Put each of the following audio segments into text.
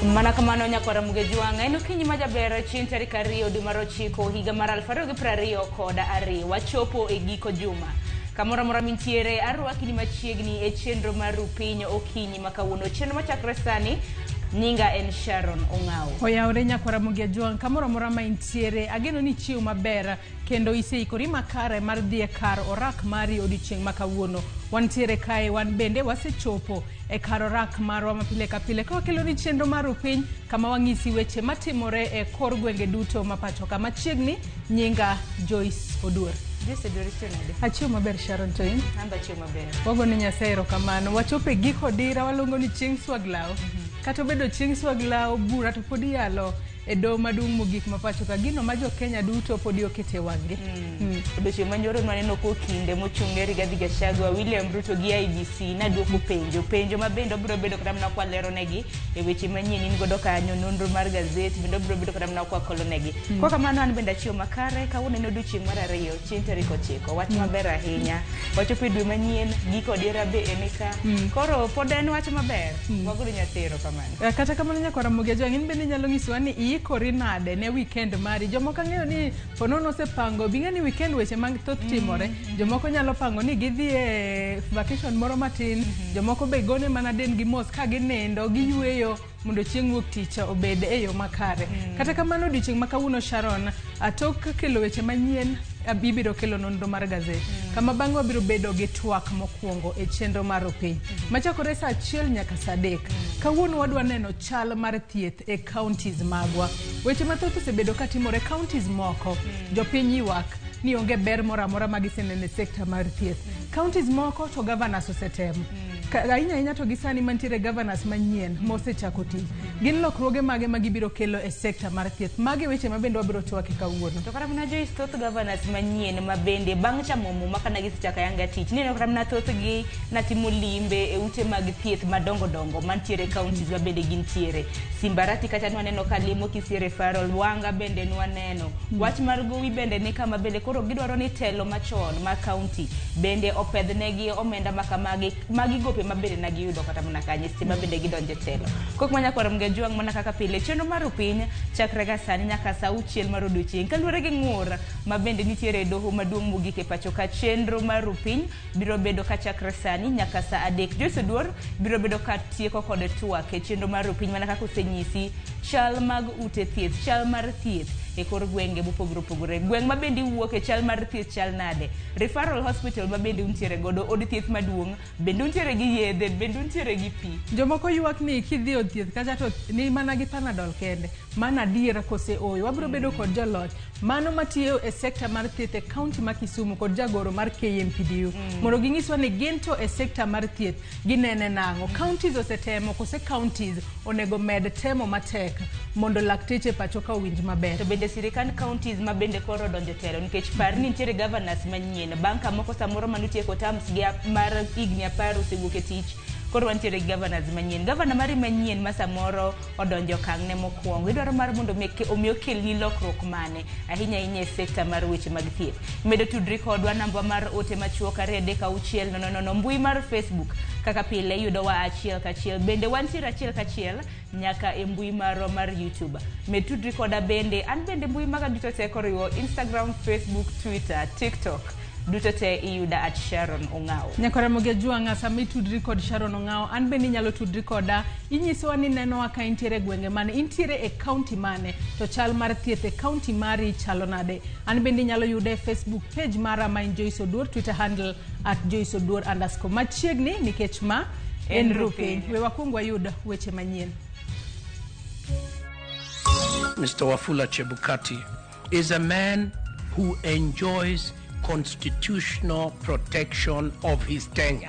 Mana kamano nyakwara Mugejuang', en okinyi ma jaber chieng' tarik 2 dwe mar 9 higa mar 2022. Wachopo e giko juma. Kamoro amora mintiere, arwaki ni machiegni e chenro mar Rupiny okinyi ma kawuono. Chenro machakre sani, nyinga en Sharon Ong'awo. Oyawore nyakwara Mugejuang', kamoro amora ma intiere, ageno ni ichiew maber kendo iseikori makare mar dhi e kar orak mari odiochieng' ma kawuono. Wantiere kae wan bende wasechopo e kar orak marwa ma pile ka pile ka wakelo ni chenro mar Rupiny kama wang'isi weche matimore e kor gwenge duto ma pacho ka. Machiegni nyinga Joyce Oduor. Joyce Oduor, ichiew nade? Achiew maber Sharon, to in? An be achiew maber. Wago ne Nyasaye erokamano. Wachopo e giko dira waluongo ni chieng' swaglaw. Kata obedo chieng' swaglaw bura to pod iyalo e doho maduong' mogik ma pacho ka. Gino ma jo Kenya duto podi okete wang'gi. Odiochieng' manyoro nwaneno ko kinde mochung' ne Rigathi Gachagua, William Ruto gi IEBC naduoko penjo. Penjo ma bende obiro bedo kata mana kwalero negi e weche manyien in godo kanyo, nonro mar gazet bende obiro bedo kata mana kwakolo negi. Kwa kamano an bende achiew makare, kawuono en odiochieng' mar 2, chieng' tarik 9. Wach maber ahinya. Wachopo e dwe manyien, giko dira be en ka. Koro pod en wach maber. Wagolo Nyasaye erokamano. Kata kamano nyakwara Mugejuang', in bende inyalo nyisowa ni iikori nade ne weekend mari. Jomoko ang'eyo ni ponono osepango, bing'e ni weekend weche mag thoth timore. Jomoko nyalo pango ni gidhi e vacation moro matin, jomoko be gone mana dendgi mos ka ginindo, giyueyo mondo chieng' wuok tich obed e yo makare. Kata kamano odiochieng' ma kawuono Sharon, tok kelo weche manyien, ibiro kelo nonro mar gazet. Kama bang'e wabiro bedo gi twak mokwongo e chenro mar Rupiny. Machakore saa 1 nyaka saa 3. Kawuono wadwa neno chal mar thieth e counties magwa. Weche mathoth osebedo katimore counties moko. Jopiny ywak ni onge ber moro amora ma giseneno e sekta mar thieth. Counties moko to governors osetemo. Ahinya ahinya to gi sani mantiere governors manyien mosechako tich. Gin lokruoge mage ma gibiro kelo e sekta mar thieth? Magi weche ma bende wabiro twake kawuono. To kata mana Joyce, thoth governors manyien ma bende bang' chamo muma kana gisechako ayanga tich, nineno kata mana thothgi natimo limbe e ute mag thieth madongo dongo mantiere counties ma bende gintiere. Simbarati kacha nwaneno ka limo Kisii Referral, Wanga bende nwaneno. Wach mar gowi bende ni kama bende koro gidwaro ni telo machon ma county bende opedhnegi omenda ma kamagi, magi gope ma bende na giyudo kata mana kanye seche ma bende gidonjo e telo. Kok ma nyakwar Mgejuang' mana kaka pile chenro mar Rupiny chakre ga sani nyaka saa 6 mar odiochieng' kaluwore gi ng'ur ma bende nitiere e doho maduong' mogik e pacho ka. Chenro mar Rupiny biro bedo ka chakre sani nyaka saa 3. Joyce Oduor biro bedo ka tieko kod twak e chenro mar Rupiny mana kaka osenyisi chal mag ute thieth, chal mar thieth e kor gwenge mopogore opogore. Gweng' ma bende iwuoke chal mar thieth chal nade? Referral hospital ma bende untiere godo, od thieth maduong' bende untiere gi yedhe, bende untiere gi pi. Jomoko ywak ni kidhi e od thieth kacha to ni mana gi Panadol kende. Mano adiera kose ooyo? Wabiro bedo kod joloch mano matiyo e sekta mar thieth e county ma Kisumu kod jagoro mar KMPDU mondo ginyiswa ni gin to e sekta mar thieth ginene nang'o. Counties osetemo kose counties onego med temo matek mondo lakteche pacho ka owinj maber. To bende sirikand counties ma bende koro odonjo telo, nikech par ni nitiere governors manyien bang' ka moko samoro manotieko terms gi mar higni 10 osewuok e tich, koro wantiere gi governors manyien. Governor mari manyien ma samoro odonjo okang' ne mokwongo, idwaro mar mondo omi okelni lokruok mane ahinya ahinya e sekta mar weche mag thieth. Medo tudri kodwa namba mar ote machuok 236 0 0, mbui mar Facebook kaka pile iyudowa achiel kachiel, bende wantiere achiel kachiel nyaka e mbui marwa mar YouTube. Med tudri koda bende, an bende mbui maga duto te koriwo Instagram, Facebook, Twitter, TikTok, duto te iyuda at Sharon Ong'awo. Nyakwara Mugejuang', sama itudri kod Sharon Ong'awo, an bende inyalo tudri koda, inyisowa ni nenowa ka intiere e gwenge mane, intiere e county mane, to chal mar thieth e county mari chalo nade. An bende inyalo yuda e Facebook page mara ma en Joyce Oduor, Twitter handle at Joyce Oduor underscore. Machiegni nikech ma en Rupiny. We wakwong wayud weche manyien. Mr. Wafula Chebukati is a man who enjoys constitutional protection of his tenure.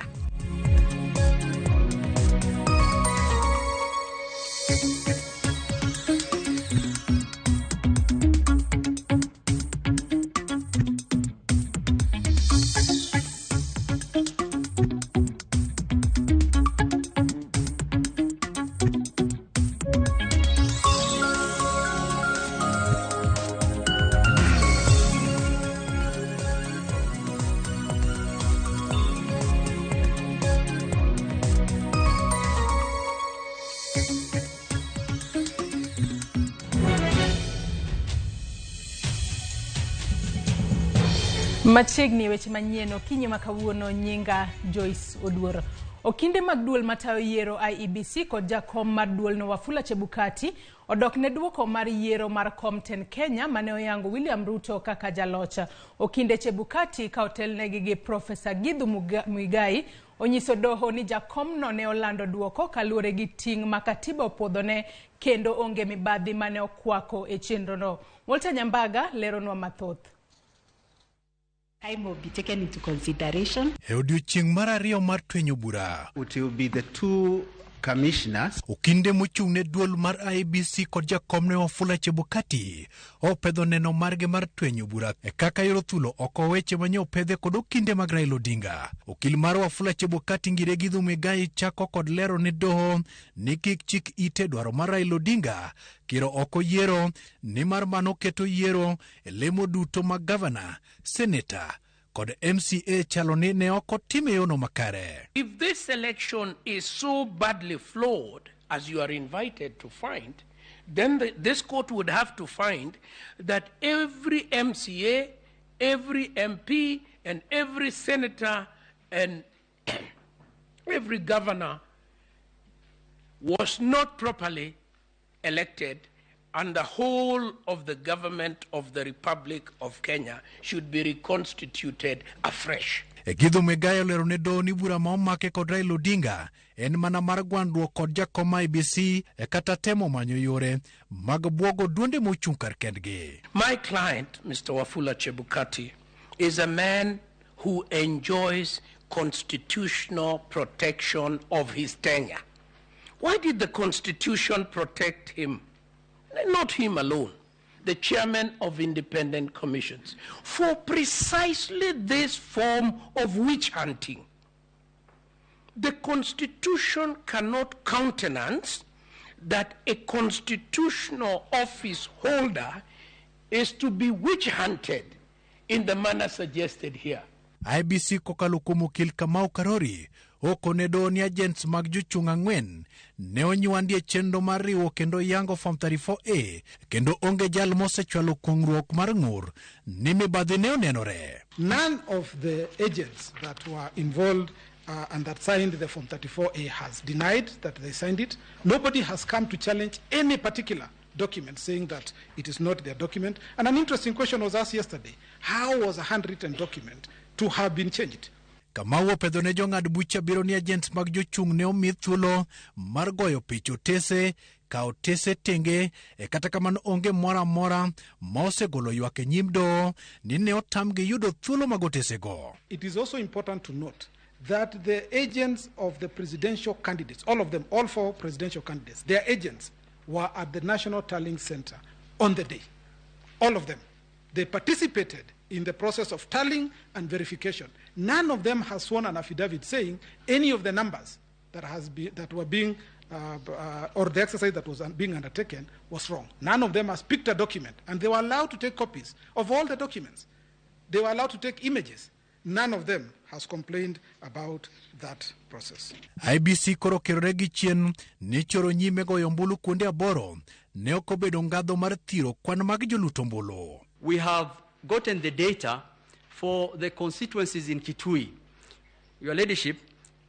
Machiegni weche manyien okinyi ma kawuono. Nyinga Joyce Oduor. Okinde mag duol matayo yiero IEBC kod jakom mar duolno Wafula Chebukati odok ne duoko mar yiero mar kom tend Kenya mane oyango William Ruto kaka jaloch. Okinde Chebukati ka otelnegi gi Profesa Githu Muigai onyiso doho ni jakomno ne olando duoko kaluwore gi ting' ma katiba opuodhone kendo onge mibadhi mane okwako e chenrono. Walter Nyambaga leronwa mathoth. Time will be taken into consideration. E odiochieng' mar ariyo mar twenyo bura, It will be the two commissioners. Okinde mochung' ne duol mar IEBC kod jakomne Wafula Chebukati opedho neno margi mar twenyo bura e kaka yoro thulo oko weche manye opedhe kod okinde mag Raila Odinga. Okil mar Wafula Chebukati Ngire Githu Muigai chako kod lero ne doho ni kik chik ite dwaro mar Raila Odinga kiro oko yiero nimar mano keto yiero e lemo duto mag gavana, seneta kod MCA chalo ni ne ok otim e yono makare. If this election is so badly flawed, as you are invited to find, then this court would have to find that every MCA, every MP, and every senator and every governor was not properly elected, and the whole of the government of the Republic of Kenya should be reconstituted afresh. Githu Muigai olero ne doho ni bura ma omake kod Raila Odinga en mana mar gwandruok kod jakom IEBC e kata temo manyo yore mag buogo duonde mochung' kar kendgi. My client, Mr. Wafula Chebukati, is a man who enjoys constitutional protection of his tenure. Why did the Constitution protect him? Not him alone, the chairman of independent commissions, for precisely this form of witch hunting. The Constitution cannot countenance that a constitutional office holder is to be witch hunted in the manner suggested here. IEBC kokalo kuom okil Kamau Karori okone doho ni agents mag jochung' ang'wen ne onywandi e chenro mar riwo kendo yango Form 34A kendo onge jal mosechwalo kuong'ruok mar ng'ur ni mibadhi ne onenore. None of the agents that were involved and that signed the Form 34A has denied that they signed it. Nobody has come to challenge any particular document saying that it is not their document. And an interesting question was asked yesterday: how was a handwritten document to have been changed? Kamau opedho ne jong'ad bucha biro ni agents mag jochung' ne omi thuolo mar goyo picha otese ka otese tenge e kata kamano onge moro amora ma osegolo ywak e nyim doho ni ne otamgi yudo thuolo mag otesego. It is also important to note that the agents of the presidential candidates, all of them, all four presidential candidates, their agents were at the National Tallying Center on the day. All of them. They participated in the process of tallying and verification. None of them has sworn an affidavit saying any of the numbers that were being, or the exercise that was being undertaken was wrong. None of them has picked a document, and they were allowed to take copies of all the documents. They were allowed to take images. None of them has complained about that process. IEBC koro kerore gi chien ni choro nyime goyo ombulu kuonde aboro ne ok obedo ngadho mar thiro kwan mag jolut ombulu. We have gotten the data for the constituencies in Kitui. Your Ladyship,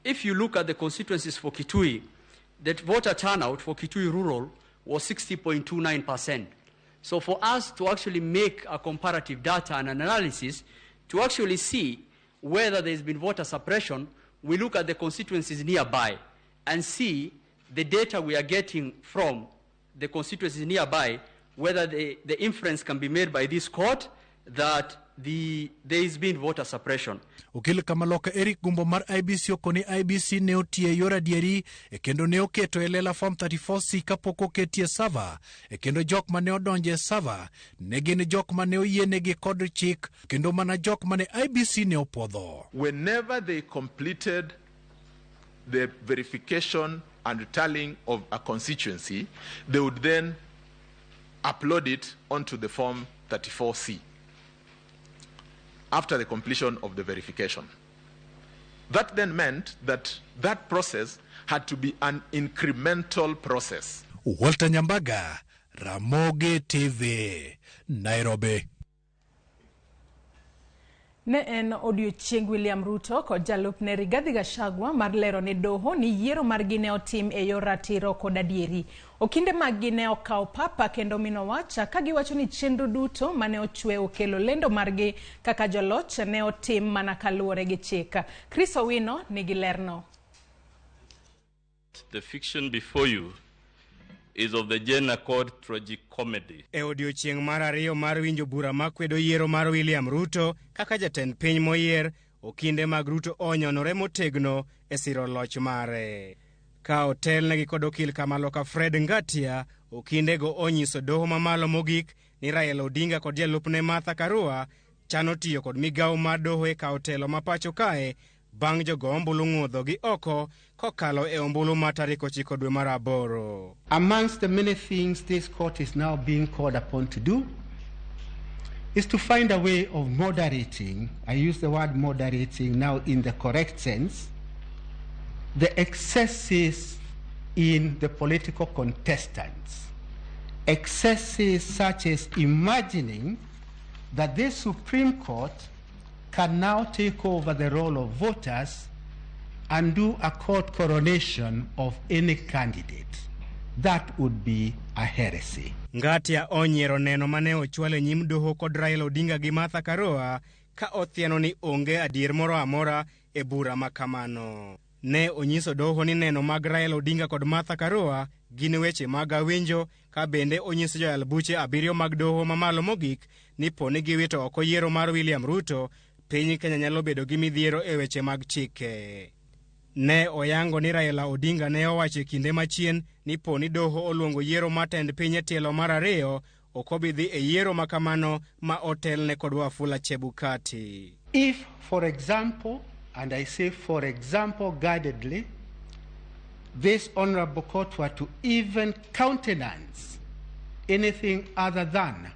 if you look at the constituencies for Kitui, the voter turnout for Kitui Rural was 60.29%. So for us to actually make a comparative data and an analysis to actually see whether there's been voter suppression, we look at the constituencies nearby and see the data we are getting from the constituencies nearby, whether the inference can be made by this court that there has been voter suppression. Okil Kamaloka Eric Gumbo mar IEBC okoni IEBC ne otiyo e yor adieri e kendo ne oketo e lela Form 34C kapok oketie server e kendo jok mane odonjo e server ne gin jok mane oyienegi kod chik kendo mana jok mane IEBC ne opuodho. Whenever they completed the verification and tallying of a constituency, they would then upload it onto the Form 34C after the completion of the verification. That then meant that that process had to be an incremental process. Walter Nyambaga, Ramogi TV, Nairobi. Ne en odiochieng William Ruto kod jalupne Rigathi Gachagua mar lero ne doho ni yiero margi ne otim e yor ratiro kod adieri. Okinde maggi ne okawo papa kendo mino wach ka giwacho ni chenro duto mane ochwe okelo lendo margi kaka joloch ne otim mana kaluwore gi chik. Chris Owino nigi lerno. The fiction before you is of the Gen Accord tragic comedy. E odiochieng' mar ariyo mar winjo bura makwedo yiero mar William Ruto kaka jatend piny moyier, okinde mag Ruto onyonore motegno e siro loch mare. Ka otelnegi kod okil Kamaloka Fred Ngatia, okindego onyiso doho mamalo mogik ni Raila Odinga kod jalupne Martha Karua chano tiyo kod migawo mar doho e kawo telo ma pacho kae bang' jogo ombulu ng'udho gi oko kokalo e ombulu mar tarik 9 dwe mar 8. Amongst the many things this court is now being called upon to do is to find a way of moderating, I use the word moderating now in the correct sense, the excesses in the political contestants. Excesses such as imagining that this Supreme Court can now take over the role of voters and do a court coronation of any candidate. That would be a heresy. Ngatia onyiero neno mane ochwal e nyim doho kod Raila Odinga gi Martha Karua ka othiano ni onge adier moro amora e bura ma kamano. Ne onyiso doho ni neno mag Raila Odinga kod Martha Karua gin weche mag awinjo, ka bende onyiso joyal buche 7 mag doho mamalo mogik ni po ni giwito oko yiero mar William Ruto, piny Kenya nyalo bedo gi midhiero e weche mag chike. Ne oyango ni Raila Odinga ne owacho e kinde machien ni po ni doho oluongo yiero mar tend piny e tielo mar 2, ok obi dhi e yiero ma kamano ma otelne kod Wafula Chebukati. If, for example, and I say for example guardedly, this honorable court were to even countenance anything other than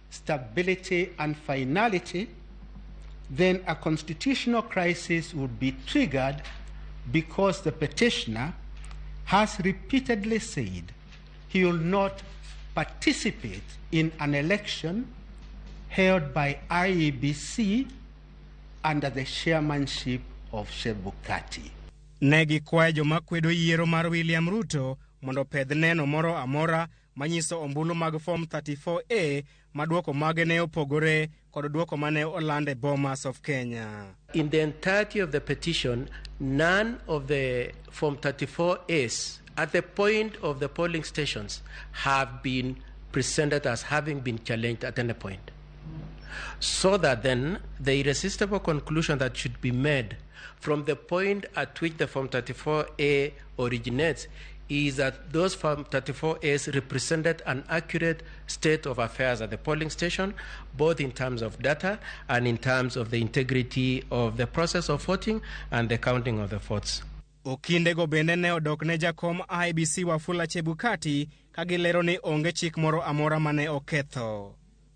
stability and finality, then a constitutional crisis would be triggered because the petitioner has repeatedly said he will not participate in an election held by IEBC under the chairmanship of Chebukati. Ne gikwayo joma kwedo yiero mar William Ruto mondo opedh neno moro amora manyiso ombulu mag Form 34A ma duoko mage ne opogore kod duoko mane oland e Bomas of Kenya. In the entirety of the petition, none of the Form 34As at the point of the polling stations have been presented as having been challenged at any point. So that then the irresistible conclusion that should be made from the point at which the Form 34A originates is that those Form 34As represented an accurate state of affairs at the polling station, both in terms of data and in terms of the integrity of the process of voting and the counting of the votes. Okindego bende ne odok ne jakom IEBC Wafula Chebukati ka gilero ni onge chik moro amora mane oketho.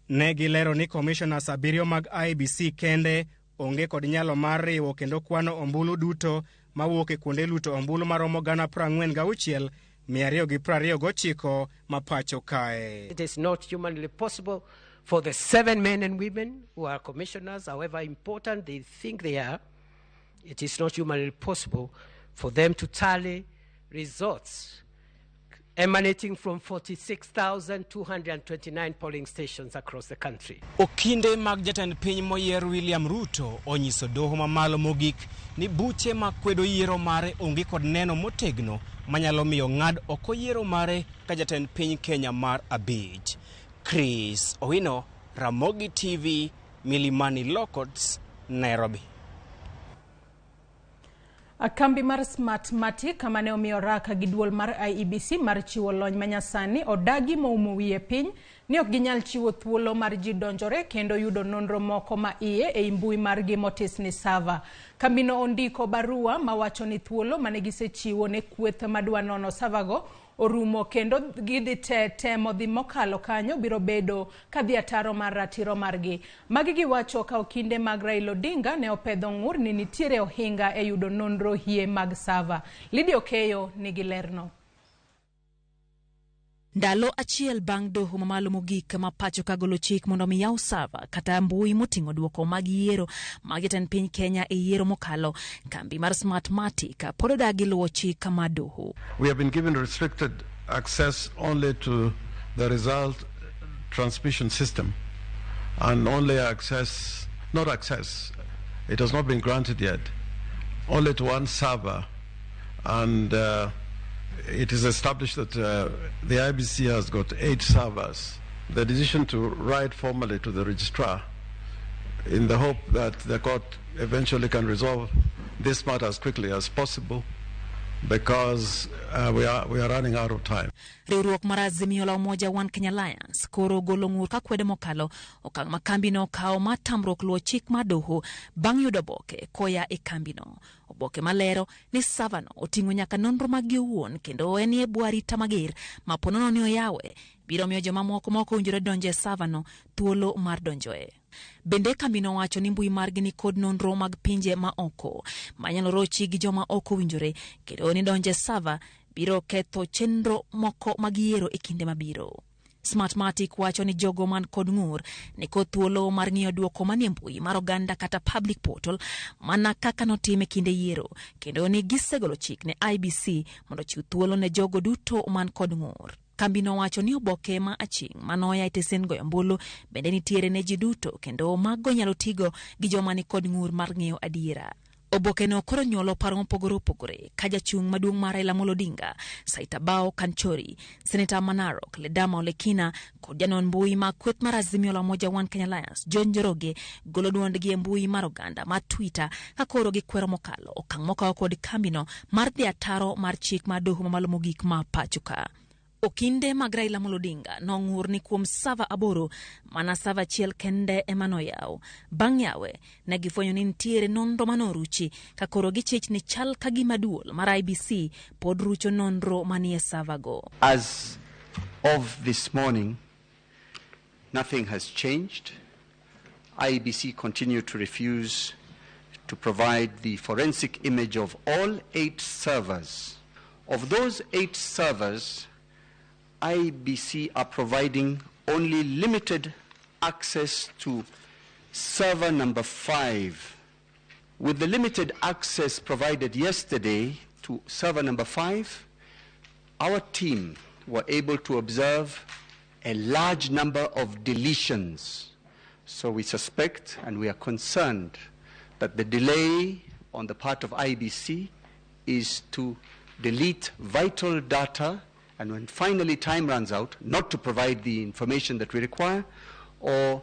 Ne gilero ni commissioners 7 mag IEBC kende onge kod nyalo mar riwo kendo kwano ombulu duto mawuok e kuonde luto ombulu maromo 46,229 ma pacho kae. It is not humanly possible for the 7 men and women who are commissioners, however important they think they are, it is not humanly possible for them to tally results emanating from 46,229 polling stations across the country. Okinde mag jatend piny moyier William Ruto onyiso doho mamalo mogik ni buche makwedo yiero mare onge kod neno motegno manyalo miyo ng'ad oko yiero mare ka jatend piny Kenya mar 5. Chris Owino, Ramogi TV, Milimani Law Courts, Nairobi. Kambi mar Smartmatic kama ne omiyo raka gi duol mar IEBC mar chiwo lony manyasani odagi moumo wiye piny ni ok ginyal chiwo thuolo mar ji donjore kendo yudo nonro moko ma iye ei mbui margi motis ni server. Kambino ondiko barua mawacho ni thuolo mane gisechiwo ne kweth madwa nono server go orumo kendo gidhi temo dhi mokalo kanyo biro bedo kadhi ataro mar ratiro margi. Magi giwacho ka okinde mag Raila Odinga ne opedho ng'ur ni nitiere ohinga e yudo nonro hie mag server. Lydia Okeyo nigi lerno. Ndalo achiel bang' doho mamalo mogik ma pacho ka golo chik mondo mi yaw sava kata mbui moting'o duoko mag yiero mag jatend piny Kenya e yiero mokalo, kambi mar Smartmatic pod odagi luwo chik mar doho. We have been given restricted access only to the result transmission system and only access, not access, it has not been granted yet, only to one server, and it is established that the IBC has got 8 servers. The decision to write formally to the registrar in the hope that the court eventually can resolve this matter as quickly as possible, because we are running out of time. Riwruok mar Azimio la Umoja One Kenya Alliance koro golo ng'ur ka kwede mokalo okang' ma kambino okawo mar tamruok luwo chik mar doho bang' yudo oboke koya e kambino. Oboke malero ni savano oting'o nyaka nonro maggi owuon kendo en e bwo arita mager ma ponono ni oyawe biro miyo jomamoko ma ok owinjore donjo e savano thuolo mar donjoe. Bende kambino wacho ni mbui margi ni kod nonro mag pinje ma oko manyalo rochi gi joma ok owinjore kendo ni donjo e sava biro ketho chenro moko mag yiero e kinde mabiro. Smartmatic wacho ni jogo man kod ng'ur ni kod thuolo mar ng'iyo duoko manie mbui mar oganda kata public portal mana kaka notim e kinde yiero, kendo ni gisegolo chik ne IBC mondo ochiw thuolo ne jogo duto man kod ng'ur. Kambino wacho ni oboke ma aching' manoya e tesen goyo ombulu bende nitiere ne ji duto kendo mago nyalo tigo gi joma ni kod ng'ur mar ng'eyo adiera. Oboke no koro nyuolo paro mopogore opogore ka jachung' maduong' mar Raila Amolo Odinga, Saitabao Kanchori, Seneta Manarok, Ledama Olekina kod janon mbui ma kweth mar Azimio la Umoja One Kenya Alliance John Njoroge golo duondgi e mbui mar oganda mar Twitter ka koro gikwero mokalo okang' mokawo kod kambino mar dhi ataro mar chik mar doho mamalo mogik ma pacho ka. Okinde mag Raila Amolo Odinga nong'ur ni kuom sava 8 mana sava 1 kende ema noyaw. Bang' yawe ne gifwenyo ni nitiere nonro manoruchi ka koro gichich ni chal ka gima duol mar IBC pod rucho nonro manie sava go. As of this morning, nothing has changed. IBC continue to refuse to provide the forensic image of all 8 servers. Of those 8 servers, IBC are providing only limited access to server number 5. With the limited access provided yesterday to server number 5, our team were able to observe a large number of deletions. So we suspect and we are concerned that the delay on the part of IBC is to delete vital data, and when finally time runs out, not to provide the information that we require or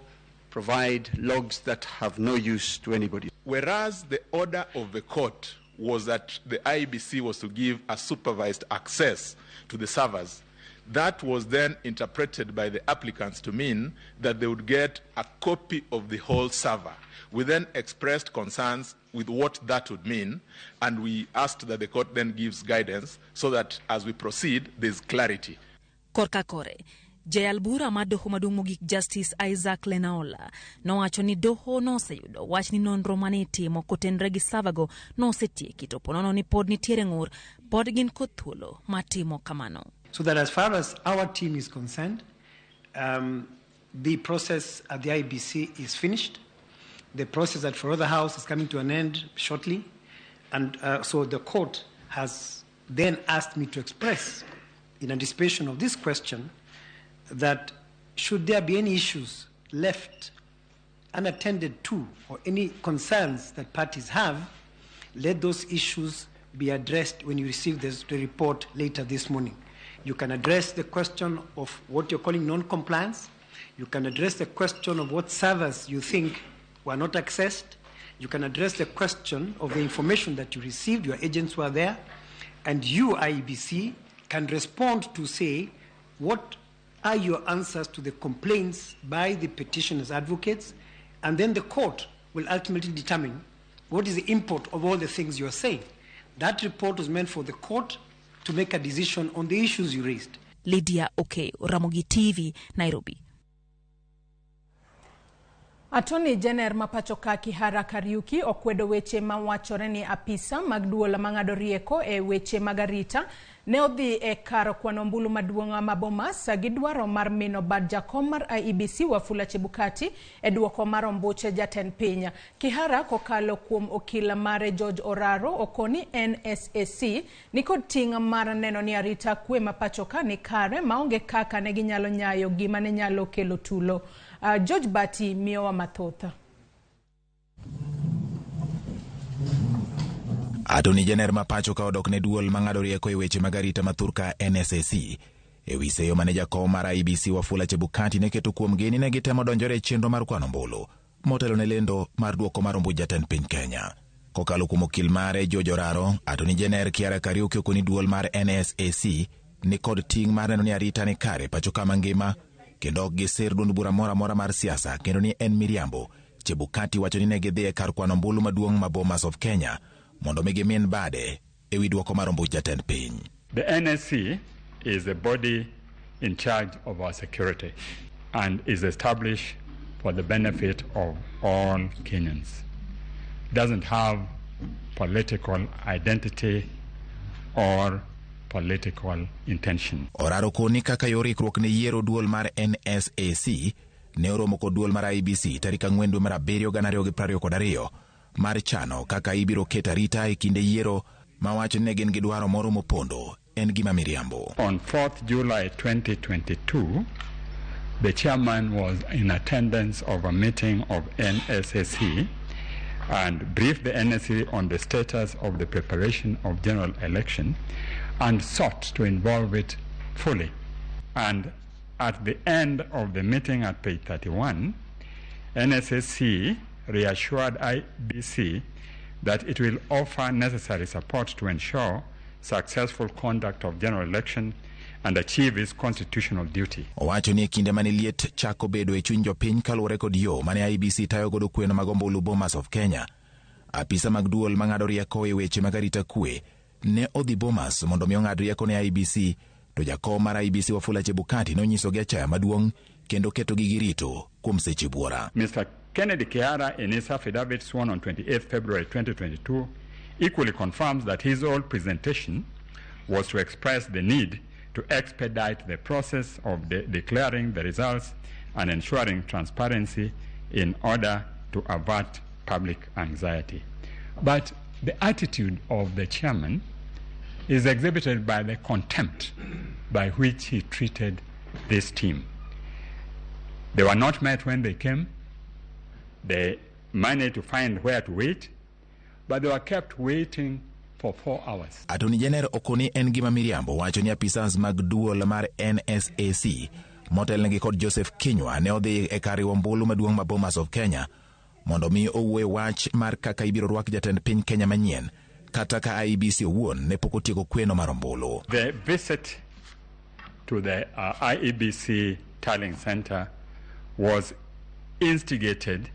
provide logs that have no use to anybody. Whereas the order of the court was that the IBC was to give a supervised access to the servers, that was then interpreted by the applicants to mean that they would get a copy of the whole server. We then expressed concerns with what that would mean, and we asked that the court then gives guidance so that as we proceed, there's clarity. Korka kore, jayal bura mar doho maduong' mogik Justice Isaac Lenaola nowacho ni doho noseyudo wach ni nonro mane itimo kotenore gi savago nosetieki to ponono ni pod nitiere ng'ur, pod gin kod thuolo mar timo kamano. So that as far as our team is concerned, the process at the IBC is finished. The process at Forodha House is coming to an end shortly. And so the court has then asked me to express, in anticipation of this question, that should there be any issues left unattended to or any concerns that parties have, let those issues be addressed when you receive the report later this morning. You can address the question of what you're calling non-compliance. You can address the question of what servers you think were not accessed. You can address the question of the information that you received, your agents were there, and you, IEBC, can respond to say, what are your answers to the complaints by the petitioners' advocates? And then the court will ultimately determine what is the import of all the things you are saying. That report was meant for the court to make a decision on the issues you raised. Lydia Okeyo, Ramogi TV, Nairobi. Attorney General ma pacho ka Kihara Kariuki okwedo weche mawachore ni apisa mag duol mang'ado rieko e weche mag arita ne odhi e kar kwano ombulu maduong' ma Bomas gi dwaro mar mino bad jakom mar IEBC Wafula Chebukati e duoko mar ombuche jatend piny. Kihara kokalo kuom okil mare George Oraro okoni NSAC nikod ting' mar neno ni arita kwe ma pacho ka ni kare maonge kaka ne ginyalo nyayo gima ne nyalo kelo tulo. George Bati miyowa mathoth. Attorney General ma pacho ka odok ne duol mang'ado rieko e weche mag arita ma thurka NSAC e wi seyo mane jakom mar IEBC Wafula Chebukati ne keto kuomgi ni ne gitemo donjore e chenro mar kwano ombulu motelo ne lendo mar duoko mar ombuch jatend piny Kenya. Kokalo kuom okil mare George Oraro, Attorney General Kiara Kariuki okoni duol mar NSAC ni kod ting' mar neno ni arita ni kare pacho ka mangima kendo ok gisir duond bura moro amora mar siasa kendo ni en miriambo. Chebukati wacho ni ne gidhi e kar kwano ombulu maduong' ma Bomas of Kenya mondo mi gimin bade e wi duoko mar ombuch jatend piny. The NSC is the body in charge of our security and is established for the benefit of all Kenyans. Doesn't have political identity or political intention. Oraro koni kaka yor ikruok ne yiero duol mar NSAC ne oromo kod duol mar IEBC tarik 4 dwe mar 7 2022 mar chano kaka ibiro ket arita e kinde yiero ma wacho ni ne gin gi dwaro moro mopondo en gima miriambo. On 4th July 2022, the chairman was in attendance of a meeting of NSAC and briefed the NSC on the status of the preparation of general election and sought to involve it fully. And at the end of the meeting at page 31, NSAC reassured IBC that it will offer necessary support to ensure successful conduct of general election and achieve its constitutional duty. Owacho ni e kinde mane liet chako bedo e chuny jopiny kaluwore kod yo mane IEBC tayo godo kweno mag ombulu Bomas of Kenya. Apisa mag duol mang'ado rieko e weche mag arita kwe ne odhi Bomas mondo mi ong'ad rieko ne IEBC, to jakom mar IEBC Wafula Chebukati nonyisogi achaya maduong' kendo ketogi gi rito kuom seche buora. Mr. Kennedy Kihara, in his affidavit sworn on 28 February 2022, equally confirms that his old presentation was to express the need to expedite the process of declaring the results and ensuring transparency in order to avert public anxiety. But the attitude of the chairman is exhibited by the contempt by which he treated this team. They were not met when they came. They managed to find where to wait, but they were kept waiting for 4 hours. Attorney General okoni en gima miriambo wacho ni apisas mag duol mar NSAC motelnegi kod Joseph Kinyua ne odhi e kar riwo ombulu maduong' ma Bomas of Kenya mondo mi owuoye wach mar kaka ibiro rwak jatend piny Kenya manyien kata ka IEBC owuon ne pok otieko kweno mar ombulu. The visit to the IEBC tallying center was instigated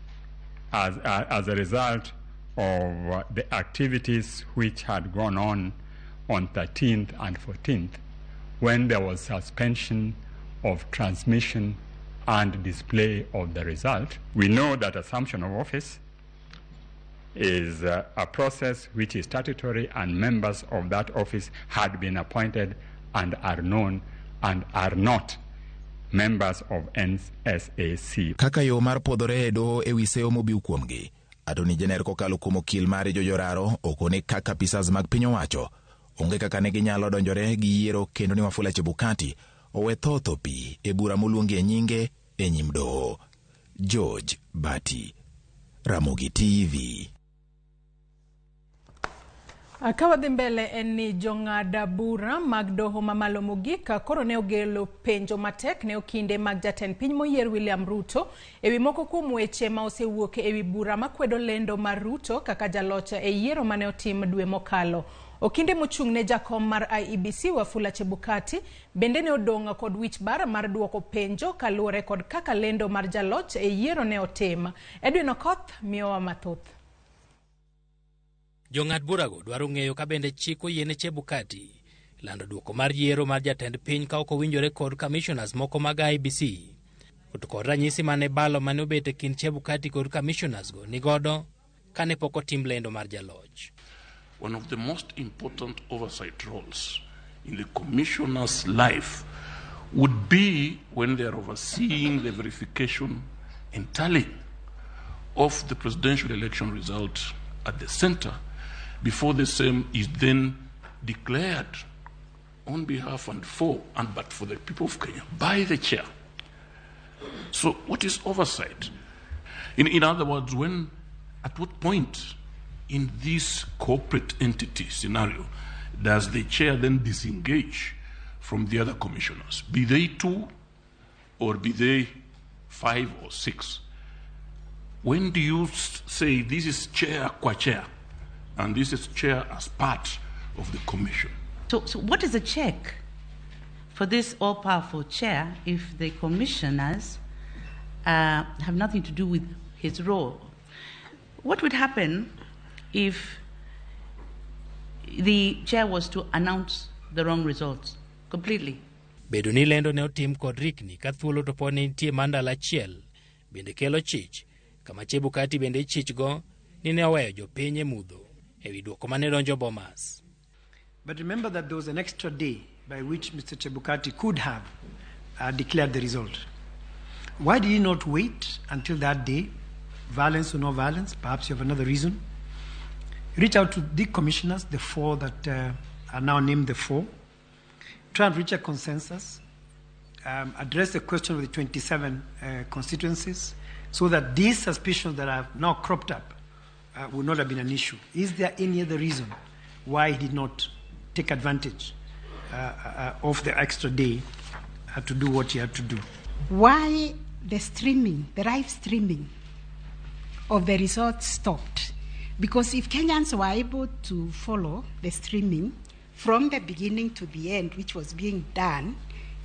as a result of the activities which had gone on 13th and 14th, when there was suspension of transmission and display of the result. We know that assumption of office is a process which is statutory, and members of that office had been appointed and are known and are not members of NSAC. Kaka yo mar puodhore e doho e wi seyo mobiw kuomgi, Attorney General kokalo kuom okil mare George Oraro okone kaka apisas mag piny owacho onge kaka ne ginyalo donjore gi yiero kendo ni Wafula Chebukati owe thotho pi e bura moluongi e nyinge e nyim doho. George Bati, Ramogi TV. Ka wadhi mbele en ni jong'ad bura mag doho mamalo mogik koro ne ogelo penjo matek ne okinde mag jatend piny moyier William Ruto ewi moko kuom weche ma osewuok ewi bura makwedo lendo mar Ruto kaka jaloch e yiero mane otim dwe mokalo. Okinde mochung' ne jakom mar IEBC Wafula Chebukati bende ne odong' kod wich bar mar duoko penjo kaluwore kod kaka lendo mar jaloch e yiero ne otim. Edwin Okoth miyowa mathoth. Jong'ad burago dwaro ng'eyo ka bende chik oyiene Chebukati lando duoko mar yiero mar jatend piny ka ok owinjore kod commissioners moko mag IEBC. To kod ranyisi mane balo mane obet e kind Chebukati kod commissioners go nigodo kane pok otim lendo mar jaloch. One of the most important oversight roles in the commissioner's life would be when they are overseeing the verification and tallying of the presidential election result at the center before the same is then declared on behalf and for and but for the people of Kenya by the chair. So what is oversight? In other words, when, at what point in this corporate entity scenario does the chair then disengage from the other commissioners? Be they 2 or be they 5 or 6? When do you say this is chair qua chair and this is chair as part of the commission? So what is a check for this all-powerful chair if the commissioners have nothing to do with his role? What would happen if the chair was to announce the wrong results completely? Bedo ni lendo ne otim kod rikni ka thuolo to pod ne nitie mandala achiel bende kelo chich kama Chebukati bende ichichgo ni ne oweyo jopiny e mudho ewi duoko mane donjo Bomas. But remember that there was an extra day by which Mr. Chebukati could have declared the result. Why did he not wait until that day? Violence or no violence, perhaps you have another reason. Reach out to the commissioners, the 4 that are now named the 4. Try and reach a consensus. Address the question of the 27 constituencies so that these suspicions that have now cropped up would not have been an issue. Is there any other reason why he did not take advantage of the extra day to do what he had to do? Why the streaming, the live streaming of the results stopped? Because if Kenyans were able to follow the streaming from the beginning to the end, which was being done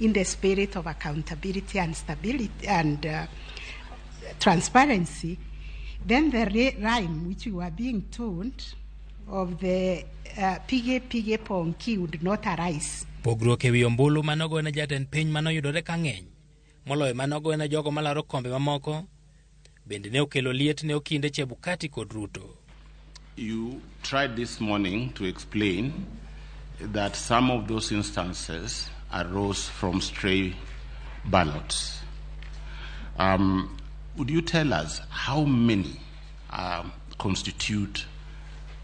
in the spirit of accountability and stability and transparency, then the rhyme which we were being told of the pige pige ponki would not arise. Pogruok ewi ombulu manogone jatend piny manoyudore ka ng'eny moloyo manogone jogo malaro kombe mamoko bende ne okelo liet ne okinde Chebukati kod Ruto. You tried this morning to explain that some of those instances arose from stray ballots. Would you tell us how many constitute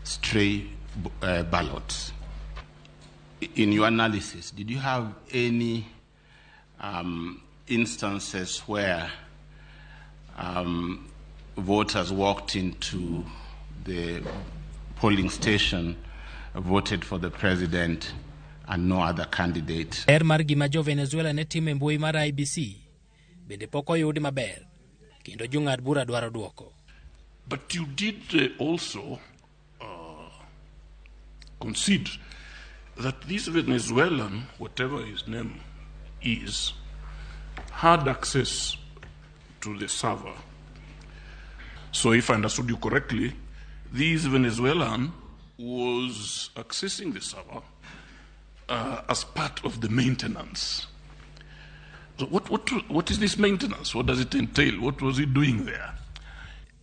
stray ballots? In your analysis, did you have any instances where voters walked into the polling station, voted for the president and no other candidate? Ler mar gima jo Venezuela ne timo e mbui mar IBC bende pok oyudi maber kendo jong'ad bura dwaro duoko. But you did also concede that this Venezuelan, whatever his name is, had access to the server. So if I understood you correctly, this Venezuelan was accessing the server as part of the maintenance. So what is this maintenance? What does it entail? What was he doing there?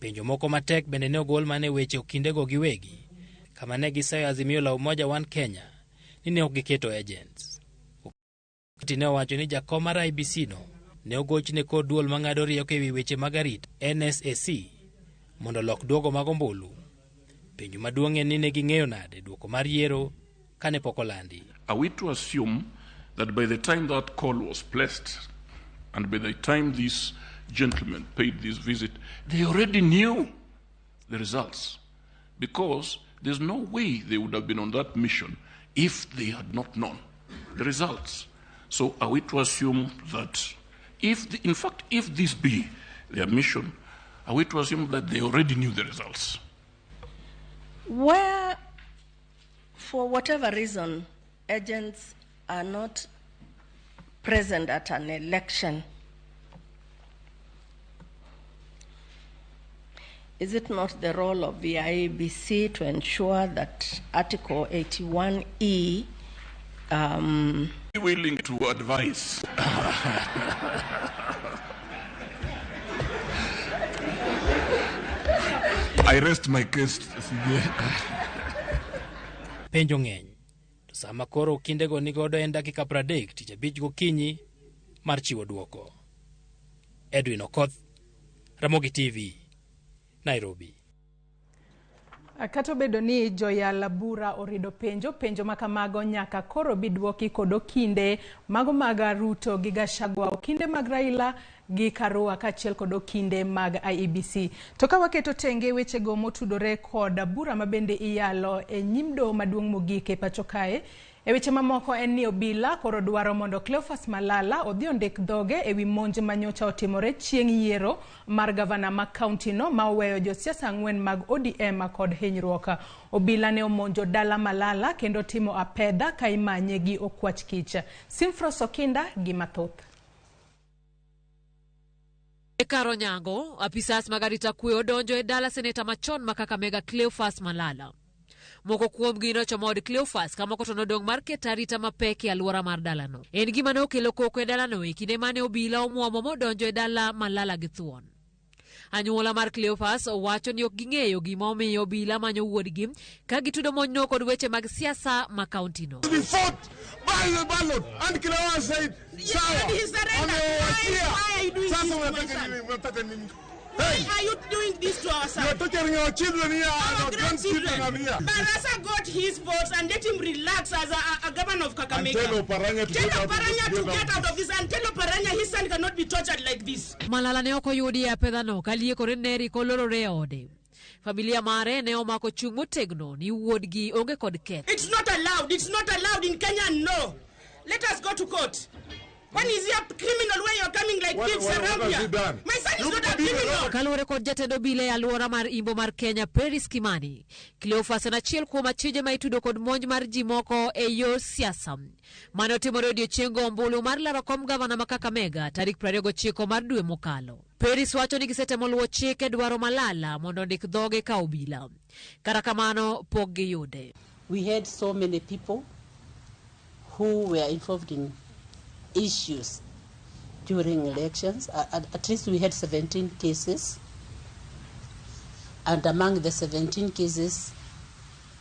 Penjo moko matek bende ne ogol mane weche okindego giwegi kama ne giseyo Azimio la Umoja One Kenya ni ne ok giketo agents. Okati ne owacho ni jakom mar IBC no ne ogochne kod duol mang'ado rieko ewi weche mag arita NSAC mondo olok duoko mag ombulu. Penjo maduong' en ni ne ging'eyo nade duoko mar yiero kane pok olandi. Are we to assume that by the time that call was placed and by the time this gentleman paid this visit, they already knew the results? Because there's no way they would have been on that mission if they had not known the results. So are we to assume that if, in fact, if this be their mission, are we to assume that they already knew the results? Where, for whatever reason, agents are not present at an election, is it not the role of the IEBC to ensure that Article 81E... willing to advise. I rest my case. Penjo ng'eny. To Sama koro okindego nigodo en dakika 30 tich abich gokinyi mar chiwo duoko. Edwin Okoth, Ramogi TV, Nairobi. Kata obedo ni joyal bura orido penjo, penjo makamago nyaka koro biduoki kod okinde mago mag Ruto gi Gachagua, okinde mag Raila gi Karua kaachiel kod okinde mag IEBC. To ka waketo tenge wechego motudore kod bura mabende iyalo e nyim doho maduong' mogik e pacho kae, e weche mamoko en ni obila koro dwaro mondo Cleophas Malala odhi ondik dhoge ewi monj manyocha otimore chieng' yiero mar gavana ma kaunti no ma oweyo josiasa 4 mag ODM kod hinyruok. Obila ne omonjo dala Malala kendo timo apedha ka imanye gi okwach kich. Simfros Okinda gi mathoth. E kar Onyango, apisas mag arita kwe odonjo e dala seneta machon ma Kakamega Cleophas Malala. Moko kuomgi nochomo od Cleophas ka moko to nodong' mar keto arita mapek e alwora mar dalano. En gima ne okelo koko e dalano e kinde mane obila omwomo modonjo e dala Malala gi thuon. Anyuola mar Cleophas wacho ni ok ging'eyo gima omiyo obila manyo wuodgi ka gitudo monjno kod weche mag siasa ma kauntino. We fought by the ballot and Cleophas said, sawa, amewachia. Sasa unataka nini? Why are you doing this to our son? You are torturing our children here and our grandchildren are here. Barasa got his votes and let him relax as a governor of Kakamega. And tell Oparanya to get out of this and tell Oparanya his son cannot be tortured like this. Malala ne ok oyudi e apedhano ka liekore neri kolorore e ode. Familia mare ne omako chung' motegno ni wuodgi onge kod ketho. It's not allowed. It's not allowed in Kenya, no. Let us go to court. When is he a criminal where you're coming like thieves around here? My son is not a criminal. Kaluwore kod jatend obila e alwora mar Imbo mar Kenya, Peris Kimani, Cleophas en achiel kuom achije ma itudo kod monj mar ji moko e yor siasa mane otimore odiechieng' go ombulu mar laro kom gavana ma Kakamega tarik 29 mar dwe mokalo. Peris wacho ni gisetemo luwo chike dwaro Malala mondo ondik dhoge ka obila. Kata kamano pok giyude. We had so many people who were involved in issues during elections. At least we had 17 cases, and among the 17 cases,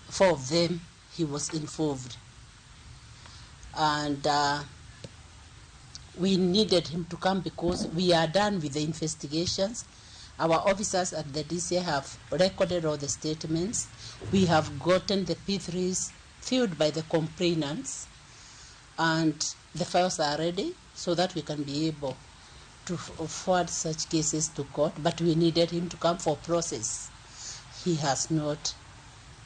4 of them he was involved. And we needed him to come because we are done with the investigations. Our officers at the DCI have recorded all the statements. We have gotten the P3s filled by the complainants, and the files are ready so that we can be able to forward such cases to court, but we needed him to come for process. He has not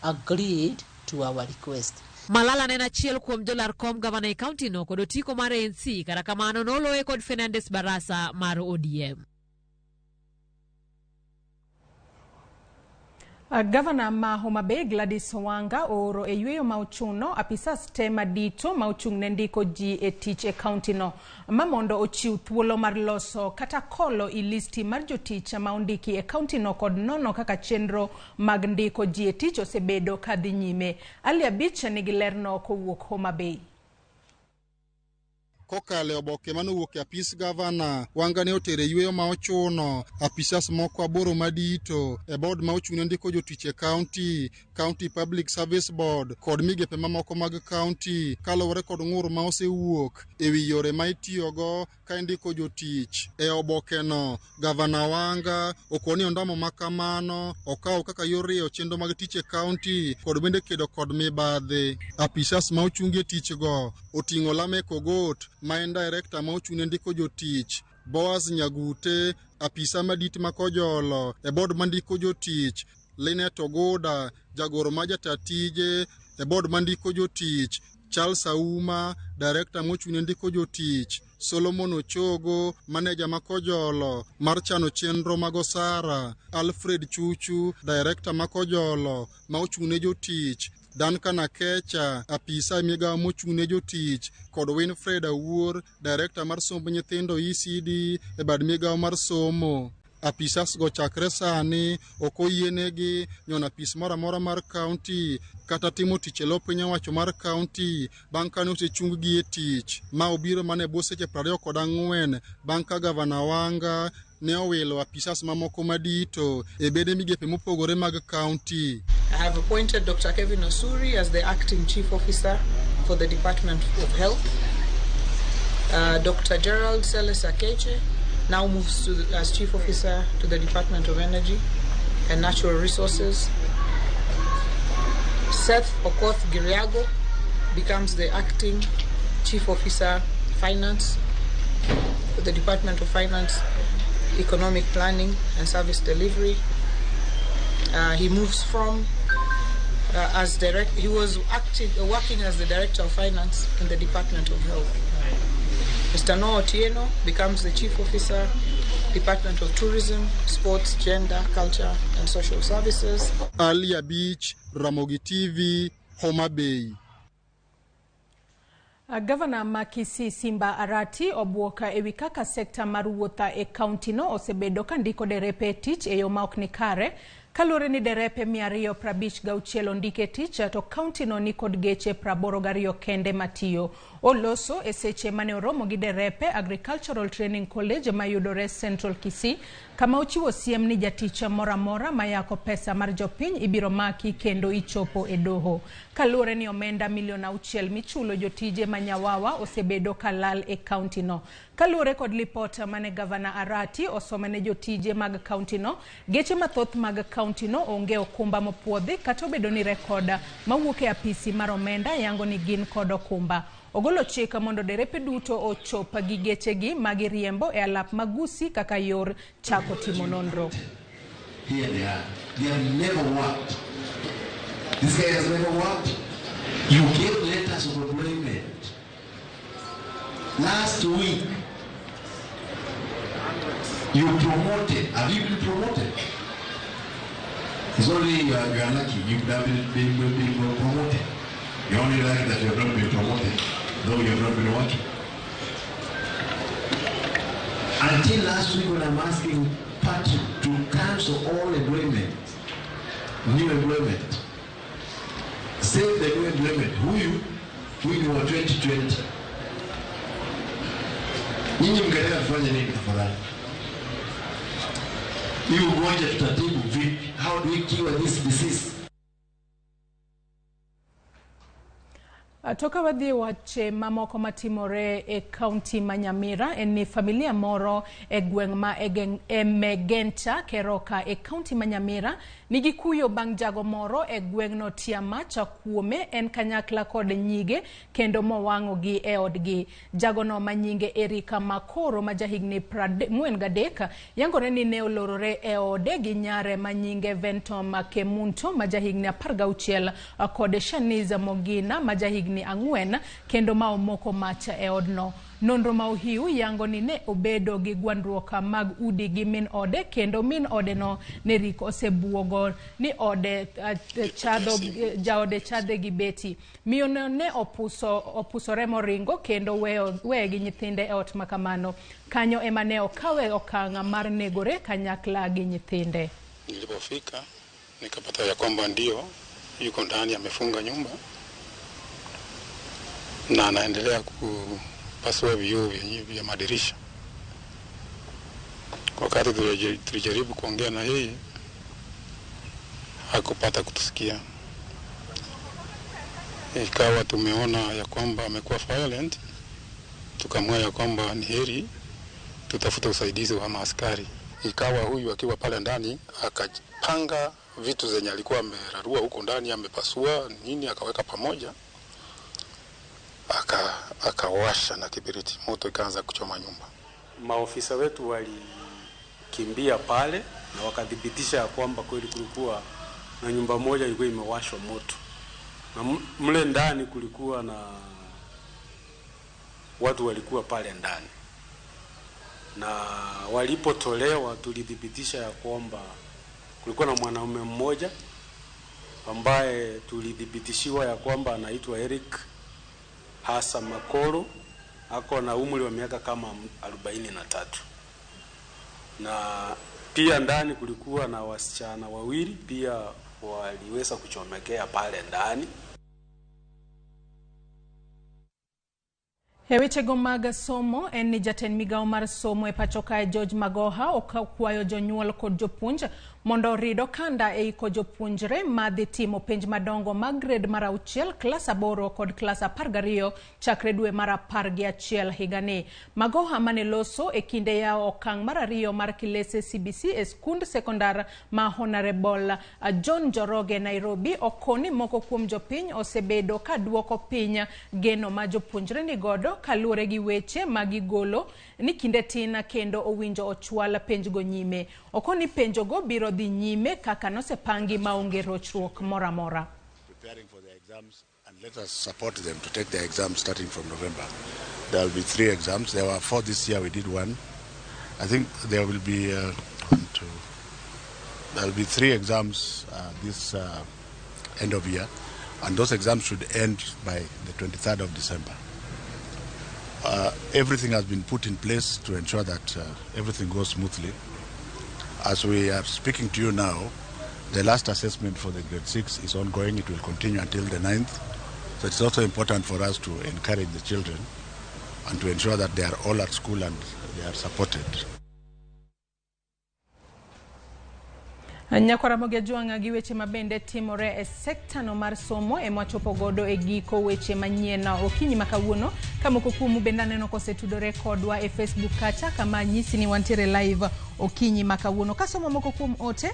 agreed to our request. Malala ne en achiel kuom jolar kom gavana e kaunti no kod otiko mar ANC, kata kamano noloye kod Fernandes Barasa mar ODM. Gavana ma Homa Bay Gladys Wanga ooro e yweyo ma ochuno apisas te madito ma ochung' ne ndiko ji e tich e kaunti no ma mondo ochiw thuolo mar loso kata kolo i listi mar jotich ma ondiki e kaunti no kod nono kaka chenro mag ndiko ji e tich osebedo kadhi nyime. Ali Abich nigi lerno kowuok Homa Bay. Kokalo e oboke manowuok e apis gavana, Wanga ne otere yweyo ma ochuno apisas moko 8 madito e board ma ochung' ne ndiko jotich e kaunti, County Public Service Board kod migepe mamoko mag kaunti kaluwore kod ng'ur ma osewuok ewi yore ma itiyogo ka indiko jotich. E obokeno, gavana Wanga okoni ondamo ma kamano okawo kaka yor rieyo chenro mag tich e kaunti kod bende kedo kod mibadhi. Apisas ma ochungi e tich go oting'o Lamek Ogot ma en director ma ochung' ne ndiko jotich, Boaz Nyagute, apisa madit ma Kojolo e board ma ndiko jotich, Linet Oguda, jagoro ma jata tije e board ma ndiko jotich, Charles Auma, director mochung' ne ndiko jotich, Solomon Ochogo, maneja ma Kojolo mar chano chenro mag osara, Alfred Chuchu, director ma Kojolo ma ochung' ne jotich, Duncan Akecha, apisa e migawo mochung' ne jotich, kod Winfred Awuor, director mar somb nyithindo ECD e bad migawo mar somo. Apisas go chakre sani ok oyienegi nyono apis moro amora mar kaunti kata timo tich e lo piny owacho mar kaunti bang' kane osechung gi e tich. Ma obiro mana e bwo seche 24 bang' ka gavana Wanga ne owilo apisas mamoko madito e bede migepe mopogore mag kaunti. I have appointed Dr. Kevin Osuri as the acting chief officer for for the Department of Health. Dr. Gerald Seles Akeche now moves as Chief Officer to the Department of Energy and Natural Resources. Seth Okoth Giriago becomes the Acting Chief Officer Finance for the Department of Finance, Economic Planning and Service Delivery. He moves from as direct. He was working as the Director of Finance in the Department of Health. Mr. Noah Otieno becomes the Chief Officer, Department of Tourism, Sports, Gender, Culture and Social Services. Alia Beach, Ramogi TV, Homa Bay. Gavana ma Kisii Simba Arati obwoka ewi kaka sekta mar wuotho e kaunti no osebedo ka ndiko derepe e tich e yo ma ok ni kare. Kaluwore ni derepe 256 ondike tich to kaunti no ni kod geche 82 kende matiyo. Oloso e seche mane oromo gi derepe Agricultural Training College mayudore Central Kisii, kama ochiwo siem ni jatich moro amora mayako pesa mar jopiny ibiro maki kendo ichopo e doho. Kaluwore ni omenda milion 6 michulo jotije manyawawa osebedo kalal e kaunti no. Kaluwore kod lipot mane Gavana Arati osomene jotije mag kaunti no, geche mathoth mag kaunti no onge okumba mopuodhi kata obedo ni rekoda mawuok e apisi mar omenda yango ni gin kod okumba. Ogolo chik mondo derepe duto ochop gi gechegi magiriembo e alap magusi kaka yor chako timo nonro. Here they are. They have never worked. This guy has never worked. You gave letters of employment. Last week, you promoted. Have you been promoted? It's only you are lucky. You could have been promoted. You're only lucky that you have not been promoted, though you have not been working. Until last week when I'm asking Patrick to cancel all employment, new employment, save the new employment. Huyu ni wa 2020. Nyinyi mngetaka kufanya nini tafadhali? Hii ugonjwa tutatibu vipi? How do we cure this disease? Toka wadhi wache mamoko matimore e kaunti ma Nyamira en ni familia moro e gweng' ma Emegenta Keroka e kaunti ma Nyamira nigi kuyo bang' jago moro e gweng'no tia macha kuome en kanyakla kod nyige kendo mowang'o gi e odgi. Jagono manyinge Erika Makoro ma jahigni 43 yangore ni ne olorore e ode gi nyare manyinge Ventom Kemunto ma jahigni 16 kod Shaniza Mogina ma jahigni 4 kendo ma omoko macha e odno. Nonro ma ohiu yango ni ne obedo gi gwandruok mag udi gi min ode kendo min ode no ne rik osebuogo ni ode chadho jaode chadhe gi beti. Miyo ne opusore moringo kendo weye gi nyithinde e ot makamano. Kanyo ema ne okawe okang' mar negore kanyakla gi nyithinde. Nilipofika nikapata ya kwamba ndio yuko ndani amefunga nyumba na anaendelea kupasua vioo vya madirisha. Wakati tulijaribu kuongea na yeye hakupata kutusikia. Ikawa tumeona ya kwamba amekuwa violent, tukamwambia ya kwamba ni heri tutafute usaidizi wa maaskari. Ikawa huyu akiwa pale ndani akapanga vitu zenye alikuwa amerarua huko ndani, amepasua nini akaweka pamoja, akawasha na kibiriti, moto ikaanza kuchoma nyumba. Maofisa wetu walikimbia pale na wakathibitisha ya kwamba kweli kulikuwa na nyumba moja ilikuwa imewashwa moto, na mle ndani kulikuwa na watu walikuwa pale ndani, na walipotolewa tulithibitisha ya kwamba kulikuwa na mwanaume mmoja ambaye tulithibitishiwa ya kwamba anaitwa Eric Hasa Makoro, ako na umri wa miaka kama 43. Na pia ndani kulikuwa na wasichana wawili pia waliweza kuchomekea pale ndani. E wechego mag somo en ni jatend migao mar somo e pacho kae George Magoha okwayo jonyuol kod jopuonj mondo orid okanda e iko jopuonjre madhi timo penj madongo mag grade mar 6, klas 8 kod klas 12 chakre dwe mar 11 higani. Magoha mane loso e kinde yawo okang' mar 2 mar kilese CBC e skund sekondar ma Honorable John Njoroge Nairobi okoni moko kuom jopiny osebedo ka duoko piny geno ma jopuonjre ni godo kaluwore gi weche ma gigolo ni kinde tin kendo owinjo ochwal penjgo nyime. Okoni penjogo biro dhi nyime kaka nosepangi maonge rochruok moro amora. Preparing for the exams, and let us support them to take the exams starting from November. There will be 3 exams. There were 4 this year. We did 1. I think there will be 1, 2. There will be 3 exams this end of year, and those exams should end by the 23rd of December. Everything has been put in place to ensure that everything goes smoothly. As we are speaking to you now, the last assessment for the grade 6 is ongoing. It will continue until the 9th. So it's also important for us to encourage the children and to ensure that they are all at school and they are supported. Nyakwaramogi Ajwang'a gi weche mabende timore e sektano mar somo ema wachopo godo e giko weche manyien okinyi ma kawuono. Ka moko kuomu bende aneno kosetudore kodwa e Facebook kacha kama nyisi ni wantiere live okinyi ma kawuono. Kasomo moko kuom ote,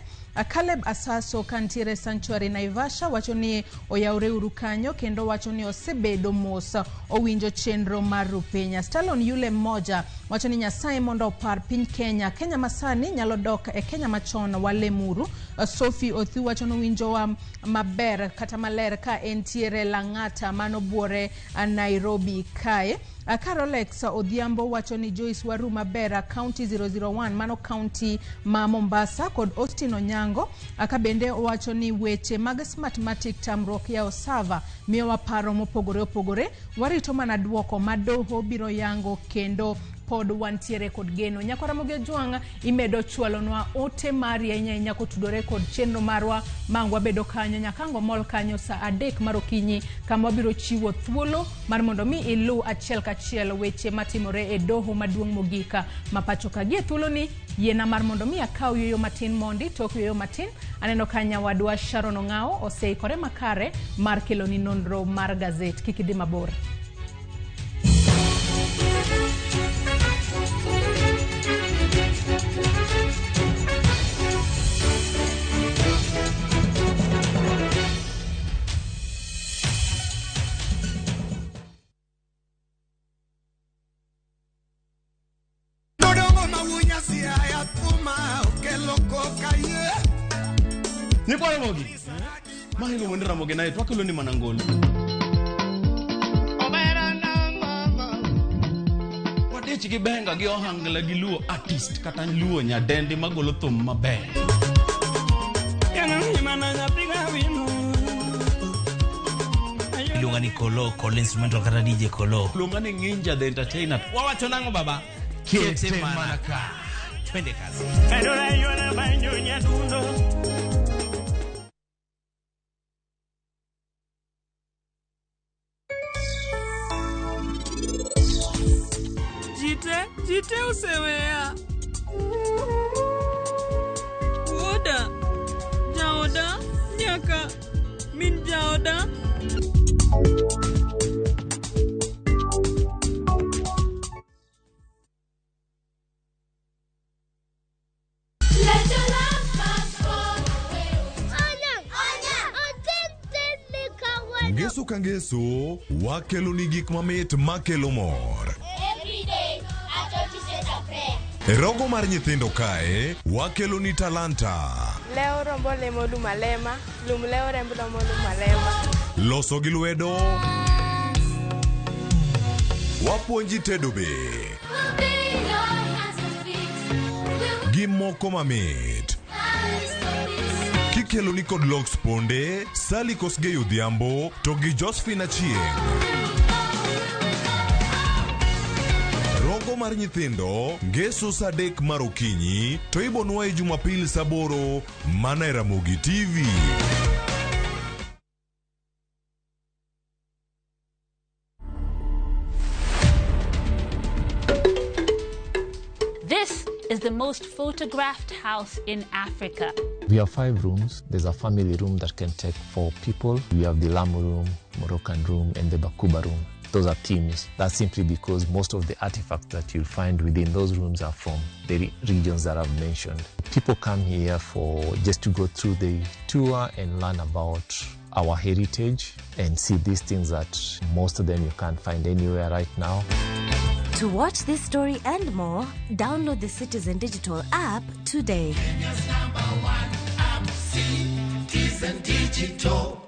Caleb Asaso kantiere Sanctuary Naivasha wacho ni oyawre uru kanyo kendo wacho ni osebedo mos owinjo chenro mar Rupenya. Stalon Yule Moja wacho ni Nyasaye mondo opar piny Kenya. Kenya masani nyalo dok e Kenya machon walemuru. Sophie Othu wacho ni owinjowa maber kata maler ka entiere Lang'ata mano buore Nairobi kae. Carolex Odhiambo wacho ni Joyce Waru maber County 001 mano county ma Mombasa kod Austin Onyango. Ka bende wacho ni weche mag Smartmatic tamruok ya Osava miyowa paro mopogore opogore, warito mana duoko ma doho biro yango kendo pod wantiere kod geno. Nyakwaramogi Ajwang'a imedo chwalonwa ote mari ahinya ahinya kotudore kod chenro marwa ma wabedo kanyo nyakango mol kanyo saa 3 mar okinyi kama wabiro chiwo thuolo mar mondo mi ilu achiel kachiel weche matimore e doho maduong' mogik ma pacho ka. Gie thuolo ni yiena mar mondo mi akaw yueyo matin mondi tok yueyo matin aneno ka nyawadwa Sharon Ong'ao oseikore makare mar keloni nonro mar gazet. Kik idhi mabor. Nyikwa Ramogi. Mahilo mwende Ramogi naye twakelo ni manangolo. Wadich gi benga gi ohangla gi luo artist kata luo nyadendi magolo thum maber. Iluonga ni Kolo, Kolo instrumental kata DJ Kolo. Iluonga ni Nginja the entertainer. Wawacho nang'o baba? Kete mana ka. Twende kazi. Jite oseweya. Wuoda, jaoda, nyaka min jaoda. Ngeso ka ngeso wakelo ni gik mamit makelo mor. Rogo mar nyithindo kae wakelo ni talanta. Leo rombo lemo lumalema, lum leo rembo lomo lumalema. Loso gi lwedo. Wapuonji tedo be. Gi moko mamit. Kikelo ni kod Lox Ponde, Sally Kosgei Odhiambo to gi Josephine Achieng'. Rogo mar nyithindo ngeso saa 3 mar okinyi to ibonwa e Jumapil saa 8 mana e Ramogi TV. This is the most photographed house in Africa. We have 5 rooms. There's a family room that can take 4 people. We have the Lamu room, Moroccan room, and the Bakuba room. Those are themes. That's simply because most of the artifacts that you'll find within those rooms are from the regions that I've mentioned. People come here for just to go through the tour and learn about our heritage and see these things that most of them you can't find anywhere right now. To watch this story and more, download the Citizen Digital app today. Kenya's number one app, Citizen Digital.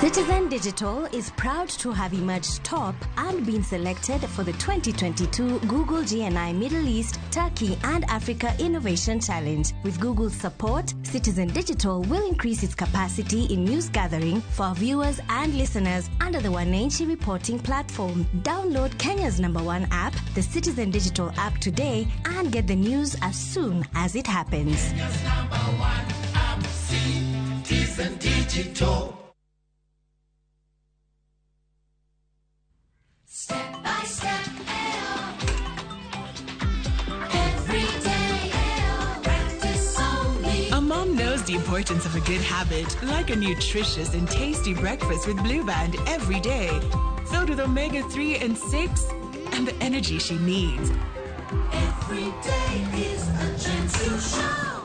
Citizen Digital is proud to have emerged top and been selected for the 2022 Google GNI Middle East, Turkey and Africa Innovation Challenge. With Google's support, Citizen Digital will increase its capacity in news gathering for our viewers and listeners under the Wananchi reporting platform. Download Kenya's #1 app, the Citizen Digital app today, and get the news as soon as it happens. Kenya's #1 app, Citizen Digital. Step by step, every day, practice only. A mom knows the importance of a good habit, like a nutritious and tasty breakfast with Blue Band every day, filled with omega-3 and 6 and the energy she needs. Every day is a chance to show.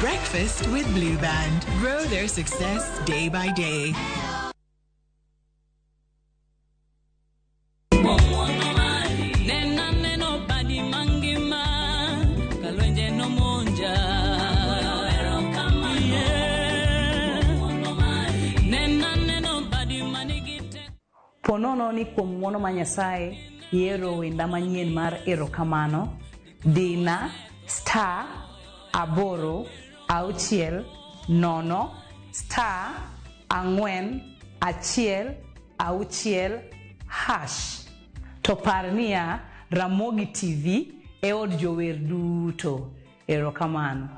Breakfast with Blue Band. Grow their success day by day. Ponono ni kuom ng'wono ma Nyasaye yiero wenda manyien mar erokamano dina star 8 6 0 star 4 1 6 hash. To par niya Ramogi TV e od jower duto. Erokamano.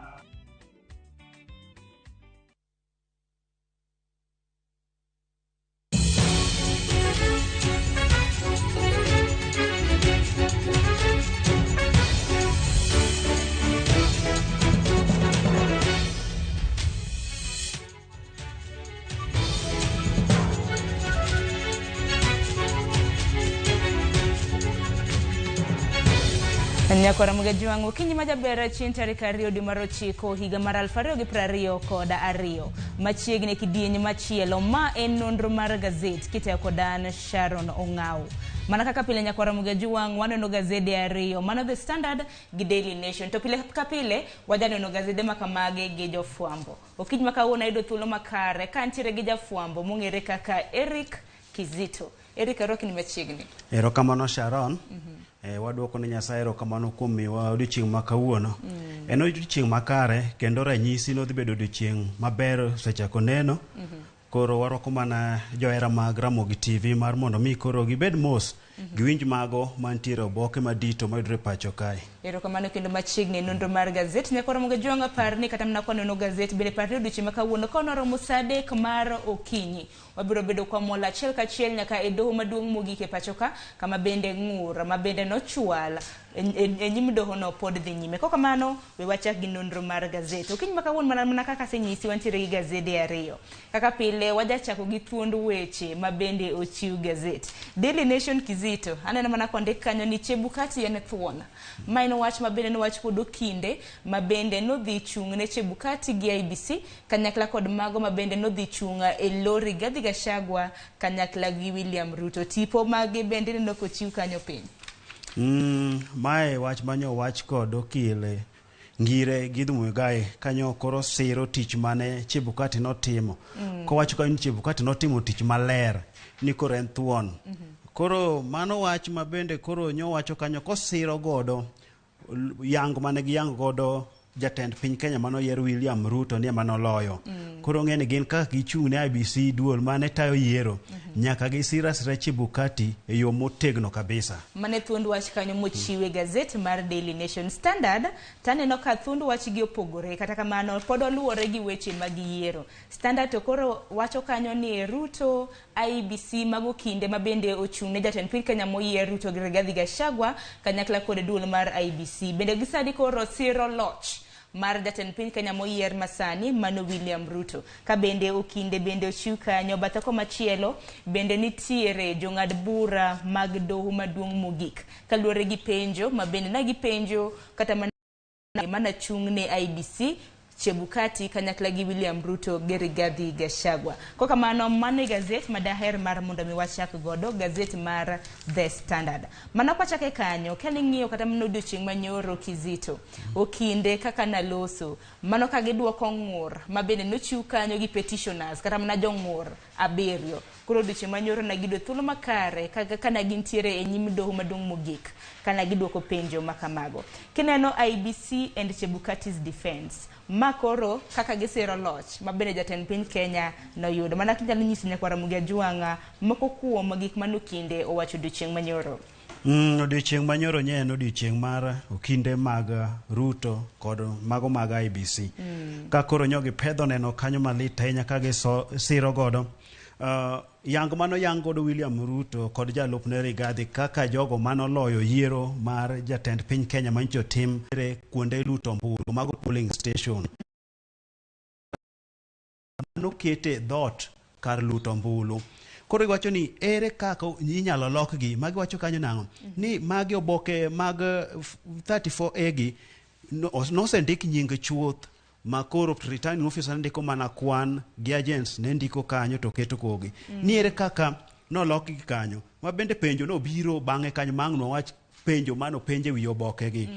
Nyakora Mugajuang' okinyi ma jaber chieng' tarik 2 dwe mar 9 higa mar 2022 machiegni kidieny machielo ma en nonro mar gazet kitayo kod an Sharon Ong'au. Mana kaka pile Nyakwara Mugajuang' waneno gazede ariyo, mano The Standard gi Daily Nation. To pile ka pile wajaneno gazede makamage gi jofwambo. Okinyi ma kawuono ayudo thuolo makare ka antiere gi jafwambo mong'ere kaka Eric Kizito. Eric, arwaki ni machiegni. Erokamano Sharon. Waduoko ne Nyasaye erokamano kuom miwa odiochieng' ma kawuono. En odiochieng' makare kendo ranyisi nodhi bedo odiochieng' maber osechako neno. Koro warwako mana johera mag Ramogi TV mar mondo mi koro gibed mos giwinj mago mantiere oboke madito mayudore pacho kae. Erokamano kendo machiegni nonro mar gazet. Nyakwara Mugajuang' par ni kata mana kwanono gazet bende par ni odiochieng' ma kawuono ka noromo saa 3 mar okinyi wabiro bedo kwa mola achiel kachiel nyaka e doho maduong' mogik e pacho ka kama bende ng'ur ma bende nochwal e nyim dohono pod dhi nyime. Kok kamano we wachak gi nonro mar gazet. Okinyi ma kawuono mana kaka asenyisi wantiere gi gazede ariyo. Kaka pile wajachako gi thuond weche ma bende ochiw gazet. Daily Nation Kizito aneno mana kondik kanyo ni Chebukati en thuon. Ma en wach ma bende nowach kod okinde ma bende nodhi chung' ne Chebukati gi IEBC kanyakla kod mago ma bende nodhi chung' e lo Rigathi Gachagua kanyakla gi William Ruto. Tipo mage bende neno kochiw kanyo piny. Mae wach manyo wach kod okile Ngire Githu Muigai kanyo koro siro tich mane Chebukati notimo. Kowacho kanyo ni Chebukati notimo tich maler ni koro en thuon. Koro mano wach ma bende koro nyowacho kanyo kosiro godo yang mane giyango godo jatend piny Kenya manoyier William Ruto ni ema noloyo. Koro ng'e ni gin kaka gichung' ne IEBC duol mane tayo yiero nyaka gisir asira Chebukati e yo motegno kabisa. Mane thuond wach kanyo mochiwe gazet mar Daily Nation. Standard taneno ka thuond wach gi opogore, kata kamano pod oluwore gi weche mag yiero. Standard to koro wacho kanyo ni Ruto, IEBC mago kinde ma bende ochung' ne jatend piny Kenya moyier Ruto gi Rigathi Gachagua kanyakla kod duol mar IEBC. Bende gisani koro siro loch mar jatend piny Kenya moyier masani mano William Ruto. Ka bende okinde bende ochiw kanyo bathe komachielo bende nitiere jong'ad bura mag doho maduong' mogik kaluwore gi penjo ma bende na gipenjo kata mana chung' ne IEBC Chebukati kanyakla gi William Ruto gi Rigathi Gachagua. Kokamano mano e gazet ma daher mar mondo mi wachak godo, gazet mar The Standard. Mano kwachake kanyo, ka ning'iyo kata mana odiochieng' manyoro Kizito, okinde kaka naloso, mano ka giduoko ng'ur ma bende nochiw kanyo gi petitioners kata mana jong'ur 7. Koro odiochieng' manyoro ne giyudo thuolo makare kana gintiere e nyim doho maduong' mogik kana giduoko penjo makamago. Kineno IEBC and Chebukati's defense, ma koro kaka gisiro loch ma bende jatend piny Kenya noyudo. Mana kinyalo nyiso nyakwar Ramogi Ajwang'a moko kuom gik mane okinde owacho odiochieng' manyoro. Odiochieng' manyoro nye en odiochieng' mar okinde mag Ruto kod mago mag IEBC. Ka koro nyo gipedho neno kanyo malit ahinya ka gisiro godo. Yang mano yang godo William Ruto kod jalupne Rigathi kaka jogo manoloyo yiero mar jatend piny Kenya manyicho tim kuonde luto ombulu mago polling station. Nokete dhoot kar luto ombulu. Koro giwacho ni ere kaka inyalo lokgi, magiwacho kanyo nang'o? Ni magi oboke mag 34A gi nosendik nying chuth ma koro returning officer ndiko mana kwan gi agents ne ndiko kanyo to keto kogi. Ni ere kaka nolokgi kanyo, ma bende penjo nobiro bang'e kanyo ma ang' nwawach penjo mano penje wi oboke gi.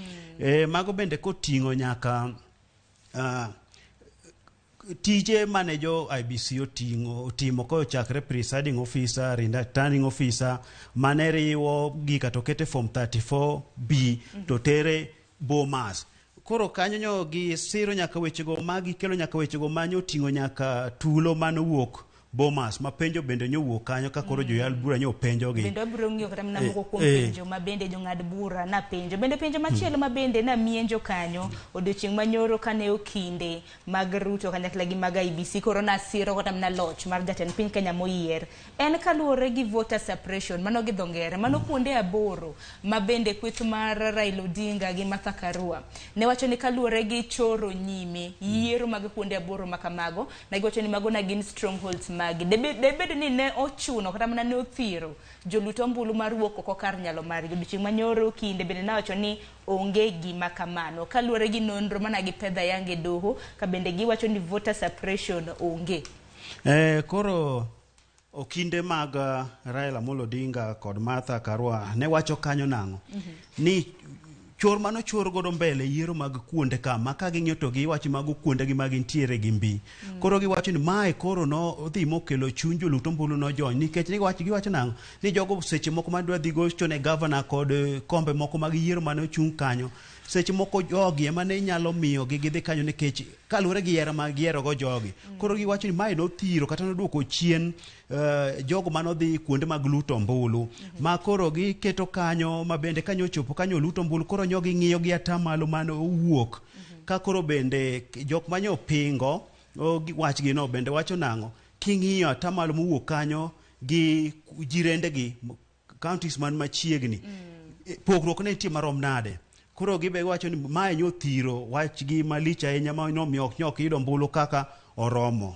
Mago bende koting'o nyaka tije mane jo IEBC otimo kochakre presiding officer, returning officer mane riwo gika to kete form 34B to tere Bomas. Koro kanyo nyo gi siro nyaka wechego magi kelo nyaka wechego manyo oting'o nyaka tulo manowuok Bomas ma penjo bende nyowuok kanyo ka koro joyal bura nyo penjogi. Bende wabiro ng'iyo kata mana moko kuom penjo ma bende jong'ad bura na penjo. Bende penjo machielo ma bende na mienjo kanyo odiochieng' manyoro kane okinde mag Ruto kanyakla gi mag IEBC koro na siro kata mana loch mar jatend piny Kenya moyier. En kaluwore gi voter suppression mano gi dho ngere mano kuonde 8 ma bende kweth mar Raila Odinga gi Martha Karua ne wacho ni kaluwore gi choro nyime yiero mag kuonde 8 makamago na giwacho ni mago na gin strongholds magi. Debed ni ne ochuno kata mana ne othiro joluto ombulu mar wuok oko kar nyalo margi. Odiochieng' manyoro kinde bende nawacho ni onge gima kamano kaluwore gi nonro mana gi pedha yange doho ka bende giwacho ni voter suppression onge. Koro okinde mag Raila Amolo Odinga kod Martha Karua ne wacho kanyo nang'o? Ni chor mano chor godo mbele yiero mag kuonde ka ma ka ging'iyo to giwacho mago kuonde gi ma gintiere gi mbi. Koro giwacho ni mae koro no dhi mokelo chuny joluto ombulu nojony nikech giwacho nang'o? Ni jogo seche moko madwa dhi gocho ne gavana kod kombe moko mag yiero mane ochung' kanyo. Seche moko jogi ema ne nyalo miyo gi gidhi kanyo nikech kaluwore gi hera ma gihero go jogi. Koro giwacho ni mae nothiro kata noduoko chien jogo manodhi kuonde mag luto ombulu. Ma koro giketo kanyo ma bende kanyo ochopo kanyo luto ombulu koro nyo ging'iyo gi atamalo mane owuok. Ka koro bende jok manyo pingo wachgi no bende wacho nang'o? King'iyo atamalo mowuok kanyo gi jirendegi counties man machiegni. Pogruok ne nitie marom nade? Koro gibe wacho ni mae nyo thiro wachgi malich ahinya ma nomiyo ok nyok yudo ombulu kaka oromo.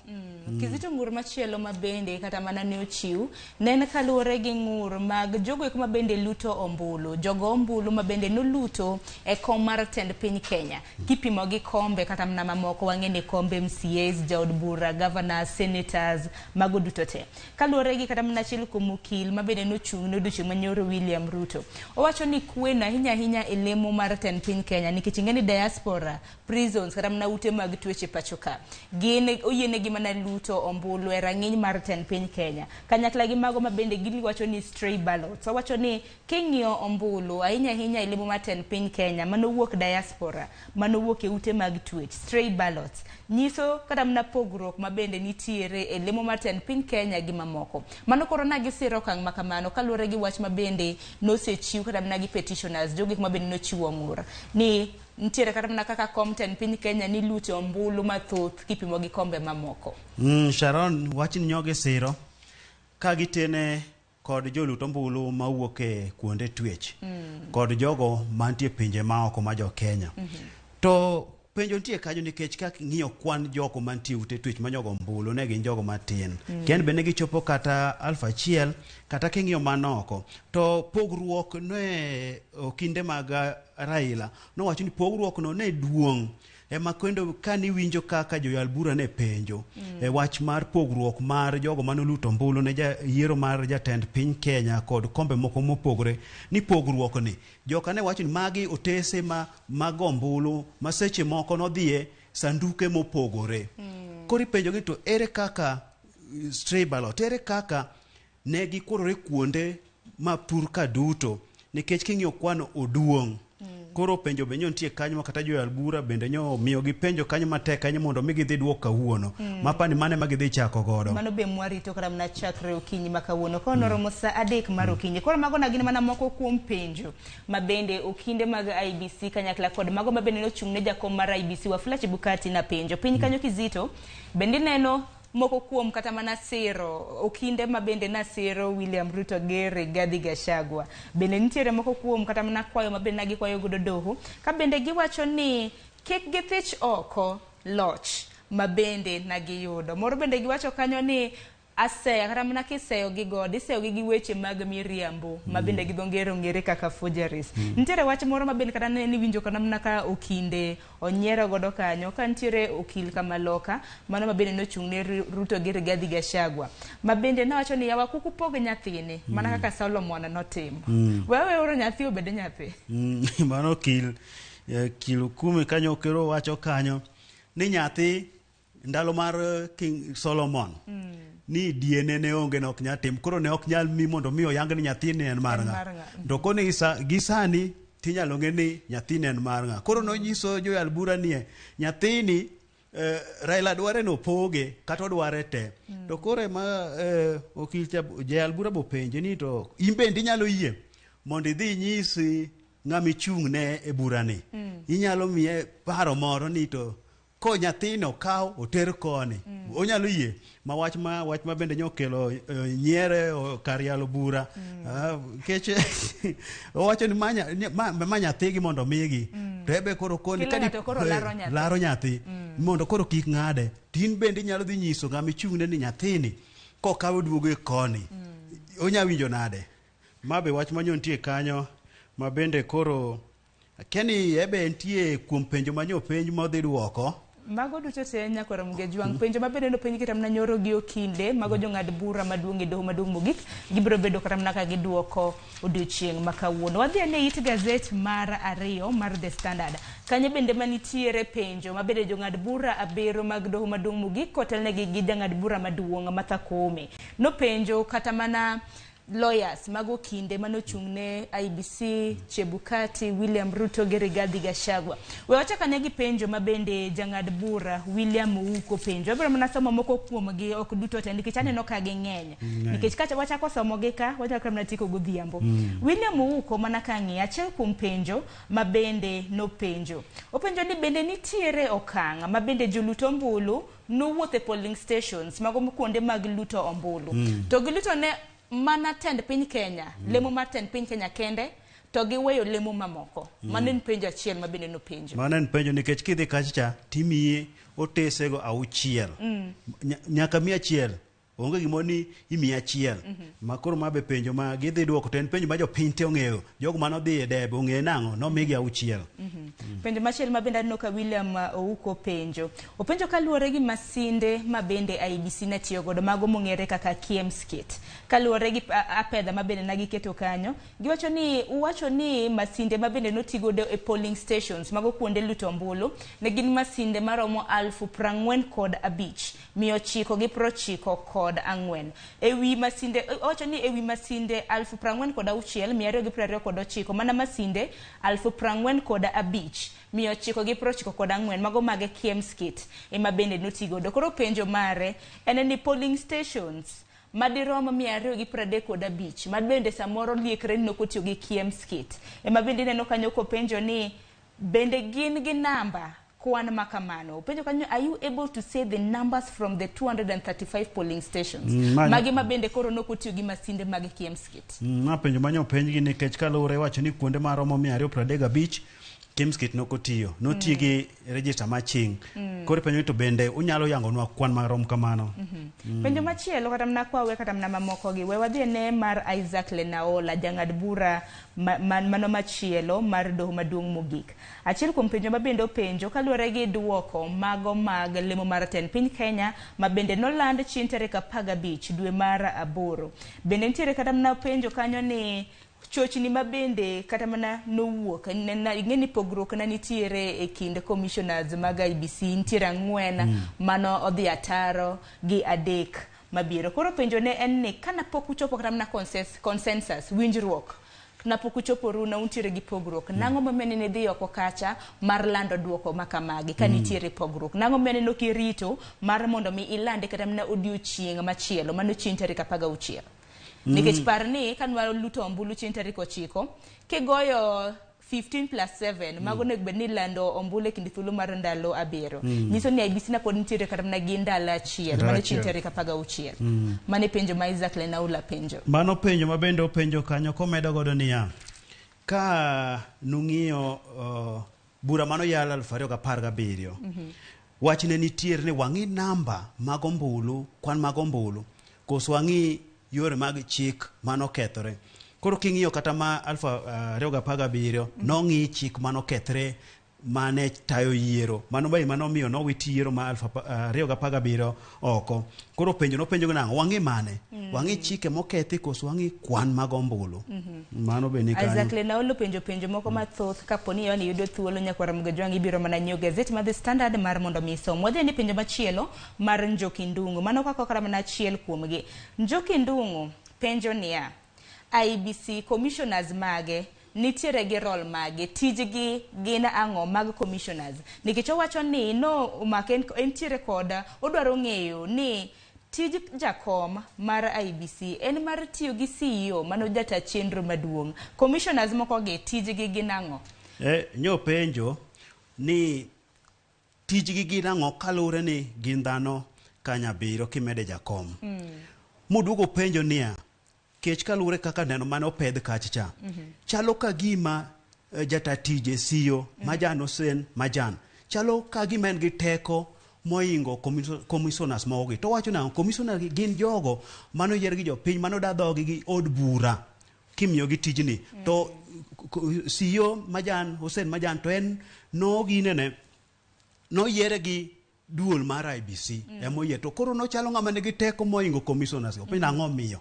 Kizito ng'ur machielo ma bende kata mana ne ochiw ne en kaluwore gi ng'ur mag jogo eko ma bende luto ombulu, jogo ombulu ma bende noluto e kom mar tend piny Kenya kipimo gi kombe kata mana mamoko wang'e ni kombe MCAs, jaod bura, governors, senators, mago duto te. Kaluwore gi kata mana achiel kuom okil ma bende nochung' ne odiochieng' manyoro William Ruto, owacho ni kweno ahinya ahinya e lemo mar tend piny Kenya nikech ing'e ni diaspora, prisons kata mana ute mag tweche pacho ka gin oyienegi mana luto ombulu e rang'iny mar tend piny Kenya. Kanyakla gi mago ma bende giwacho ni stray ballots. Owacho ni king'iyo ombulu ahinya ahinya e lemo mar tend piny Kenya manowuok diaspora, manowuok e ute mag twech, stray ballots nyiso kata mana pogruok ma bende nitiere e lemo mar tend piny Kenya gi mamoko. Mano koro na gisiro okang' ma kamano kaluwore gi wach ma bende nosechiw kata mana gi petitioners, jogo ma bende nochiwo ng'ur ni nitiere kata mana kaka kom tend piny Kenya nilute ombulu mathoth kipimo gi kombe mamoko. Sharon, wachni nyogi siro ka gitene kod jolut ombulu mawuok e kuonde twech kod jogo mantie pinje maoko ma jo Kenya. To penjo nitie kanyo nikech ka ng'iyo kwan jogo mantie ute twech manyogo ombulu ne gin jogo matin. Kendo bende gichopo kata 1000 kata king'iyo manoko. To pogruok ne okinde mag Raila nowacho ni pogruok no ne duong' ema kendo kaniwinjo kaka joyal bura ne penjo e wach mar pogruok mar jogo manoluto ombulu ne yiero mar jatend piny Kenya kod kombe moko mopogore ni pogruok ni joka ne wacho ni magi otese ma mag ombulu ma seche moko nodhiye sanduke mopogore. Koro ipenjo gi to ere kaka stray ballot, ere kaka ne gikurore kuonde ma pur ka duto nikech king'iyo kwano oduong'. Koro penjo be nitie kanyo ma kata joyal bura bende nyo miyo gi penjo kanyo matek kanyo mondo mi gidhi duok kawuono. Mapani mane ma gidhi chako godo. Mano be mwarito kata mana chakre okinyi ma kawuono. Koro noromo saa 3 mar okinyi. Koro mago na gin mana moko kuom penjo ma bende okinde mag IEBC kanyakla kod mago ma bende nochung' ne jakom mar IEBC Wafula Chebukati na penjo. Piny kanyo Kizito bende neno moko kuom kata mana siro okinde ma bende nasiro William Ruto gi Rigathi Gachagua. Bende nitiere moko kuom kata mana kwayo ma bende nagikwayo godo doho ka bende giwacho ni kik githich oko loch ma bende nagiyudo. Moro bende giwacho kanyo ni aseya kata mana kiseyo gi godo iseyo gi weche mag miriambo ma bende gi dho ngere ong'ere kaka forgeries. Nitiere wach moro ma bende kata ne niwinjo kata mana ka okinde onyiero godo kanyo ka nitiere okil kamaloka mano ma bende nochung' ne Ruto gi Rigathi Gachagua ma bende nowacho ni yawa kik upog nyathini mana kaka Solomon notimo. Wewe oro nyathi obed nyathi. Mano okil Kilukumi kanyo okero wacho kanyo ni nyathi ndalo mar King Solomon ni DNA ne onge ne ok nyal tim koro ne ok nyal mi mondo mi oyang ni nyathini en mar ng'a. To koni gi sani tinyalo ng'e ni nyathini en mar ng'a. Koro nonyiso joyal bura ni nyathini Raila dware no poge kata odware te. To koro ema okil cha jayal bura bopenje ni to in bende inyalo yie mondo idhi inyis ng'ama ichung'ne e burani. Inyalo miye paro moro ni to ko nyathino kaw oter koni. Onyalo yie ma wach ma bende nyokelo nyiere kar yalo bura. Nikech owacho ni ma nyathigi mondo migi. To ebe koro koni kadi laro nyathi mondo koro kik ng'ade. Tin bende inyalo dhi nyiso ng'ama ichung'ne ni nyathini kokawe duogo e koni. Onya winjo nade? Ma be wach manyo nitie kanyo ma bende koro Keni ebe nitie kuom penjo manyo penj modhi duoko. Mago duto te nyakora Mugejwang' penjo ma bende nopenj kata mana nyoro gi okinde mago jong'ad bura maduong' e doho maduong' mogik gibiro bedo kata mana ka giduoko odiochieng' ma kawuono. Wadhi ane it gazet mar 2 mar The Standard. Kanyo bende manitiere penjo ma bende jong'ad bura 7 mag doho maduong' mogik kotelnegi gi jang'ad bura maduong' Martha Koome nopenjo kata mana lawyers mago kinde manochung' ne IEBC, Chebukati, William Ruto gi Rigathi Gachagua. We wachak ane gi penjo ma bende jang'ad bura William Ouko penjo. Abiro mana somo moko kuomgi ok duto te nikech aneno ka ging'eny. Nikech ka wachako somogi ka wachako mana tieko godhiambo. William Ouko mana ka ng'iyo achiel kuom penjo ma bende nopenjo. Openjo ni bende nitiere okang' ma bende jolut ombulu nowuotho e polling stations mago kuonde mag luto ombulu. To giluto ne mana tend piny Kenya, lemo mar tend piny Kenya kende, to giweyo lemo mamoko. Mano en penjo achiel ma bende nopenjo. Mano en penjo nikech kidhi kacha cha timiyi otesego 6. Nyaka 100 Onge gimoro ni imiyi achiel. Ma koro ma be penjo ma gidhi duoko to en penjo ma jopiny te ong'eyo. Jogo manodhi e debe ong'e nang'o nomigi auchiel. Penjo machielo ma bende aneno ka William Ouko penjo. Openjo kaluwore gi masinde ma bende IEBC ne tiyo godo mago mong'ere kaka KIEMS kit. Kaluwore gi apedha ma bende nagiketo kanyo, giwacho ni uwacho ni masinde ma bende noti godo e polling stations mago kuonde luto ombulu ne gin masinde maromo 45,994. Ewi masinde owacho ni ewi masinde 46,229 mana masinde 45,994 mago mage KIEMS kit ema bende noti godo. Koro penjo mare en ni polling stations madirom 235 ma bende samoro liekre ni ok otiyo gi KIEMS kit ema bende ineno kanyo kopenjo ni bende gin gi namba kwan makamano. Penjo kanyo, are you able to say the numbers from the 235 polling stations? Magi ma bende koro nok otiyo gi masinde mag KIEMS kit. Ma penjo manyo penjgi nikech kaluwore wacho ni kuonde maromo 235 KIEMS kit nok otiyo. Noti gi register maching. Koro penjo ni to bende unyalo yangonwa kwan marom kamano. Penjo machielo kata mana kwawe kata mana mamoko gi we wadhi ane mar Isaac Lenaola jang'ad bura mano machielo mar doho maduong' mogik. Achiel kuom penjo ma bende openjo kaluwore gi duoko mago mag lemo mar tend piny Kenya ma bende noland chieng' tarik 15 dwe mar 8. Bende nitiere kata mana penjo kanyo ni chochni ma bende kata mana nowuok ing'e ni pogruok na nitiere e kind commissioners mag IEBC nitiere 4 mano odhi ataro gi 3 mabiro. Koro penjo ne en ni kana pok uchopo kata mana consensus winjruok na pok uchopo runa untiere gi pogruok nang'o momiyo ne idhi oko kacha mar lando duoko makamagi ka nitiere pogruok nang'o momiyo ne ok irito mar mondo mi ilande kata mana odiochieng' machielo mano chieng' tarik 16. Nikech par ni kanwa luto ombulu chieng' tarik 9 kigoyo 15 plus 7 mago onego bed ni lando ombulu e kind thuolo mar ndalo 7. Nyiso ni IEBC na pod nitiere kata mana gi ndalo achiel mano chieng' tarik 16. Mano e penjo ma Isaac Lenaola penjo. Mano penjo ma bende openjo kanyo komedo godo niya ka nung'iyo bura mano yal 2017 wach ne nitiere ni wang'i namba mag ombulu kwan mag ombulu koso wang'i yore mag chik manokethore. Koro king'iyo kata ma 2017 nong'i chik manokethre mane tayo yiero mano be manomiyo nowit yiero ma 2017 oko. Koro penjo nopenjo gi nang'o wang'i mane wang'i chike mokethi koso wang'i kwan mag ombulu. Mano be ni kanyo. Isaac Lenaola penjo penjo moko mathoth kapo ni yoni yudo thuolo nyakwara Mugejwang' ibiro mana nyiewo gazet mar The Standard mar mondo mi isom. Wadhi ni penjo machielo mar Njoki Ndung'u mano kaka kata mana achiel kuomgi. Njoki Ndung'u penjo niya IEBC commissioners mage nitiere gi role mage tijgi gin ang'o mag commissioners nikech owacho ni no omake entiere koda odwaro ng'eyo ni tij jakom mar IEBC en mar tiyo gi CEO mano jata chenro maduong'. Commissioners moko gi tijgi gin ang'o? Nyo penjo ni tijgi gin ang'o kaluwore ni gin dhano kanya abiriyo kimede jakom. Moduogo penjo niya kech kaluwore kaka neno mane opedh kacha cha. Chalo ka gima jata tije CEO Majan Hussein Majan chalo ka gima en gi teko moingo commissioners mogo gi. To wacho nang'o commissioners gin jogo mano yier gi jopiny mano da dhogi gi od bura kimiyo gi tijni. To CEO Majan Hussein Majan to en no ginene noyiere gi duol mar IEBC emoyie to koro nochalo ng'ama nigi teko moingo commissioners go. Penjo ang'o miyo?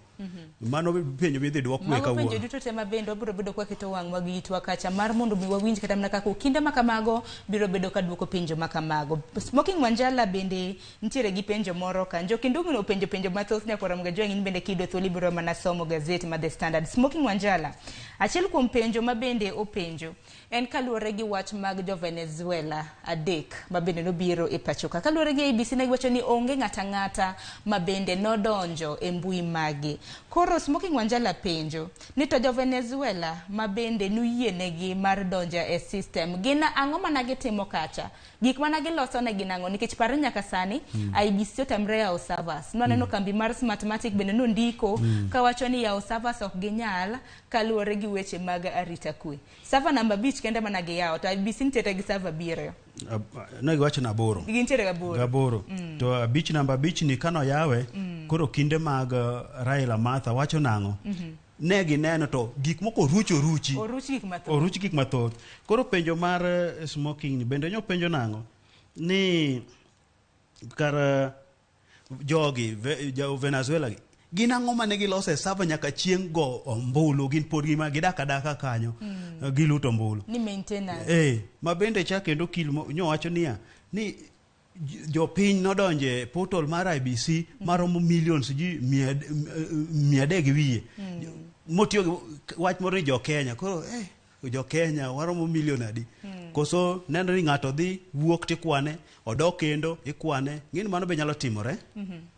Mano penjo midhi dwok Mago kawuono. Penjo duto te ma bende wabiro bedo kwa keto wang' mag itwa kacha mar mondo mi wawinj kata mana kaka okinde makamago biro bedo ka duoko penjo makamago. Smoking Wanjala bende nitiere gi penjo moro ka. Njoki Ndung'u openjo penjo mathoth nyakwara Mugejwang' in bende kiyudo thuolo ibiro mana somo gazet mar The Standard. Smoking Wanjala achiel kuom penjo ma bende openjo en kaluwore gi wach mag jo Venezuela 3 ma bende nobiro e pacho ka. Kaluwore gi IEBC ne giwacho ni onge ng'ata ng'ata ma bende nodonjo e mbui magi. Koro Smoking Wanjala penjo ni to jo Venezuela ma bende noyienegi mar donjo e system gin ang'o mana gitimo kacha? Gik mana giloso ne gin ang'o? Nikech par nyaka sani IEBC otamre yawo servers. Nwaneno kambi mar Smartmatic bende nondiko kawacho ni yawo servers ok ginyal kaluwore gi weche mag arita kwe. Server namba 5 kende mana giyawo to IEBC nitiere gi server 7. Ne giwacho ni 8. Gintiere gi 8. 8. To 5 namba 5 ni kano yawe koro kinde mag Raila Martha wacho nang'o? Ne gineno to gik moko oruch oruchi. Oruch gik mathoth. Oruch gik mathoth. Koro penjo mar smoking ni bende nyo penjo nang'o? Ni kar jogi jo Venezuela gi gin ang'o mane giloso e sava nyaka chieng' go ombulu gin pod gima gidak adaka kanyo giluto ombulu Ni maintenance. Ma bende cha kendo okil nyowacho niya ni jopiny nodonje portal mar IEBC maromo millions ji 300 gi wiye motiyo gi wach moro ni jo Kenya koro jo Kenya waromo million adi koso neno ni ng'ato dhi wuok tikwane odok kendo ikwane ng'eni mano be nyalo timore.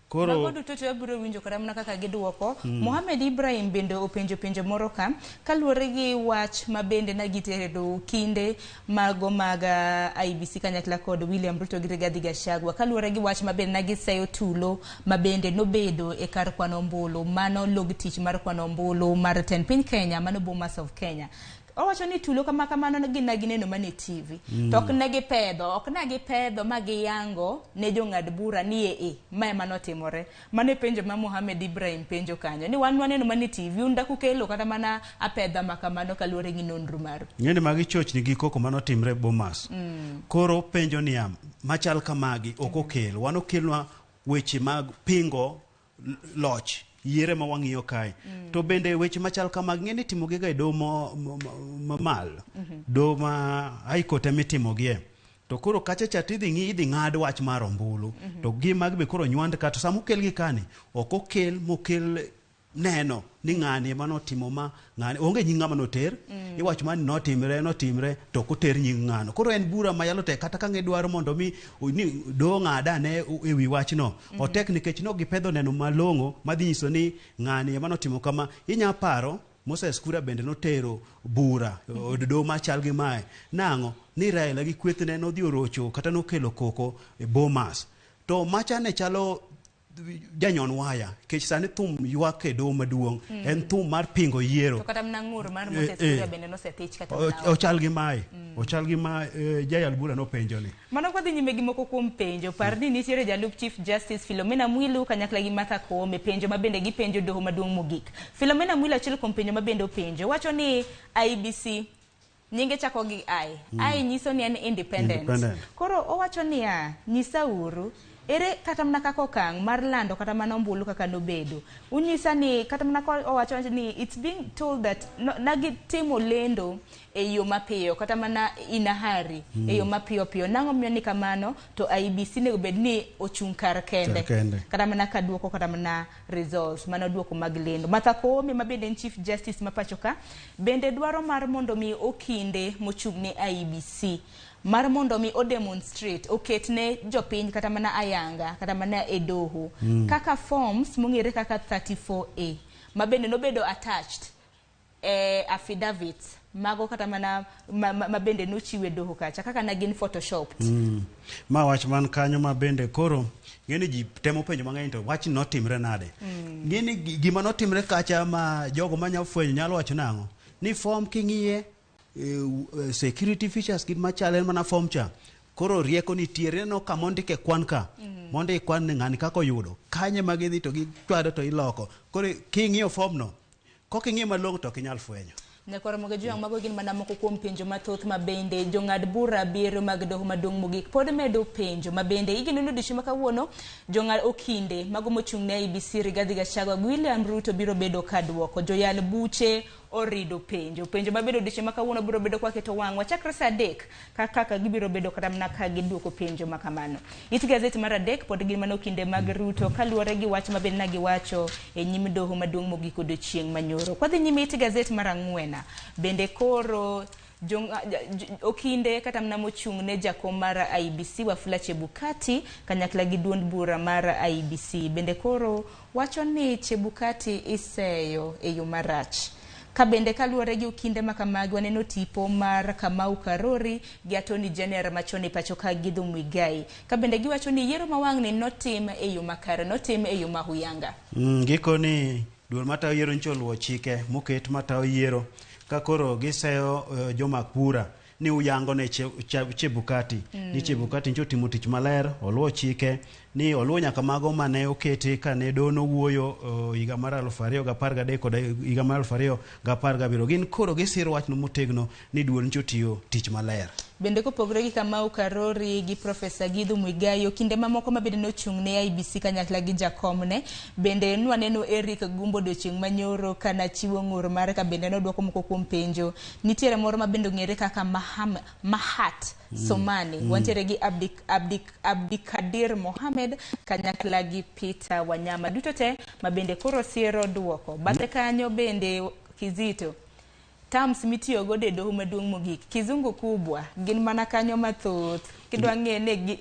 Koro Mago duto te wabiro winjo kata mana kaka giduoko. Mohamed Ibrahim bende openjo penjo moro ka kaluwore gi wach ma bende ne gitere doho kinde mago mag IEBC kanyakla kod William Ruto gi Rigathi Gachagua kaluwore gi wach ma bende ne giseyo tulo ma bende nobedo e kar kwano ombulu mano log tich mar kwano ombulu mar tend piny Kenya mano Bomas of Kenya. Owacho ni tulo kama kamano gin na gineno mana e TV. To ok ne gipedho, ok ne gipedho ma giyango ne jong'ad bura ni e ma ema notimore. Mano e penjo ma Mohamed Ibrahim penjo kanyo. Ni wan waneno mana e TV, un dak ukelo kata mana apedha ma kamano kaluwore gi nonro maru. Ng'eni magi chochni gi koko manotimre Bomas. Koro penjo niya, machal kamagi ok okel. Wan okelnwa weche mag pingo loch yiere ma wang'iyo kae. To bende weche machal kamagi ng'eni itimogi ga e doho mamalo. Doho ma High Court ema itimogie. To koro kacha cha tidhi ng'i idhi ng'ad wach mar ombulu. To gi magi be koro nywand ka to sama okelgi kani ok okel mokel neno ni ng'ani ema notimo ma ng'ani onge nying ng'ama noter. Iwacho mana ni notimre to ok oter nying ng'ano. Koro en bura ma yalo tek kata ka ng'idwaro mondo mi ni doho ng'ad ane e wi wachno. Otek nikech nok gipedho neno malong'o madhi nyiso ni ng'ani ema notimo kama. Inya paro Moses Kuria bende notero bura od doho machal gi mae. Nang'o? Ni Raila gi kwethne nodhi orocho kata nokelo koko e Bomas. To macha ne chalo janyon waya nikech sani thum ywak e doho maduong'. En thum mar pingo yiero. To kata mana ng'ur mar Moses Kuria bende nosethich kata mana Ochal gi mae. Ochal gi ma jayal bura nopenjo ni. Mano kwadhi nyime gi moko kuom penjo, par ni nitiere jalup Chief Justice Philomena Mwilu kanyakla gi Martha Koome penjo ma bende gipenjo doho maduong' mogik. Philomena Mwilu achiel kuom penjo ma bende openjo, wacho ni IEBC nyinge chako gi I. I nyiso ni en independent. Independent. Koro owacho niya, nyisauru ere kata mana kaka okang' mar lando kata mana ombulu kaka nobedo. Unyisa ni kata mana owacho ni it's being told that no, nagitimo lendo e yo mapiyo kata mana in a hurry e yo mapiyo piyo. Nang'o miyo ni kamano to IEBC nego bed ni ochung' kar kende. Kar kende. Kata mana ka duoko kata mana results mano duoko mag lendo. Martha Koome ma bende en Chief Justice ma pacho ka bende dwaro mar mondo mi okinde mochung' ne IEBC mar mondo mi o demonstrate oket ne jopiny kata mana ayanga kata mana e doho kaka forms mong'ere kaka 34A ma bende nobedo attached e affidavits mago kata mana ma bende nochiwe doho kacha kaka na gin photoshopped. Ma wach man kanyo ma bende koro ng'eni ji temo penjo mang'eny to wach notimre nade. Ng'eni gima notimre kacha ma jogo manya fwenyo nyalo wacho nang'o ni form king'iye security features gin machal en mana form cha. Koro rieko nitiere no kama ondike kwan ka. Mondo ikwan ni ng'ani kaka oyudo. Kanye ma gidhi to gichwado to iloko. Koro king'iyo form no, kok ing'iyo malong'o to ok inyal fwenyo. Nyakwar Ramogi Ojwang', mago gin mana moko kuom penjo mathoth ma bende jong'ad bura abiriyo mag doho maduong' mogik pod medo penjo ma bende igeno ni odiochieng' ma kawuono jong'ad okinde mago mochung' ne IEBC Rigathi Gachagua gi William Ruto biro bedo ka duoko. Joyal buche orido penjo. Penjo ma bende odiochieng' ma kawuono biro bedo kwa keto wang'wa chakre saa 3 kaka gibiro bedo kata mana ka giduoko penjo ma kamano. It gazet mar 3 pod gin mana okinde mag Ruto kaluwore gi wach ma bende ne giwacho e nyim doho maduong' mogik odiochieng' manyoro. Kwadhi nyime it gazet mar 4 bende koro okinde kata mana mochung' ne jakom mar IEBC Wafula Chebukati kanyakla gi duond bura mar IEBC bende koro wacho ni Chebukati iseyo e yo marach. Ka bende kaluwore gi okinde ma kamagi waneno tipo mar Kamau Karori gi Attorney General machon e pacho ka Githu Muigai. Ka bende giwacho ni yiero ma wang'ni notim e yo makare, notim e yo ma huyanga. Gikoni duol matayo yiero nyicho oluwo chike moket matayo yiero ka koro giseyo jomak bura. ni uyango ne Chebukati ni Chebukati ncho timo tich maler, oluwo chike, ni oluwo nyaka mago mane oketi kane dono wuoyo higa mar 2013 kod higa mar 2017. Gin koro gisiro wachno motegno ni duol ncho tiyo tich maler. Bende kopogore gi Kamau Karori gi Profesa Githu Muigai, kinde mamoko ma bende nochung' ne IEBC kanyakla gi jakomne, bende nwaneno Eric Gumbo odiochieng' manyoro kana chiwo ng'ur mare ka bende nodwoko moko kuom penjo. Nitiere moro ma bende ong'ere kaka Mahat Somani. Wantiere gi Abdikadir Mohamed kanyakla gi Peter Wanyama. Duto te ma bende koro siro duoko. Bathe kanyo bende Kizito, terms mitiyo godo e doho maduong' mogik, kizungu kubwa, gin mana kanyo mathoth. Kidwa ng'e ni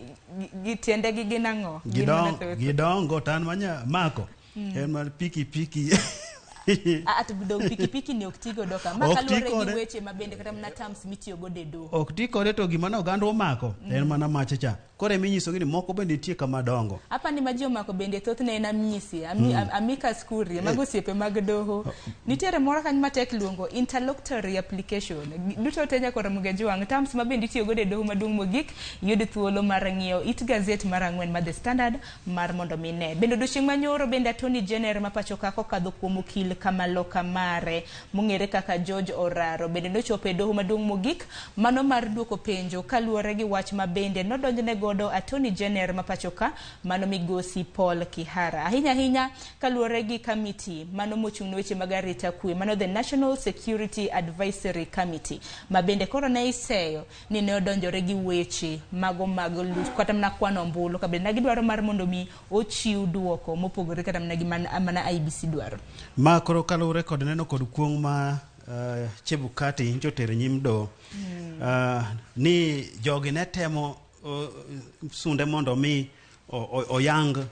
gi tiendegi gin ang'o? Gin mana thoth. Gidongo tan manya mako. En mar piki piki. To dong piki piki ni ok ti godo ka. Ma kaluwore gi weche ma bende kata mana terms mitiyo godo e doho. Ok ti kode to gima ne oganda omako en mana mache cha. Koro eminyisogi ni moko bende nitie kama dongo. Apa ni ma ji omako bende thothne en Amisi, Amicus Curiae, mago osiepe mag doho. Nitiere moro kanyo matek luongo interlocutory application. Duto te nyaka Ramogi Ajwang', terms ma bende itiyo godo e doho maduong' mogik, yud thuolo mar ng'iyo it gazet mar 4 mar The Standard mar mondo mi ne. Bende odiochieng' manyoro bende Attorney General ma pacho ka kokadho kuom okil Kamaloka mare mong'ere kaka George Oraro bende nochopo e doho maduong' mogik mano mar duoko penjo kaluwore gi wach ma bende nodonjne godo Attorney General ma pacho ka mano migosi Paul Kihara. Ahinya ahinya kaluwore gi committee mano mochung' ne weche mag arita kwe mano the National Security Advisory Committee ma bende koro ne iseyo ni ne odonjore gi weche mago mag kata mana kwano ombulu ka bende ne gidwaro mar mondo mi ochiw duoko mopogore kata mana gi mana IEBC dwaro. Ma koro kaluwore kod neno kod kuong' ma Chebukati ncho tero nyim doho ni jogi ne temo sunde mondo mi oyang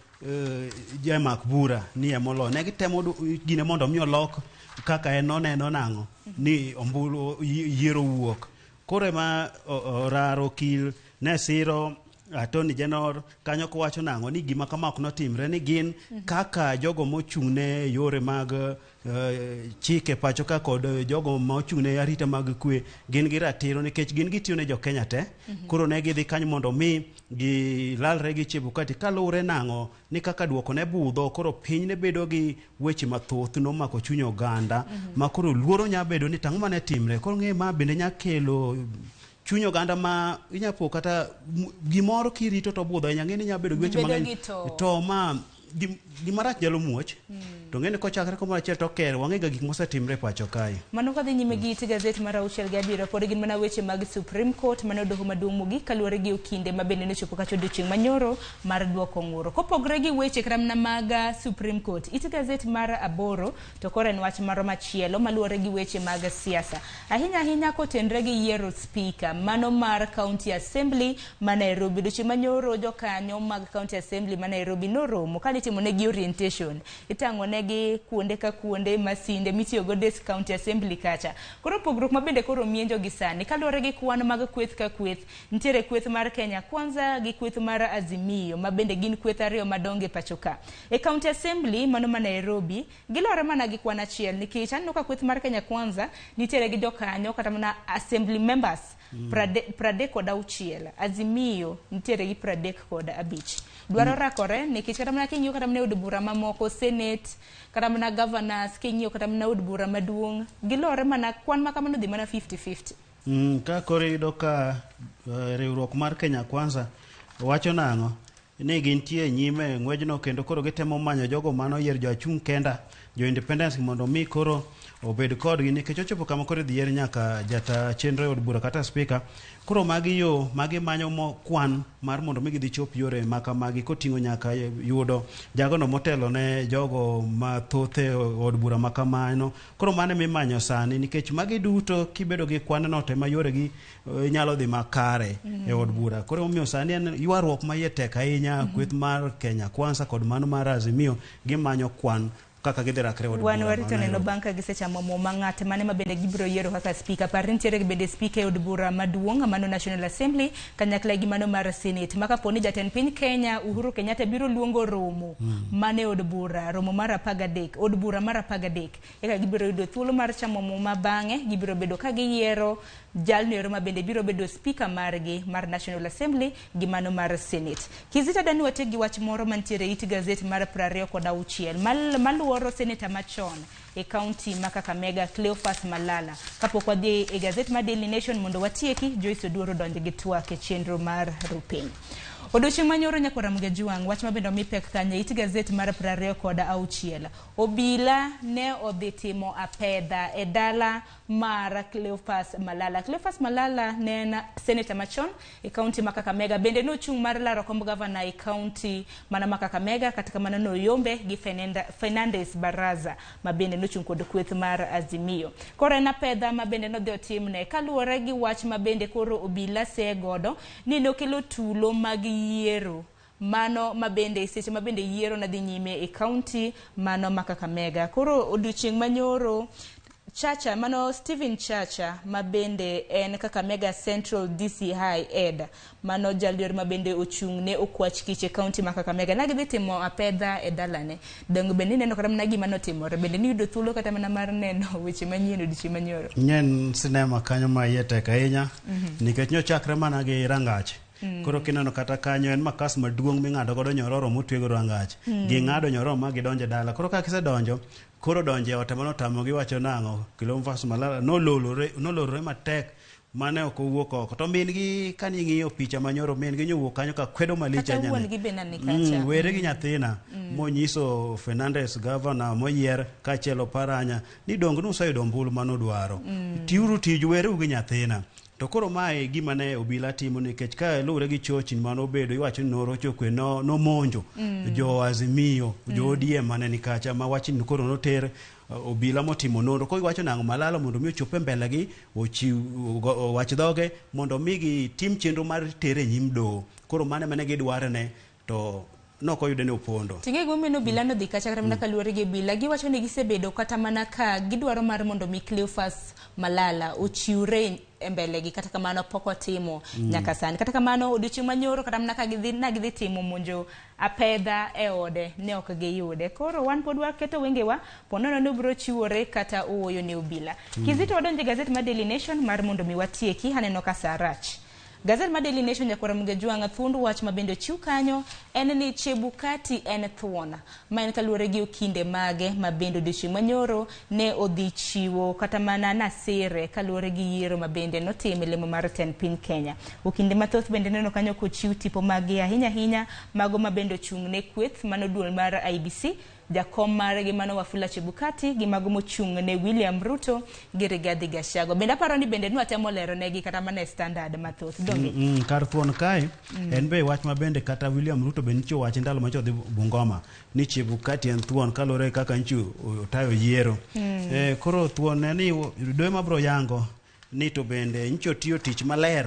jamak bura ni emolo. Ne gitemo gine mondo mi olok kaka en noneno nang'o ni ombulu yiero wuok. Koro ema Oraro okil ne siro Attorney General kanyo kowacho nang'o ni gima kama ok notimre ni gin kaka jogo mochung' ne yore mag chike pacho ka kod jogo mochung' ne arita mag kwe gin gi ratiro nikech gin gitiyo ne jo Kenya te. Koro ne gidhi kanyo mondo mi gilalre gi Chebukati kaluwore nang'o ni kaka duoko ne budho koro piny ne bedo gi weche mathoth nomako chuny oganda ma koro luoro nya bedo ni tang'o mane timre. Koro ng'e ma bende nya kelo chuny oganda ma inyapo kata gimoro kirito to budho ahinya, ng'e ni nya bedo gi weche mang'eny to ma gimarach nyalo muoch. To ng'e ni kochakre kumoro achiel to ker wang'e ga gik mosetimre e pacho kae. Mano kadhi nyime gi it gazet mar 6 gi 7 pod gin mana weche mag Supreme Court mane doho maduong' mogik kaluwore gi okinde ma bende nochopo kacha odiochieng' manyoro mar duoko ng'uro. Kopogore gi weche kata mana mag Supreme Court, it gazet mar 8 to koro en wach moro machielo maluwore gi weche mag siasa. Ahinya ahinya kotenre gi yiero speaker mano mar County Assembly ma Nairobi. Odiochieng' manyoro jokanyo mag County Assembly ma Nairobi noromo kane itimo negi orientation. Itang'o negi kuonde ka kuonde masinde mitiyo godo e County Assembly kacha. Koro pogruok ma bende koro mienjo gi sani kaluwore gi kwan mag kweth ka kweth, nitiere kweth mar Kenya Kwanza gi kweth mar Azimio ma bende gin kweth ariyo madongo e pacho ka. E County Assembly mano ma Nairobi gilore mana gi kwan achiel nikech aneno ka kweth mar Kenya Kwanza nitiere gi jokanyo kata mana assembly members 36, Azimio nitiere gi 35. Dwaro rakore nikech kata mana king'iyo kata mana e od bura mamoko, Senate, kata mana governors, king'iyo kata mana od bura maduong', gilore mana kwan ma kamano dhi mana 50-50. Ka koro iyudo ka riwruok mar Kenya Kwanza wacho nang'o ni gintie nyime e ng'wejno kendo koro gitemo manyo jogo manoyier jo achung' kenda jo independence mondo mi koro obed kodgi nikech ochopo kama koro idhi yier nyaka jata chenro e od bura kata speaker. Koro magi yo magimanyo mo kwan mar mondo mi gidhi chop yore makamagi koting'o nyaka yudo jagono motelo ne jogo mathoth e od bura makamano. Koro mano emimanyo sani nikech magi duto kibedo gi kwan no to ema yoregi nyalo dhi makare e od bura. Koro emomiyo sani en ywaruok ma iye tek ahinya. Kweth mar Kenya Kwanza kod mano mar Azimio gimanyo kwan. kaka gidhi rakre od Wan bura ma warito neno Nairobi. bang' ka gisechamo muma ng'at mane ma bende gibiro yiero kaka spika. Par ni nitiere bende spika e od bura maduong' mano National Assembly kanyakla gi mano mar Senate. Ma kapo ni jatend piny Kenya Uhuru Kenyatta biro luongo romo mane od bura, romo mar 13, od bura mar 13. Eka gibiro yudo thuolo mar chamo muma bang'e gibiro bedo ka giyiero jalno ero ma bende biro bedo spika margi mar National Assembly gi mano mar Senate. Kizito dani watiek gi wach moro mantiere e it gazet mar 26 maluoro seneta machon e kaunti ma Kakamega Cleophas Malala. Kapok wadhi e gazet mar Daily Nation mondo watieki, Joyce Oduor odonjo gi twak e chenro mar Rupiny. Odiochieng' manyoro nyakwar Ramogi Ajwang', wach ma bende omi pek kanyo e it gazet mar 26, obila ne odhi timo apedha e dala mar Cleophas Malala. Cleophas Malala ne en seneta machon e kaunti ma Kakamega, bende nochung' mar laro komb gavana e kaunti mana ma Kakamega, kata kamano noyombe gi Fernandes Baraza ma bende nochung' kod kweth mar Azimio. Koro en apedha ma bende nodhi otimne kaluwore gi wach ma bende koro obila see godo ni nokelo tulo mag yiero mano ma bende seche ma bende yiero ne dhi nyime e kaunti mano ma Kakamega. Koro odiochieng' manyoro Chacha, mano Stephen Chacha ma bende en Kakamega Central DCI Ed, mano jaldier ma bende ochung' ne okwach kich e kaunti ma Kakamega. Ne gidhi timo apedha e dalane. Donge bende ineno kata mana gima notimore? Bende niyudo thuolo kata mana mar neno weche manyien odiochieng' manyoro? Nyen sinema kanyo ma iye tek ahinya nikech nyochakre mana gi rangach. Koro kineno kata kanyo en makas maduong' ming'ado godo nyororo motwe godo rangach. Ging'ado nyororo ma gidonjo e dala. Koro ka gisedonjo, koro donjo e ot ema notamogi wacho nang'o. Cleophas Malala nolorore matek mane ok owuok oko. To min gi kane ing'iyo picha manyoro min gi nyowuok kanyo ka kwedo malich Kata ahinya wuon ni. gi be ne ni kacha. Were gi nyathina monyiso Fernandes gavana moyier kaachiel Oparanya ni dong nuseyudo ombulu manudwaro. Tiuru tiju, wereuru gi nyathina. To koro mae gima ne obila timo nikech ka luwore gi chochni mane obedo iwacho ni norocho kwe nomonjo jo Azimio, jo ODM mane ni kacha ma wachni koro noter obila motimo nonro. Koro iwacho nang'o Malala mondo mi ochop e mbele gi ochiw owach dhoge mondo mi gitim chenro mar tere e nyim doho. Koro mano ema ne gidware ne to nokoyude ni opondo. Ting'e gimomiyo obila nodhi kacha kata mana kaluwore gi obila, giwacho ni gisebedo kata mana ka gidwaro mar mondo mi Cleophas Malala ochiwre e mbele gi, kata kamano pok otimo nyaka sani. Kata kamano odiochieng' manyoro kata mana ka gidhi na gidhi timo monjo apedha e ode ne ok giyude. Koro wan pod waketo wengewa ponono ni obiro chiwore kata ooyo ne obila. Kizito wadonjo e gazet mar Daily Nation mar mondo mi watieki, aneno ka saa rach. Gazet mar Daily Nation nyakwar Ramogi Ajwang' thuond wach ma bende ochiw kanyo en ni Chebukati en thuon. Ma en kaluwore gi okinde mage ma bende odiochieng' manyoro ne odhi chiwo kata mana nasire kaluwore gi yiero ma bende notim e lemo mar tend piny Kenya. Okinde mathoth bende neno kanyo kochiw tipo maggi ahinya ahinya mago ma bende ochung' ne kweth mano duol mar IEBC, jakom margi mano Wafula Chebukati gi mago mochung' ne William Ruto gi Rigathi Gachagua. Bende aparo ni bende nwatemo lero negi kata mana e standard mathoth. Donge? Kar thuon kae en be wach ma bende kata William Ruto be nitie owachi ndalo manyocha odhi Bungoma ni Chebukati en thuon kaluwore gi kaka nyocha otayo yiero. Koro thuon en ni doyo mabiro yango ni to bende nyocha otiyo tich maler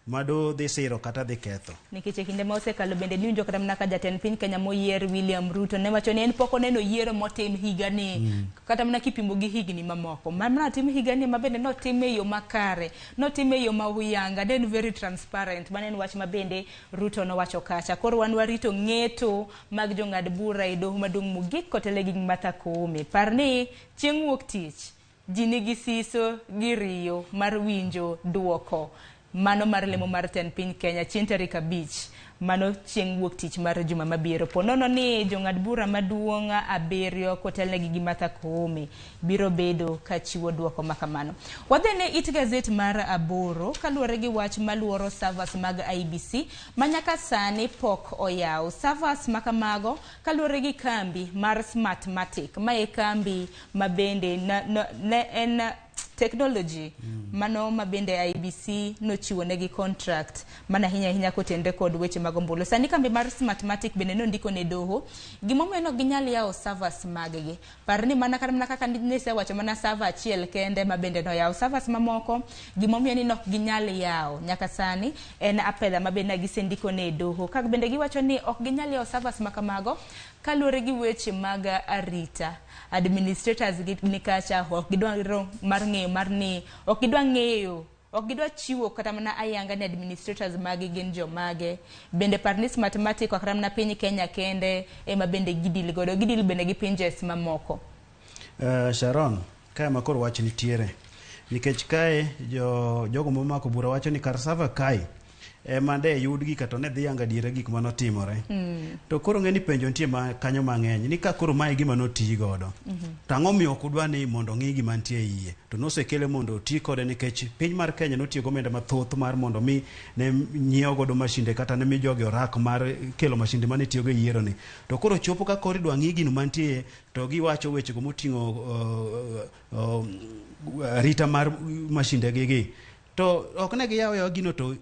mado dhi siro kata dhi ketho. Nikech e kinde ma osekalo bende niwinjo kata mana ka jatend piny Kenya moyier William Ruto ne wacho ni en pok oneno yiero motim higani kata mana kipimo gi higni mamoko. Mana otim higani ma bende notim e yo makare, notim e yo ma huyanga, ne en very transparent. Mano en wach ma bende Ruto nowacho kacha. Koro wan warito ng'eto mag jong'ad bura e doho maduong' mogik kotele gi Martha Koome. Par ni chieng' wuok tich ji nigi siso gi riyo mar winjo duoko mano mar lemo mar tend piny Kenya chieng' tarik 5 mano chieng' wuok tich mar juma mabiro. Po nono ni jong'ad bura maduong' 7 kotelnegi gi Martha Koome biro bedo ka chiwo duoko makamano. Wadhi ne it gazet mar 8 kaluwore gi wach maluoro servers mag IEBC ma nyaka sani pok oyaw. Servers makamago kaluwore gi kambi mar Smartmatic, ma e kambi ma bende ne en Technology mano ma bende IEBC nochiwo negi contract mana ahinya ahinya kotenre kod weche mag ombulu. Sani kambi mar Smartmatic bende nondiko ne doho gimomiyo nok ginyal yawo servers mag-gi. Par ni mana kata mana kaka nisewacho mana server achiel kende ma bende noyaw servers mamoko gimomiyo ni nok ginyal yawo nyaka sani en apedha ma bende gisendiko ne doho. Ka bende giwacho ni ok ginyal yawo servers ma kamago kaluwore gi weche mag arita. Administrators gi ni kacha ok gidwaro mar ng'eyo mar ni ok gidwa ng'eyo ok gidwa chiwo kata mana ayanga ni administrators magi gin jomage. Bende par ni Smartmatic ok mana piny Kenya kende ema bende gidil godo, gidil bende gi pinjes mamoko. Sharon, kae ma koro wach nitiere nikech kae jogo momako bura wacho ni kar server kae ema de yudgi kata ne dhi yanga adiera gik manotimore. To koro ng'e ni penjo nitie ma kanyo mang'eny ni ka koro mae gima notii godo. To ang'o miyo ok udwa ni mondo ng'i gima nitie e iye? To nosekele mondo oti kode nikech piny mar Kenya notiyo gomenda mathoth mar mondo mi ne nyiew godo mashinde kata ne mi jogi orak mar kelo mashinde mane tiyogo e yiero ni. To koro chopo ka koro idwa ng'i gino mantie to giwacho wechego moting'o arita mar mashinde gi. To ok ne giyawo yawa gino to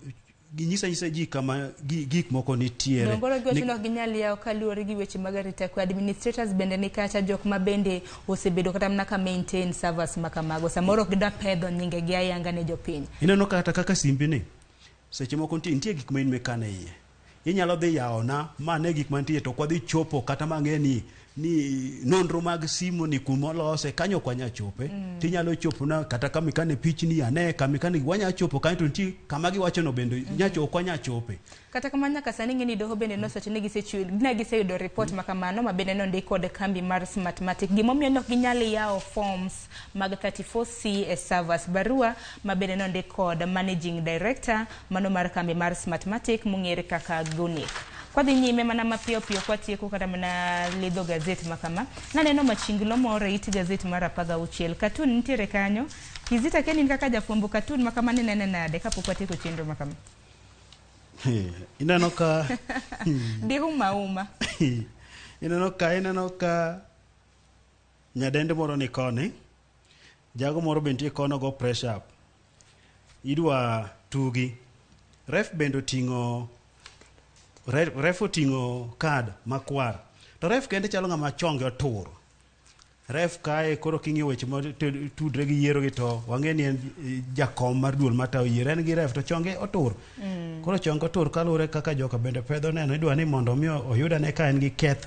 ginyisa nyisa ji kama gik moko nitiere. Dongoro giwacho ni ok ginyal yawo kaluwore gi weche mag arita kwe. Administrators bende ni kacha jok ma bende osebedo kata mana ka maintain servers ma kamago. Samoro ok gidwa pedho nyinge gi ayanga ne jopiny. Ineno kata kaka simbi ni seche moko nitie gik ma in mikano e iye. Inyalo dhi yawona ma ne gik mantie to ok wadhi chopo kata mang'e ni nonro mag simu ni kumolose kanyo ok wanyal chope. Tinyalo chopona kata kama ikane pichni ane kama ikane wanyalo chopo kanyo to nitie kama giwacho no bende nyacho ok wanyal chope. Kata kamano nyaka sani ng'e ni doho bende nosewacho ni gisechiwo ne giseyudo report ma kamano ma bende nondik kod kambi mar Smartmatic. Gimomiyo ne ok ginyal yawo forms mag 34C e servers. Barua ma bende nondik kod managing director mano mar kambi mar Smartmatic mong'ere kaka Gunik. Kwadhi nyime mana mapiyo piyo kwatieko kata mana lidho gazet ma kama. Naneno machinglo moro e it gazet mar 16. Cartoon nitiere kanyo. Kizita Ken in kaka jafwambo cartoon ma kama ninene nade kapok watieko chenro ma kama? Ineno ka Dihuma uma. Ineno ka nyadende moro ni koni, jago moro be nitie kono go press up. Idwa tugi. Ref bende oting'o ref oting'o card makwar. To ref kende chalo ng'ama chonge otur. Ref kae koro king'iyo weche ma tudre gi yiero gi to wang'e ni en jakom mar duol matayo yiero en gi ref to chonge otur. Koro chonge otur kaluwore kaka joka bende pedho neno idwa ni mondo mi oyud ane ka en gi keth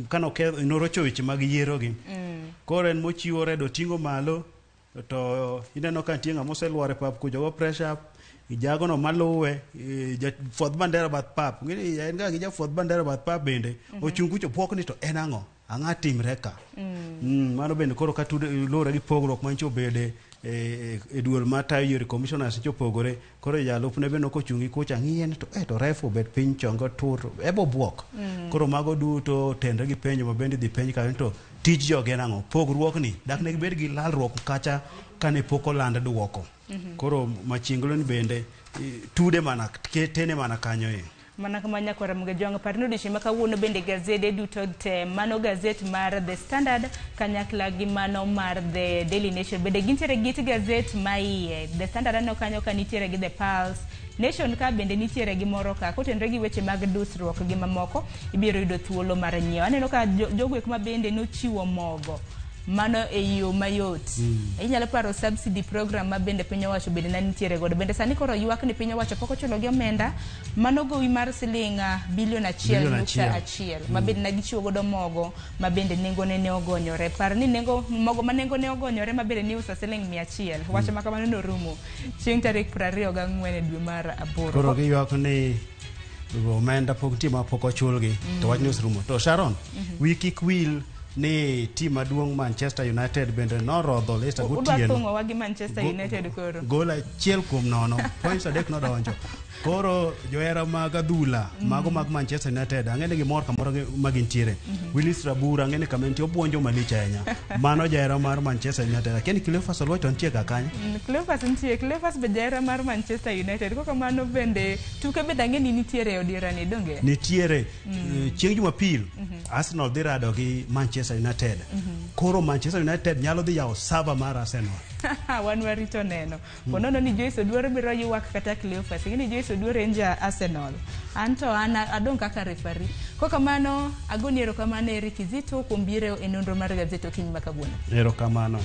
kano keth norocho weche mag yiero gi. Koro en mochiwo red oting'o malo to ineno ka nitie ng'ama oselwar e pap kucho go pressure up. Jagono maluwe jafuodh bandera bath pap ng'eni en ga gi jafuodh bandera bath pap bende ochung' kucho bwok ni to en ang'o ang'a timre ka. Mano bende koro ka luwore gi pogruok manyicho obede e duol matayo yiero commissioners nyicho opogore koro jalupne bende ok ochung' gi kucha ng'iye ni to to ref obet piny chonge otur ebo bwok. Koro mago duto tenre gi penjo ma bende idhi penj kanyo to tij jogi en ang'o pogruok ni dak ne gibed gi lalruok kacha kane pok oland duoko. Koro machinglo ni bende tude mana tene mana kanyo e. Mana kama nyakwara Mugejwang' par ni odiochieng' ma kawuono bende gazede duto te mano gazet mar The Standard kanyakla gi mano mar The Daily Nation bende gintiere gi it gazet ma iye. The Standard aneno kanyo ka nitiere gi The Pulse, Nation ka bende nitiere gi moro ka kotenore gi weche mag dusruok gi mamoko ibiro yudo thuolo mar nyiewo. Aneno ka jogo eko ma bende nochiwo mogo mano e yo mayot. Inyalo paro subsidy program ma bende piny owacho bende ne nitiere godo. Bende sani koro ywak ni piny owacho pok ochulo gi omenda mano gowi mar siling bilion 1.1 ma bende ne gichiwo godo mogo ma bende nengone ne ogonyore. Par ni nengo mogo ma nengone ogonyore ma bende niuso siling 100. Wach ma kamano norumo chieng' tarik 24 dwe mar 8. Koro giywak ni omenda pok nitie ma pok ochulgi to wach ni oserumo. To Sharon, wi kik wil ni team maduong' Manchester United bende norodho Leicester gotieno. Udwa thung'owa gi Manchester United koro. Gol 1-0, points 3 nodonjo. Koro johera mag adhula mago mag Manchester United ang'e ni gimor kamoro ma gintiere. Willis Rabura ang'e ni kama entie obuonjo malich ahinya. Mano jahera mar Manchester United. Akia ni Cleophas Oluoch to nitie ga kanyo. Cleophas nitie, Cleophas be jahera mar Manchester United. Koko mano bende tuke bende ang'e ni nitiere e odierani donge? Nitiere. Chieng' Jumapil Arsenal dhi rado gi Manchester United. Koro Manchester United nyalo dhi yawo saba mar Arsenal. Wan warito neno. Ponono ni Joyce Oduor biro ywak kata Cleophas. Ing'e ni Joyce Oduor en ja Arsenal. Anto an adong' kaka referee. Kokamano agoni erokamano Eric Kizito kuom biro e nonro mar gazet okinyi ma kawuono. Erokamano.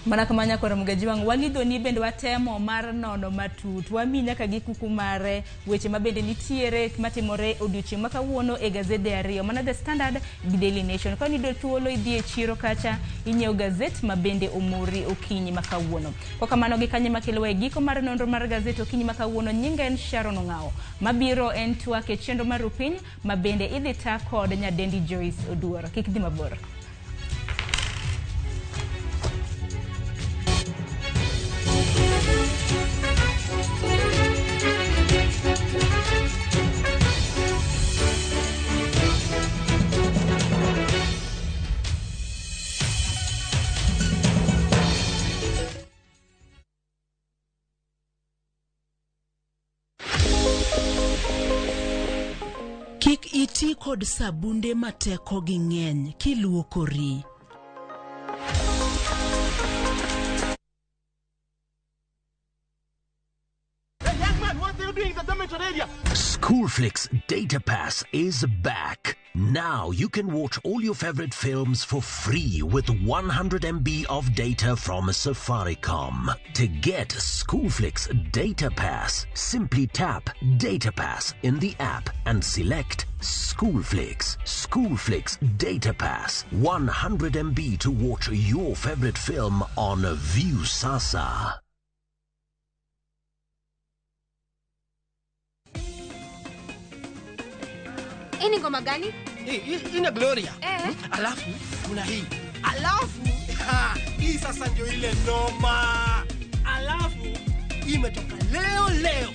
Mana kama nyakoro Mgajiwang' walidhoni bende watemo mar nono matut. Wami nyaka gi kuku mare weche ma bende nitiere matimore odiochieng' ma kawuono e gazede ariyo mana The Standard gi Daily Nation. Ka niyudo thuolo idhi e chiro kacha inyiew gazet ma bende omori okinyi ma kawuono. Kokamano gi kanye makelowa e giko mar nonro mar gazet okinyi ma kawuono nyinga en Sharon Ong'awo. Mabiro en twak e chenro mar Rupiny ma bende idhi ta kod nyadendi Joyce Oduor. Kik dhi mabor. Kik iti kod sabunde ma tekogi ng'eny kiluokori. Schoolflix Data Pass is back. Now you can watch all your favorite films for free with 100 MB of data from Safaricom. To get Schoolflix Data Pass, simply tap Data Pass in the app and select Schoolflix. Schoolflix Data Pass, 100 MB to watch your favorite film on Viusasa. Hii ni ngoma gani? Hii ni Gloria. Alafu kuna hii. Alafu hii sasa ndio ile noma. Alafu imetoka leo leo.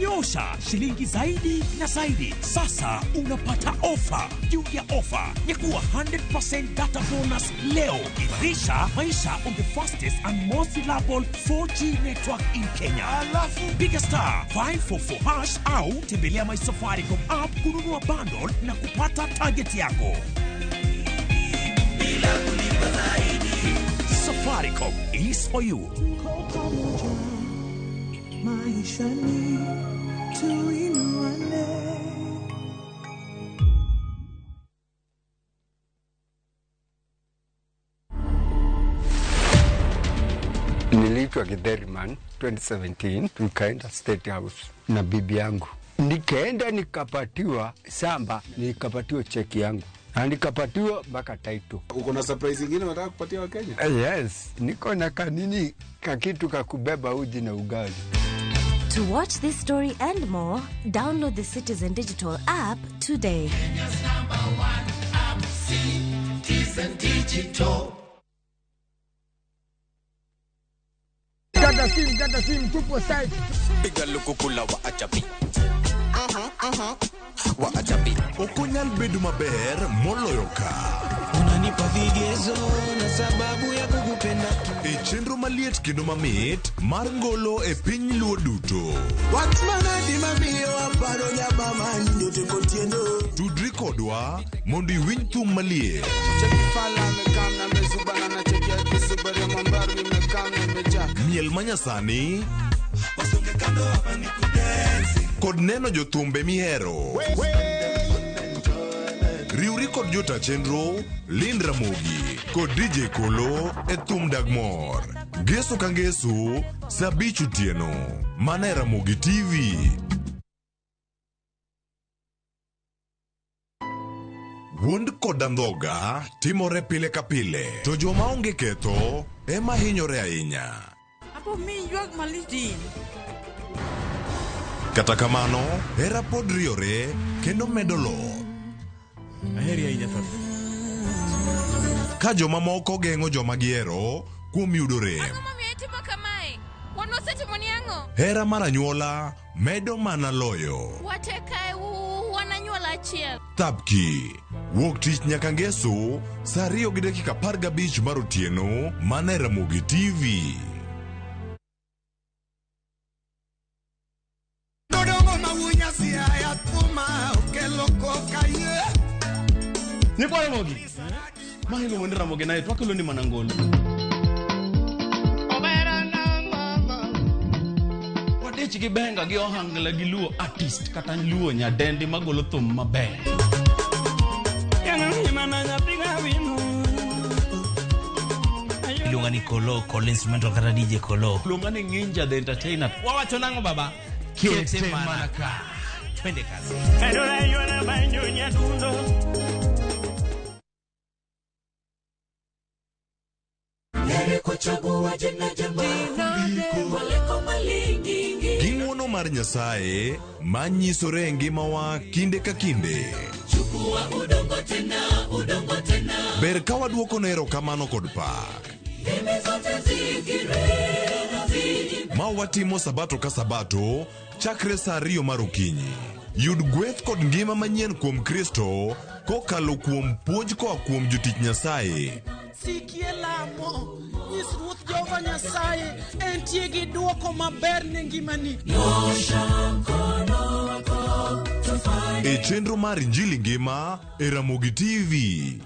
Nyosha shilingi zaidi na zaidi. Sasa unapata ofa juu ya ofa ya kuwa 100% data bonus leo. Irisha maisha on the fastest and most reliable 4G network in Kenya. Alafu piga star 544 hash au tembelea my Safaricom app kununua bundle na kupata target yako. Bila kulipa zaidi. Safaricom is for you. Maishani tuinuane. Niliitwa Githeriman 2017, tukaenda State House na bibi yangu. Nikaenda nikapatiwa samba, nikapatiwa cheki yangu na nikapatiwa mpaka title. Uko na surprise nyingine unataka kupatia Wakenya? Yes, niko na kanini kakitu kakubeba uji na ugali. To watch this story and more, download the Citizen Digital app today. Kenya's number one app, Citizen Digital. Gata sim, tupo site. Piga lukukula wa achapi. Wa achapi. Okonyal bedo maber moloyo ka. Unanipa vigezo na sababu ya kukupenda. E chenro maliet kendo mamit mar ngolo e piny Luo duto. Wach manadi mamiyo aparo nyamama nyote kotieno. Tudri kodwa mondo iwinj thum maliet. Miel manyasani kod neno jothumbe mihero. Riwri kod jota chenro Lynn Ramogi kod DJ Kolo e thum dag mor. Ngeso ka ngeso saa 5 otieno mana e Ramogi TV. Wuond kod andhoga timore pile ka pile, to joma onge ketho ema hinyore ahinya. Apo mi ywak malich. Kata kamano, hera pod riore kendo medo loth. Aheri ahinya tata. Ka jomamoko geng'o joma gihero kuom yudo rem. Ang'o momiyo itimo kamae? Wan wasetimoni ang'o? Hera mar anyuola medo mana loyo. Wate kae wan anyuola achiel. Thapki wuok tich nyaka ngeso saa 2:15 mar otieno mana e Ramogi TV. Nyikwa Ramogi. Mahingo wuond Ramogi naye twakelo ni mana ngolo. Odich gi benga gi ohangla gi luo artist kata luo nyadendi magolo thum maber. Iluonga ni Kolo, Kolo Instrumental kata DJ Kolo. Luonga ni Nginja the Entertainer. Wawacho nang'o baba? Kete mana ka. Twende kazi. Gi ng'wono mar Nyasaye ma nyisore e ngimawa kinde ka kinde. Ber ka waduokone erokamano kod pak. Ma watimo sabato ka sabato chakre sa 2 mar okinyi. Yud gweth kod ngima manyien kuom Kristo kokalo kuom puonj koa kuom jotich Nyasaye. Sikie lamo, nyis Ruoth Jehova Nyasaye entie gi dwoko maber ne ngimani. E chenro mar Injili Ngima e Ramogi TV.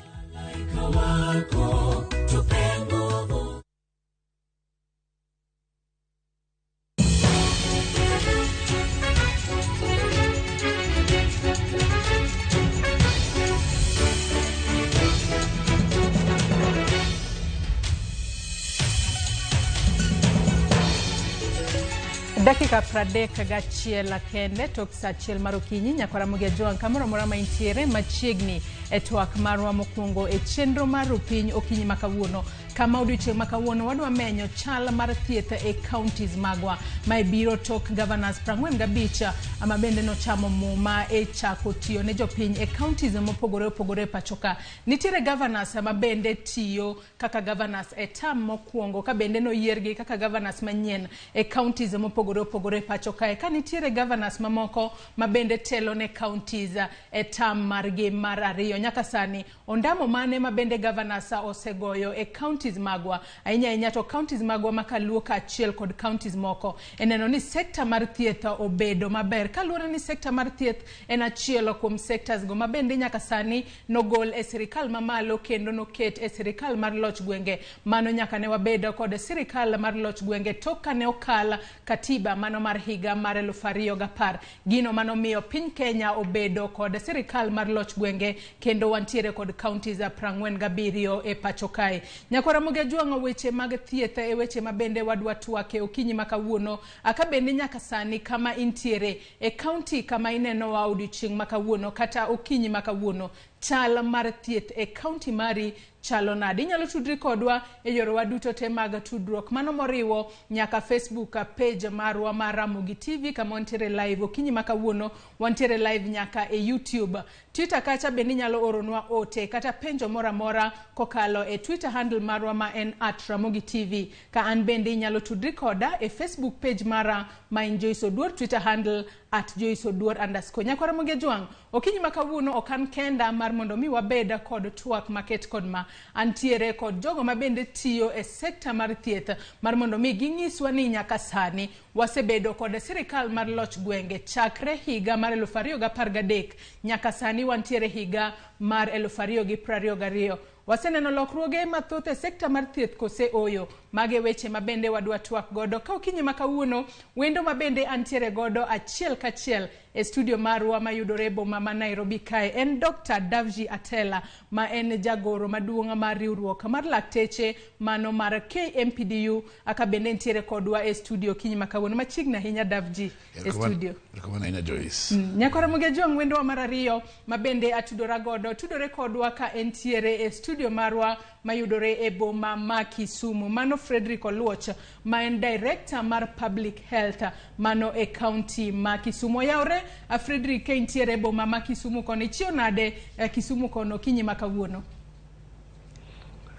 Dakika 31 kende tok sa 1 mar okinyi nyaka Ramogi Ajwang' kamoro amora ma intiere machiegni e twak marwa mokwongo e chenro mar Rupiny okinyi ma kawuono kama odiochieng' ma kawuono wadwa menyo chal mar thieth e counties magwa. Mae biro tok governors 45 ma bende nochamo muma e chako tiyo ne jopiny e counties mopogore opogore e pacho ka. Nitiere governors ma bende tiyo kaka governors e term mokwongo ka bende noyiergi kaka governors manyien e counties mopogore opogore e pacho kae, ka nitiere governors mamoko ma bende telo ne counties e term margi mar ariyo. Nyaka sani ondamo mane ma bende governors osegoyo e counties magwa, ahinya ahinya to counties magwa ma kaluo kaachiel kod counties moko, e neno ni sekta mar thieth obedo maber, kaluwore ni sekta mar thieth en achiel kuom sectors go ma bende nyaka sani nogol e sirikal mamalo kendo noket e sirikal mar loch gwenge. Mano nyaka ne wabedo kod sirikal mar loch gwenge tok kane okal katiba mano mar higa mar 2010, gino manomiyo piny Kenya obedo kod sirikal mar loch gwenge kendo wantiere kod counties 47 e pacho kae. Nyakwara Ramogi Ajwang', weche mag thieth e weche ma bende wadwa twake okinyi ma kawuono, aka bende nyaka sani kama intiere e county kama inenowa odiochieng' ma kawuono kata okinyi ma kawuono, chal mar thieth e county mari chalo nade? Inyalo tudri kodwa e yorewa duto te mag tudruok, mano moriwo nyaka Facebook page marwa mar Ramogi TV kama wantiere live okinyi ma kawuono, wantiere live nyaka e YouTube. Twitter kacha bende inyalo oronwa ote kata penjo moro amora kokalo e Twitter handle marwa ma en @RamogiTV. Ka an bende inyalo tudri koda e Facebook page mara ma en Joyce Oduor, Twitter handle @JoyceOduor_. Nyakwara Ramogi Ajwang', okinyi ma kawuono ok an kenda mar mondo mi wabed kod twak maket kod ma. Antiere kod jogo ma bende tiyo e sekta mar thieth mar mondo mi ginyiswa ni nyaka sani wasebedo kod sirikal mar loch gwenge chakre higa mar 2013 nyaka sani wantiere higa mar 2022. Waseneno lokruoge mathoth e sekta mar thieth kose oyo? Mage weche ma bende wadwa twak godo ka okinyi ma kawuono. Wendo ma bende antiere godo achiel kachiel e studio marwa mayudore e boma ma Nairobi kae en Dr. Davji Atela ma en jagoro maduong' mar riwruok mar lakteche mano mar KMPDU, aka bende ntiere kodwa e studio okinyi ma kawuono. Machiegni ahinya Davji e studio. Erokamano ahinya Joyce. Nyakwara Ramogi Ajwang', wendowa mar ariyo ma bende atudora godo tudore kodwa ka entiere e studio marwa mayudore e boma ma Kisumu. Mano Frederick Oluoch ma en director mar public health mano e county ma Kisumu. Oyawre Frederick ka intiere e boma ma Kisumu kono, ichiew nade Kisumu kono okinyi ma kawuono?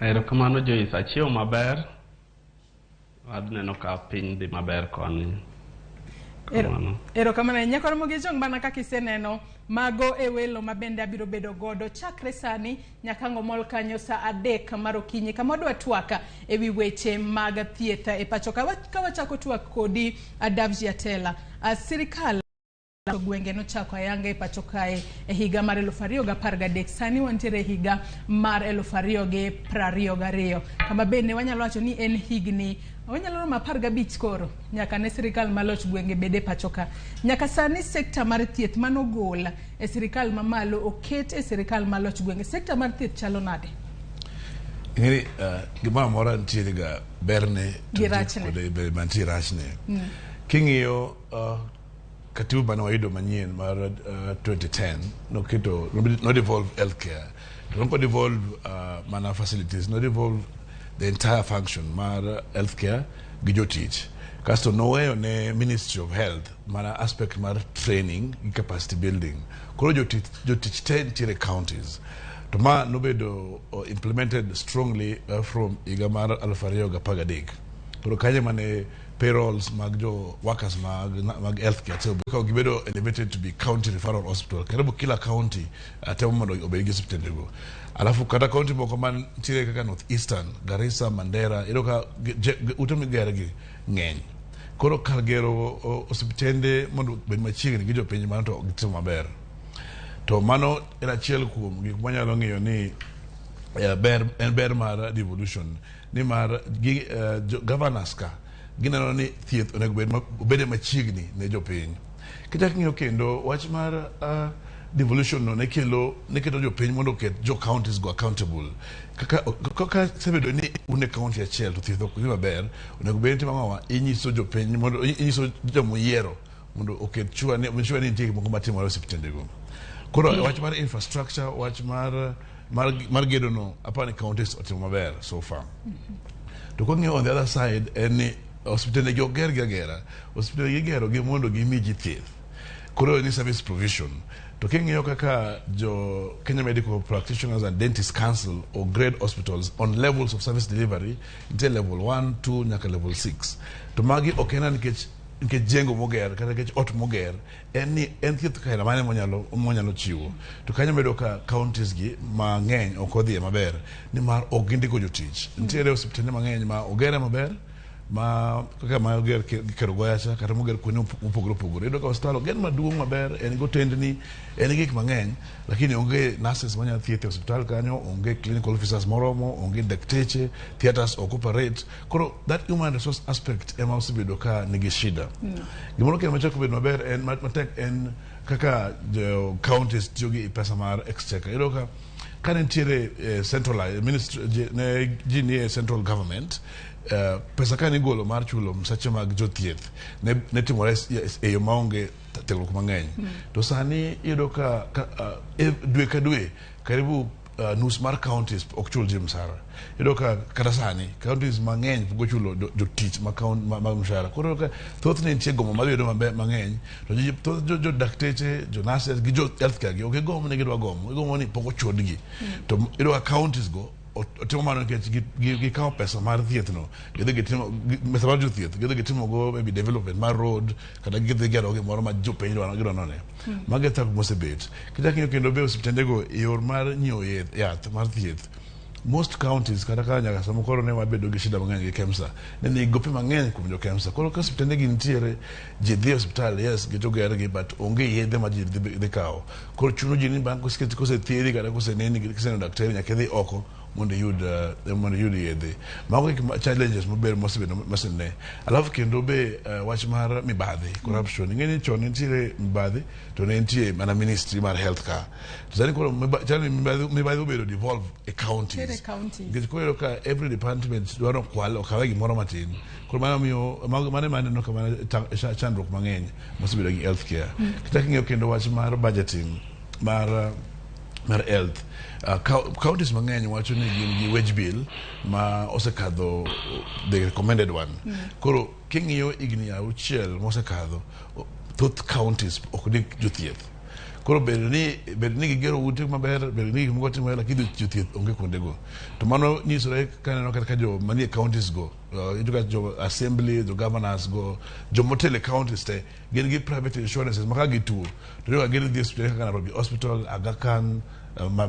Erokamano Joyce, achiew maber. Aneno ka piny dhi maber koni. Erokamano ahinya. Nyakwara Ramogi Ajwang', mana kaka iseneno mago e welo ma bende abiro bedo godo chakre sani nyaka ng'omol kanyo sa 3 mar okinyi kama wadwa twak e wi weche mag thieth e pacho ka. Ka wachako twak kodi Davji Atela, sirikal Gwenge nochako ayanga e pacho kae e higa mar 2013. Sani wantiere e higa mar 2022, kama bende wanyalo wacho ni en higni wanyalo romo 15 koro nyaka ne sirikal maloch gwenge bede pacho ka. Nyaka sani sekta mar thieth manogol e sirikal mamalo oket e sirikal maloch gwenge, sekta mar thieth chalo nade? Ing'eni gimoro amora nitiere ga berne to Gi nitie rachne. kod ber mantie rachne. King'iyo katiba mane wayudo manyien mar 2010 noketo no devolve healthcare, to nok devolve mana facilities, no devolve the entire function mar healthcare gi jotich. Kasto noweyo ne Ministry of Health mana aspect mar training gi capacity building. Koro jotich te nitiere counties, to ma nobedo implemented strongly from higa mar 2013. Koro kanyo mane payrolls mag jo workers mag healthcare temo ka gibedo elevated to be county referral hospital. Karibu kila county temo mondo obed gi osiptendego. Alafu kata county moko mantiere kaka North Eastern, Garissa, Mandera, iyudo ka ute migergi ng'eny. Koro kar gero osiptende mondo obed machiegni gi jopiny, mano to ok gitimo maber. To mano en achiel kuom gik mwanyalo ng'iyo ni ber en ber mar devolution, nimar gi governors ka gineno ni thieth onego bed obede machiegni ne jopiny. Kichak ing'iyo kendo wach mar devolution no ne kelo ne keto jopiny mondo oket jo counties go accountable. Kaka sebedo ni un e county achiel to thieth ok dhi maber, onego bed ni timo ang'owa? Inyiso jopiny mondo inyiso jomoyiero mondo oket sure ni nitie gik moko matimore e osiptendego. Koro wach mar infrastructure, wach mar gedo no, apani counties otimo maber so far. To kwang'iyo on the other side, en ni osiptende gi ok ger gi agera. Osiptende gi igero gi mondo gimi ji thieth. Koro ni service provision. To king'iyo kaka jo Kenya Medical Practitioners and Dentists Council or grade hospitals on levels of service delivery, nitie level 1, 2 nyaka level 6. To magi ok en nikech jengo moger kata nikech ot moger, en ni en thieth kaina mane monyalo chiwo. To kanyo bedo ka counties gi mang'eny ok odhiye maber, nimar ok gindiko jotich. Nitiere osiptende mang'eny ma ogere maber, ma kaka ma oger Kerugoya cha kata moger kuonde mopogore opogore. Iyudo ka osiptal oger maduong' maber, en gotendni, en gi gik mang'eny, lakini onge nurses manyalo thieth e osiptal kanyo, onge clinical officers moromo, onge dakteche, theatres ok operate. Koro that human resource aspect ema osebedo ka nigi shida. Gimoro kendo machako bedo maber en matek en kaka jo counties tiyo gi pesa mar exchequer. Iyudo ka kane nitiere centralized ministry, ne ji nie central government, pesa kane igolo mar chulo msache mag jothieth ne timore e yo maonge thegruok mang'eny. To sani iyudo ka dwe ka dwe karibu nus mar counties ok chul ji msara. Iyudo ka kata sani counties mang'eny pok ochulo jotich mag mshahara. Koro iyudo ka thothne nitie gomo madhi bedo maber mang'eny, to thoth jo dakteche, jo nurses gi jo healthcare gi ok gigom ni gidwa gomo, gigomo ni pok ochodgi. To iyudo ka counties go otimo mano nikech gikawo pesa mar thieth no, gidhi gitimo pesa mar jothieth, gidhi gitimo go maybe development mar road kata gidhi gero gimoro ma jopiny dwaro gidwa none. Mago e thagruok mosebet. Kichak ing'iyo kendo be osiptendego e yor mar nyiewo yath mar thieth, most counties kata ka nyaka sama koro ne wabedo gi shida mang'eny gi KEMSA, ne nigi gope mang'eny kuom jo KEMSA. Koro ka osiptende gi nitiere, ji dhi e osiptal, yes, gitoger gi, but onge yedhe ma ji dhi kawo. Koro chuno ji ni bang' kosethiedhi kata koseneni kiseneno daktari, nyaka idhi oko mondo iyud yedhe. Mago gik challenges maber mosebedo mosene. Alafu kendo be wach mar mibadhi, corruption. Ing'e ni chon ne nitiere mibadhi to ne nitie mana ministry mar health ka. To sani koro chal ni mibadhi obedo devolve e counties. Nitiere counties. Nikech koro iyudo ka every department dwaro kwal okawe gimoro matin. Koro mano miyo mano ema aneno ka mana chandruok mang'eny mosebedo gi healthcare. Kichak ing'iyo kendo wach mar budgeting mar health, counties mang'eny wacho ni gin gi wage bill ma osekadho the recommended one. Koro king'iyo higni 6 mosekadho, thoth counties ok ndik jothieth. Koro bed ni gigero ute maber, bed ni gik moko timore, lakini jothieth onge kuondego. To mano nyisore kaneno kata ka jo manie counties go. Iyudo ka jo assembly, jo governors go, jomotelo e counties te gin gi private insurances ma ka gituo to iyudo ka gidhi e osiptende kaka Nairobi Hospital, Aga Khan,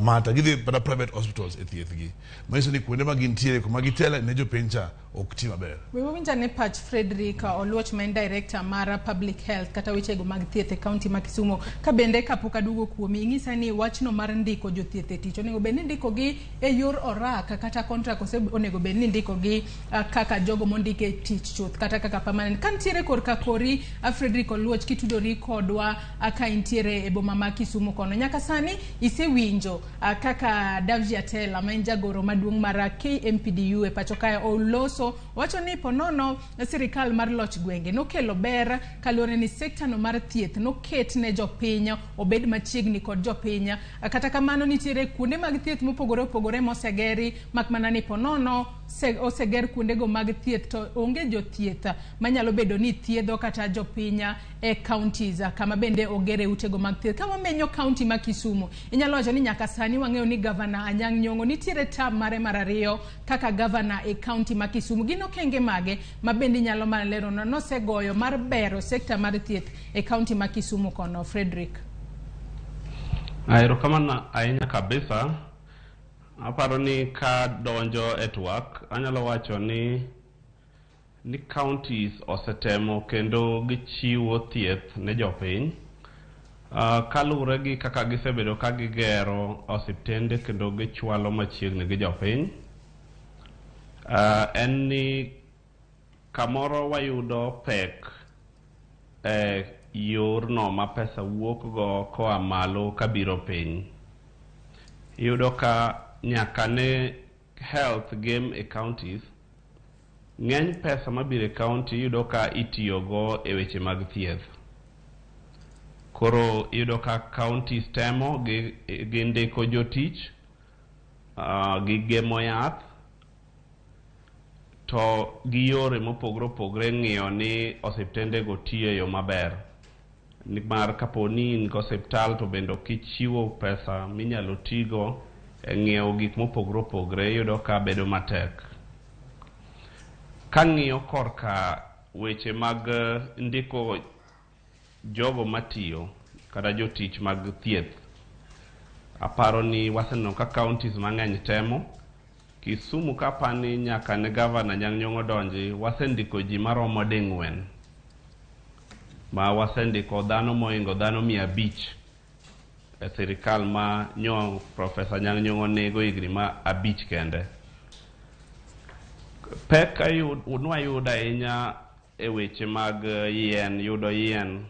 Mata, gidhi mana private hospitals e thieth gi. Manyiso ni kuonde ma gintiere kuma gitele ne jopiny cha ok ti maber. We wawinj ane pach Frederick Oluoch ma en director mar public health kata wechego mag thieth e county ma Kisumu. Ka bende kapok aduogo kuomi, ing'isa ni wachno mar ndiko jothieth e tich onego bed ni indikogi e yor orak kata contract kose onego bed ni indikogi kaka jogo mondik e tich chuth kata kaka permanent. Ka nitiere korka kori Frederick Oluoch kitudori kodwa ka intiere e boma ma Kisumu kono. Nyaka sani isewinjo kaka Davji Atela ma en jagoro maduong' mar KMPDU e pacho kae oloso wacho ni ponono sirikal mar loch gwenge nokelo ber kaluwore ni sekta no mar thieth noket ne jopiny obed machiegni kod jopiny. Kata kamano nitiere kuonde mag thieth mopogore opogore mosegeri mak mana ni ponono oseger kuondego mag thieth to onge jothieth manyalo bedo ni thiedho kata jopiny e counties kama bende ogere utego mag thieth. Ka wamenyo county ma Kisumu, inyalo wacho ni nyaka sani wang'eyo ni gavana Anyang' Nyong'o nitiere term mare mar ariyo kaka gavana e county ma Kisumu. Gin okenge mage ma bende inyalo mana leronwa nosegoyo mar bero sekta mar thieth e county ma Kisumu kono, Frederick? Erokamano ahinya kabisa. Aparo ni ka donjo e twak, anyalo wacho ni counties osetemo kendo gichiwo thieth ne jopiny. Kaluwore gi kaka gisebedo ka gigero osiptende kendo gichwalo machiegni gi jopiny. En ni kamoro wayudo pek e yorno ma pesa wuok go koa malo kabiro piny. Iyudo ka nyaka ne health game e counties, ng'eny pesa mabiro e county iyudo ka itiyogo e weche mag thieth. Koro iyudo ka counties temo gi ndiko jotich, gi gemo yath, to gi yore mopogore opogore ng'iyo ni osiptende go tiyo e yo maber. Nimar kapo ni in gi osiptal to bende ok ichiwo pesa minyalo tigo e ng'iewo gik mopogore opogore, iyudo ka bedo matek. Kang'iyo korka weche mag ndiko jogo matiyo kata jotich mag thieth, aparo ni waseneno ka counties mang'eny temo. Kisumu kapani nyaka ne gavana Anyang' Nyong'o donji, wasendiko ji maromo 4 ma wasendiko dhano mohingo dhano 500 e sirikal ma nyo Profesa Anyang' Nyong'o nego higni ma 5 kende. Pek nwayudo ahinya e weche mag yien, yudo yien.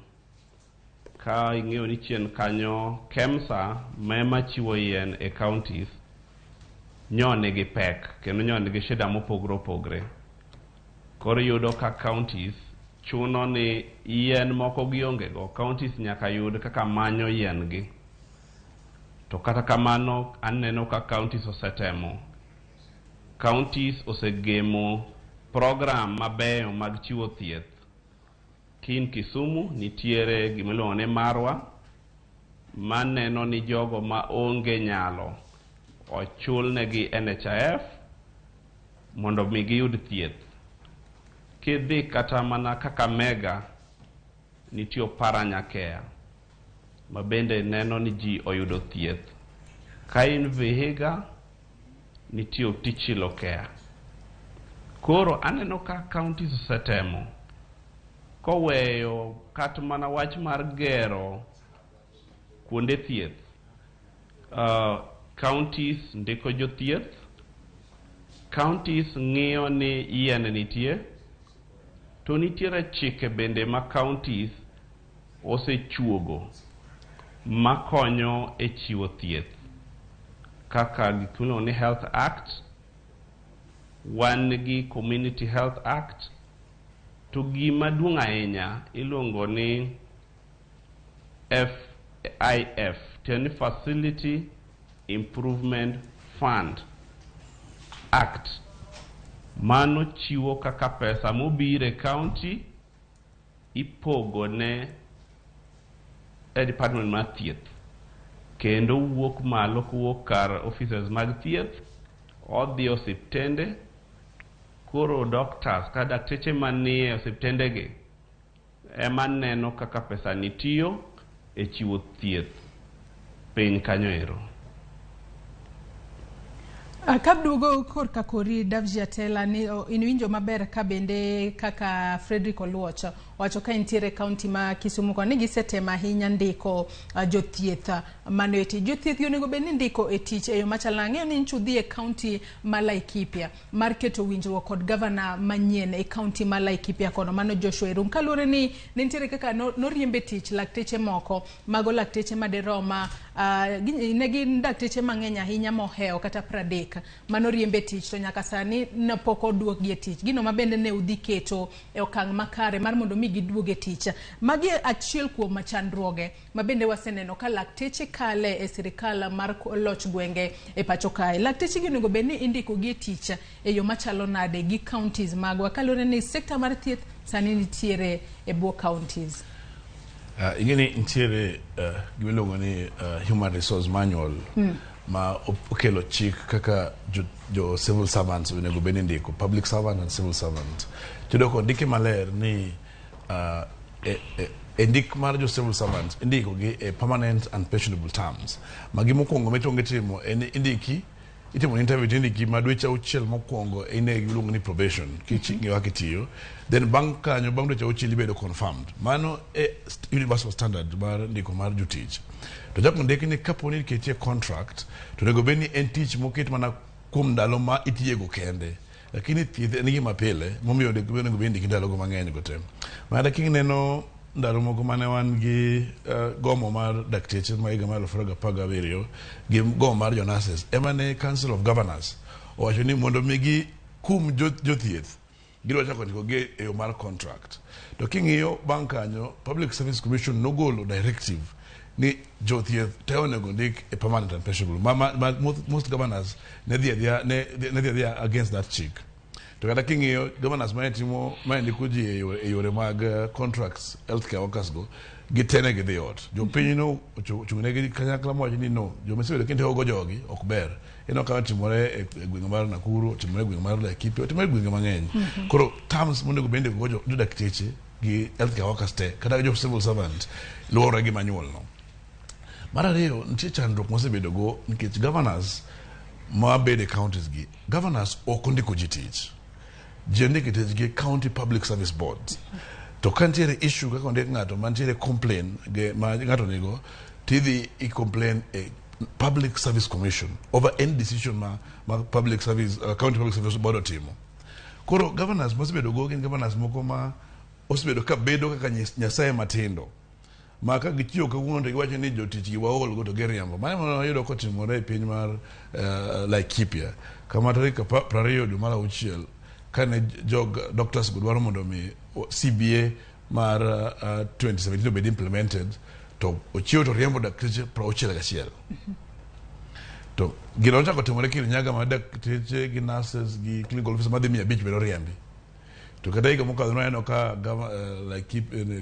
Ka ing'eyo ni chien kanyo KEMSA ma chiwo yien e counties nyo nigi pek kendo nyo nigi shida mopogore opogore. Koro iyudo ka counties chuno ni yien moko gionge go, counties nyaka yud kaka manyo yien gi. To kata kamano aneno ka counties osetemo. Counties osegemo program mabeyo mag chiwo thieth. Kin Kisumu nitiere gimiluongo ni Marwa, maneno ni jogo ma onge nyalo ochulnegi NHIF mondo mi giyud thieth. Kidhi kata mana Kakamega, nitie Oparanya Care ma bende neno ni ji oyudo thieth. Ka in Vihiga, nitie Otichilo Care. Koro aneno ka counties osetemo koweyo kata mana wach mar gero kuonde thieth. Counties ndiko jothieth, counties ng'iyo ni yien nitie, to nitiere chike bende ma counties osechuogo makonyo e chiwo thieth kaka gik miluongo ni Health Act, wan gi Community Health Act, to gima duong' ahinya iluongo ni FIF, tiende ni Facility Improvement Fund Act. Mano chiwo kaka pesa mobiro e county ipogo ne e department mar thieth kendo wuok malo kowuok kar offices mag thieth odhi osiptende Koro doctors ka dakteche manie osiptendegi ema neno kaka pesa ni tiyo e chiwo thieth piny kanyo ero. Kaduogo korka kori Davji Atela ni inwinjo maber ka bende kaka Frederick Oluoch wacho ka intiere kaunti ma Kisumu koni ni gisetemo ahinya ndiko jothieth mano e tich. Jothieth onego bed ni ndiko e tich e yo machal nang'e. Ang'eyo ni nyocha udhi e kaunti ma Laikipia mar keto winjruok kod gavana manyien e kaunti ma Laikipia kono mano Joshua Irungu kaluwore ni ne nitiere kaka noriembe tich lakteche moko mago lakteche maderom ne gin dakteche mang'eny ahinya mohewo kata 30 manoriembe tich to nyaka sani ne pok oduokgi e tich. Gino ma bende ne udhi keto e okang' makare mar mondo mi giduog e tich. Magi achiel kuom chandruoge ma bende waseneno ka lakteche kale e sirikal mar loch gwenge e pacho kae. Lakteche gi onego bed ni indiko gi e tich e yo machalo nade gi counties magwa kaluwore ni sekta mar thieth sani nitiere e bwo counties. Ing'e ni nitiere gima iluongo ni human resource manual ma okelo chik kaka jo civil servants onego bed ni indiko, public servant and civil servant. Tiyudo kondiki maler ni e ndik mar jo civil servants indiko gi e permanent and pensionable terms. Ma gimokwongo mikwongo itimo en indiki itimo interview tindiki ma dweche 6 mokwongo in e giluongo ni probation king'iyo kaka itiyo, then bang' kanyo bang' dweche 6 ibedo confirmed. Mano e universal standard mar ndiko mar jotich. To chak ondik ni kapo ni iketie contract to onego bed ni en tich moket mana kuom ndalo ma itiyego kende, lakini thieth en gima pile momiyo onego bed ni indiki ndalogo mang'eny go te. Mana kineno ndalo moko mane wan gi gomo mar dakteche ma higa mar 2017 gi gomo mar jo nurses, ema ne Council of Governors owacho ni mondo mi gi kum jothieth gidwa chako ndiko gi e yo mar contract. To king'iyo bang' kanyo Public Service Commission nogolo directive ni jothieth te onego ndik e permanent and pensionable. Ma most governors ne dhi adhiya against that chik. To kata king'iyo governors mane timo mane ndiko ji e yore mag contracts healthcare workers go gitene gidhi ot. Jopiny no ochung'negi kanyakla mowacho ni no joma isebedo kindiko go jogi ok ber. Ineno ka otimore e gwenge mar Nakuru, otimore e gwenge mar Laikipia, otimore e gwenge mang'eny. Koro terms monego bed ni indiko go jodakteche gi healthcare workers te kata jo civil servant luwore gi manual no. Mar ariyo, nitie chandruok mosebedo go nikech governors mabedo e counties gi, governors ok ondiko ji tich. Ji ondiko tich gi county public service boards. To ka nitiere issue kaka ondik ng'ato mantiere complain ma ng'ato nigo, tidhi i complain e Public Service Commission over any decision ma public service county public service board otimo. Koro governors mosebedo go gin governors moko ma osebedo ka bedo kaka nyasaye matindo ma ka gichiwo kawuono to giwacho ni jotich gi waol go to giriambo. Mano ema wayudo kotimore e piny mar Laikipia kama tarik 20 dwe mar 6 kane jog doctors go dwaro mondo mi CBA mar 2017 obed implemented to ochiewo to riembo dakteche 61. To gino nochako timore Kirinyaga ma dakteche gi nurses gi clinical officers madhi 500 bende oriembi. To kata higa mokadho nwaneno ka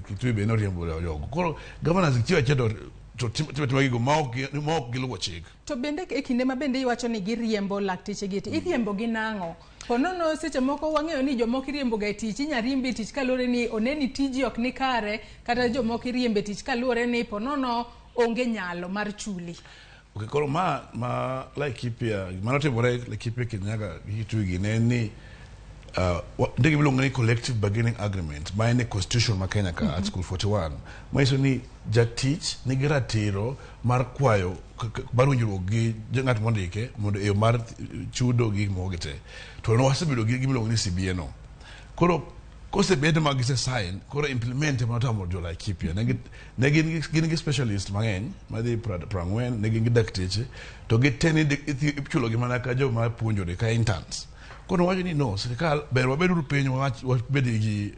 Kitui be noriembo jogo. Koro governors chiwo achiel to timo gigo ma ok giluwo chik. To bende e kinde ma bende iwacho ni giriembo lakteche gi, iriembo gi nang'o? Po nono seche moko wang'eyo ni jomoko iriembo ga e tich, inya riembi e tich kaluwore ni oneni tiji ok ni kare, kata jomoko iriembo e tich kaluwore ni po nono onge nyalo mar chuli. Okay, koro ma Laikipia, mano timore Laikipia, Kirinyaga gi Kitui gi ne en ni nitie gima iluongo ni collective bargaining agreement ma en e constitution ma Kenya ka, article 41 manyiso ni jatich nigi ratiro mar kwayo mar winjruok gi ng'at mondike mondo e yo mar chudo gi gik moko gi te. To ne wasebedo gi gima iluongo ni CBA no. Koro kosebed ma gise sign, koro implement ema notamo jo Laikipia. Ne gin gi specialist mang'eny madhi 40, ne gin gi dakteche to gite ni ichulo gi mana ka joma puonjore ka interns. Koro wacho ni no, sirikal ber wabeduru piny wabed gi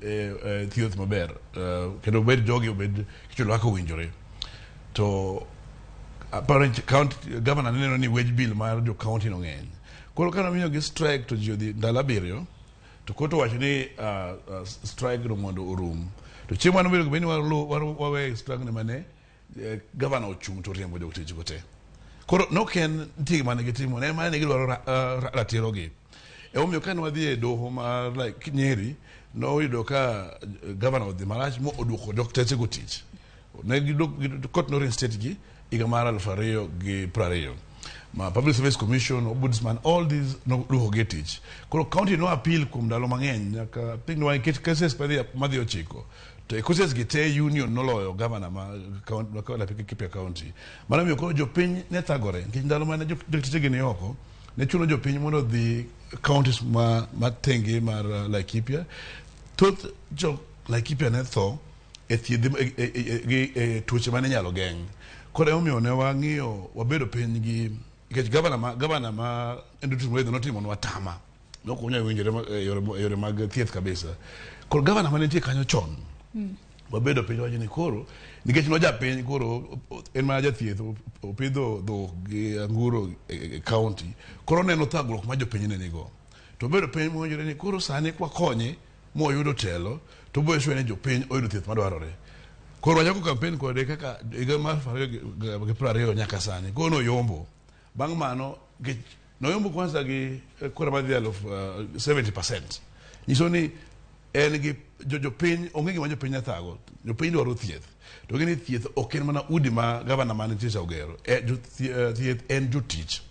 thieth maber kendo obed jogi obed ichulo kaka owinjore. To aparo ni county governor neno ni wage bill mar jo county no ng'eny. Koro kane omiyo gi strike to ji odhi ndalo 7 to koto wacho ni strike no mondo orum. To chieng' mane obedo bed ni wawe strike no mane governor ochung' to oriembo jotich go te. Koro nok en nitie gima ne gitimo, ne mana ne gidwaro ratiro gi. Emomiyo kane wadhi e doho mar like Nyeri, noyudo ka governor odhi marach mo oduoko dokteche go tich. Ne gidok court no reinstate gi higa mar 2020. Ma Public Service Commission, Ombudsman, all these noduoko gi e tich. Koro county no appeal kuom ndalo mang'eny nyaka I think ne cases madhi 9. To e cases gi te union noloyo governor ma Laikipia County. Mano miyo koro jopiny ne thagore nikech ndalo mane jotije gi ni oko ne chuno jopiny mondo odhi counties ma tenge mar Laikipia. Thoth jo Laikipia ne tho e thiedh e tuoche mane inyalo geng'. Koro emomiyo ne wang'iyo wabedo piny gi nikech governor ma Andrew Mureithi notimonwa tama. Ne ok wanyal winjore e yore mag thieth kabisa. Koro governor mane nitie kanyo chon wabedo piny wacho ni koro nikech nojapiny koro en mana jathieth opidho dhok gi anguro e county koro oneno thagruok ma jopiny ne nigo to obedo piny mowinjore ni koro sani kwakonye moyudo telo to obiro sure ni jopiny oyudo thieth madwarore. Koro wachako campaign kode kaka higa mar 2020 nyaka sani koro noyombo. Bang' mano noyombo kwanza gi kura madhi 70%. Nyiso ni en gi jopiny onge gima jopiny ne thago. Jopiny dwaro thieth. To gini thieth ok en mana udi ma gavana man nitie cha ogero. Thieth en jotich.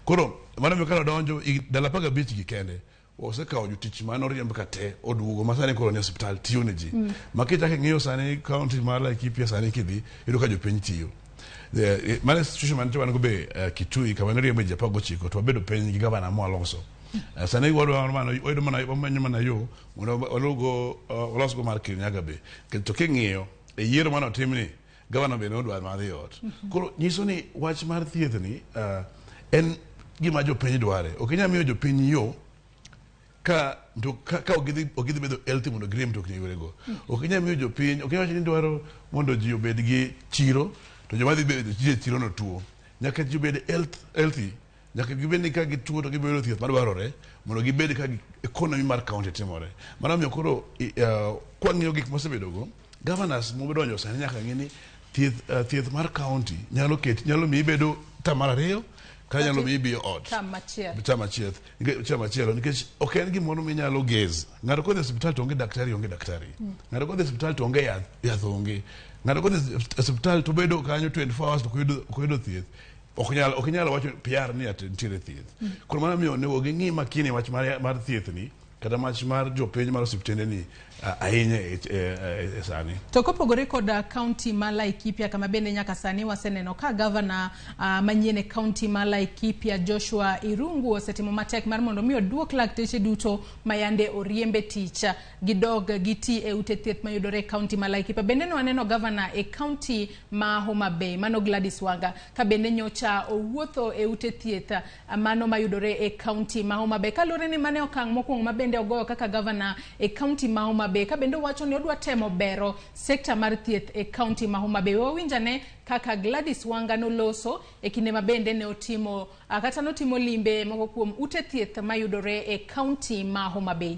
Koro mano miyo kane odonjo ndalo 15 gi kende osekawo jotich mane oriemb ka te oduogo ma sani koro ni osiptal tiyo ne ji. Ma kichako ing'iyo sani county mar Laikipia sani kidhi iyudo ka jopiny tiyo. Mano situation mantie wan go be Kitui kama ne oriembe ji 19 to wabedo piny gi gavana mwaloso. Sani wadwaro mana wayudo mana wamanyo mana yo mondo walugo walosgo mar Kirinyaga be. To king'iyo e yiero mane otimni gavana be ne odwaro mar dhi ot. Koro nyiso ni wach mar thieth ni en gima jopiny dware. Ok inyal miyo jopiny yo ka ok gidhi bedo healthy mondo giriemb mtokni e yorego. Ok inyal miyo jopiny, ok inyal wacho ni dwaro mondo ji obed gi chiro to joma dhi bedo e chiro no tuo. Nyaka ji obed healthy. Nyaka gibed ni ka gituo to gibiro thieth madwarore mondo gibed ka economy mar county timore. Mano omiyo koro kwang'iyo gik mosebedogo, governors mobedonjo sani nyaka ng'e ni thieth mar county nyalo miyi bedo term mar 2 kata nyalo miyi biyo ot. Term machielo nikech ok en gimoro minyalo gez. Ng'ato kodhi e osiptal to onge daktari, onge daktari. Ng'ato kodhi e osiptal to onge yath, yath onge. Ng'ato kodhi e osiptal to bedo kanyo 24 hours to ok oyudo thieth. Ok inyal wacho PR ni ati nitiere thieth. Koro mano miyo onego ging'i makini wach mar thieth ni kata wach mar jopiny mar osiptende ni ahinya e sani. To kopogore kod county ma Laikipia kama bende nyaka sani waseneno ka gavana manyien e county ma Laikipia Joshua Irungu osetimo matek mar mondo mi oduok lakteche duto mayande oriembe tich gidog giti e ute thieth mayudore e county ma Laikipia. Bende ne waneno gavana e county ma Homa Bay mano Gladys Wanga ka bende nyocha owuotho e ute thieth mano mayudore e county ma Homa Bay kaluwore ni mane okang' mokwongo ma bende ogoyo kaka gavana e county ma Homa Bay ka bende owacho ni odwa temo bero sekta mar thieth e county ma Homa Bay. Wawinjane kaka Gladys Wanga noloso e kinde ma bende ne otimo kata notimo limbe moko kuom ute thieth mayudore e county ma Homa Bay.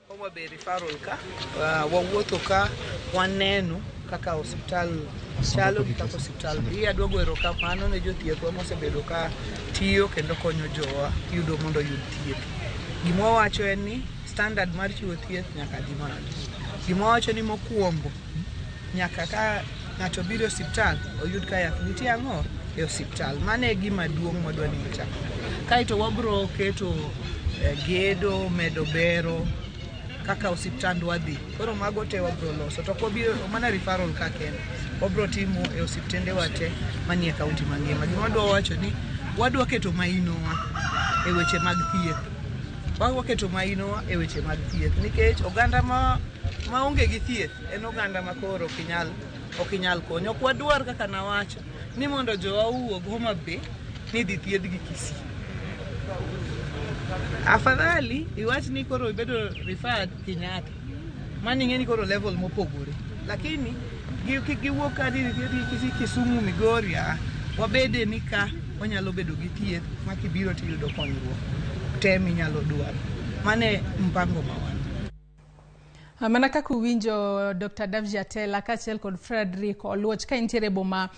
Homa Bay referral ka wawuotho ka waneno kaka osiptal chalo gi kaka osiptal dhi. Adwa go erokamano ne jothiethwa mosebedo ka tiyo kendo konyo jowa yudo mondo oyud thieth. Gima wawacho en ni standard mar chiwo thieth nyaka dhi malo. Gima wawacho ni mokwongo nyaka ka ng'ato biro e osiptal oyud ka yath nitie ang'o e osiptal. Mano e gima duong' mwadwa ni wachak. Kaeto wabro keto gedo, medo bero kaka osiptandwa dhi. Koro mago te wabro loso. To ok wabiro mana referral ka kende. Wabro timo e osiptendewa te manie kaunti mangima. Gima wadwa wacho ni wadwa keto mainowa e weche mag thieth. Wadwa keto mainowa e weche mag thieth nikech oganda maonge gi thieth en oganda ma koro ok inyal konyo. Ok wadwar kaka nawacho ni mondo jowa owuog Homa Bay ni dhi thiedhgi Kisii. Afadhali iwach ni koro ibedo referred Kenyatta. Mano ing'e ni koro level mopogore. Lakini kik giwuok ka dhi thiedhgi Kisii, Kisumu, Migori, wabede ni ka wanyalo bedo gi thieth ma kibiro tiyudo konyruok te minyalo dwaro. Mano e mpango ma wan. Mana kaka uwinjo Dr. Davji Atela kaachiel kod Frederick Oluoch ka intiere e boma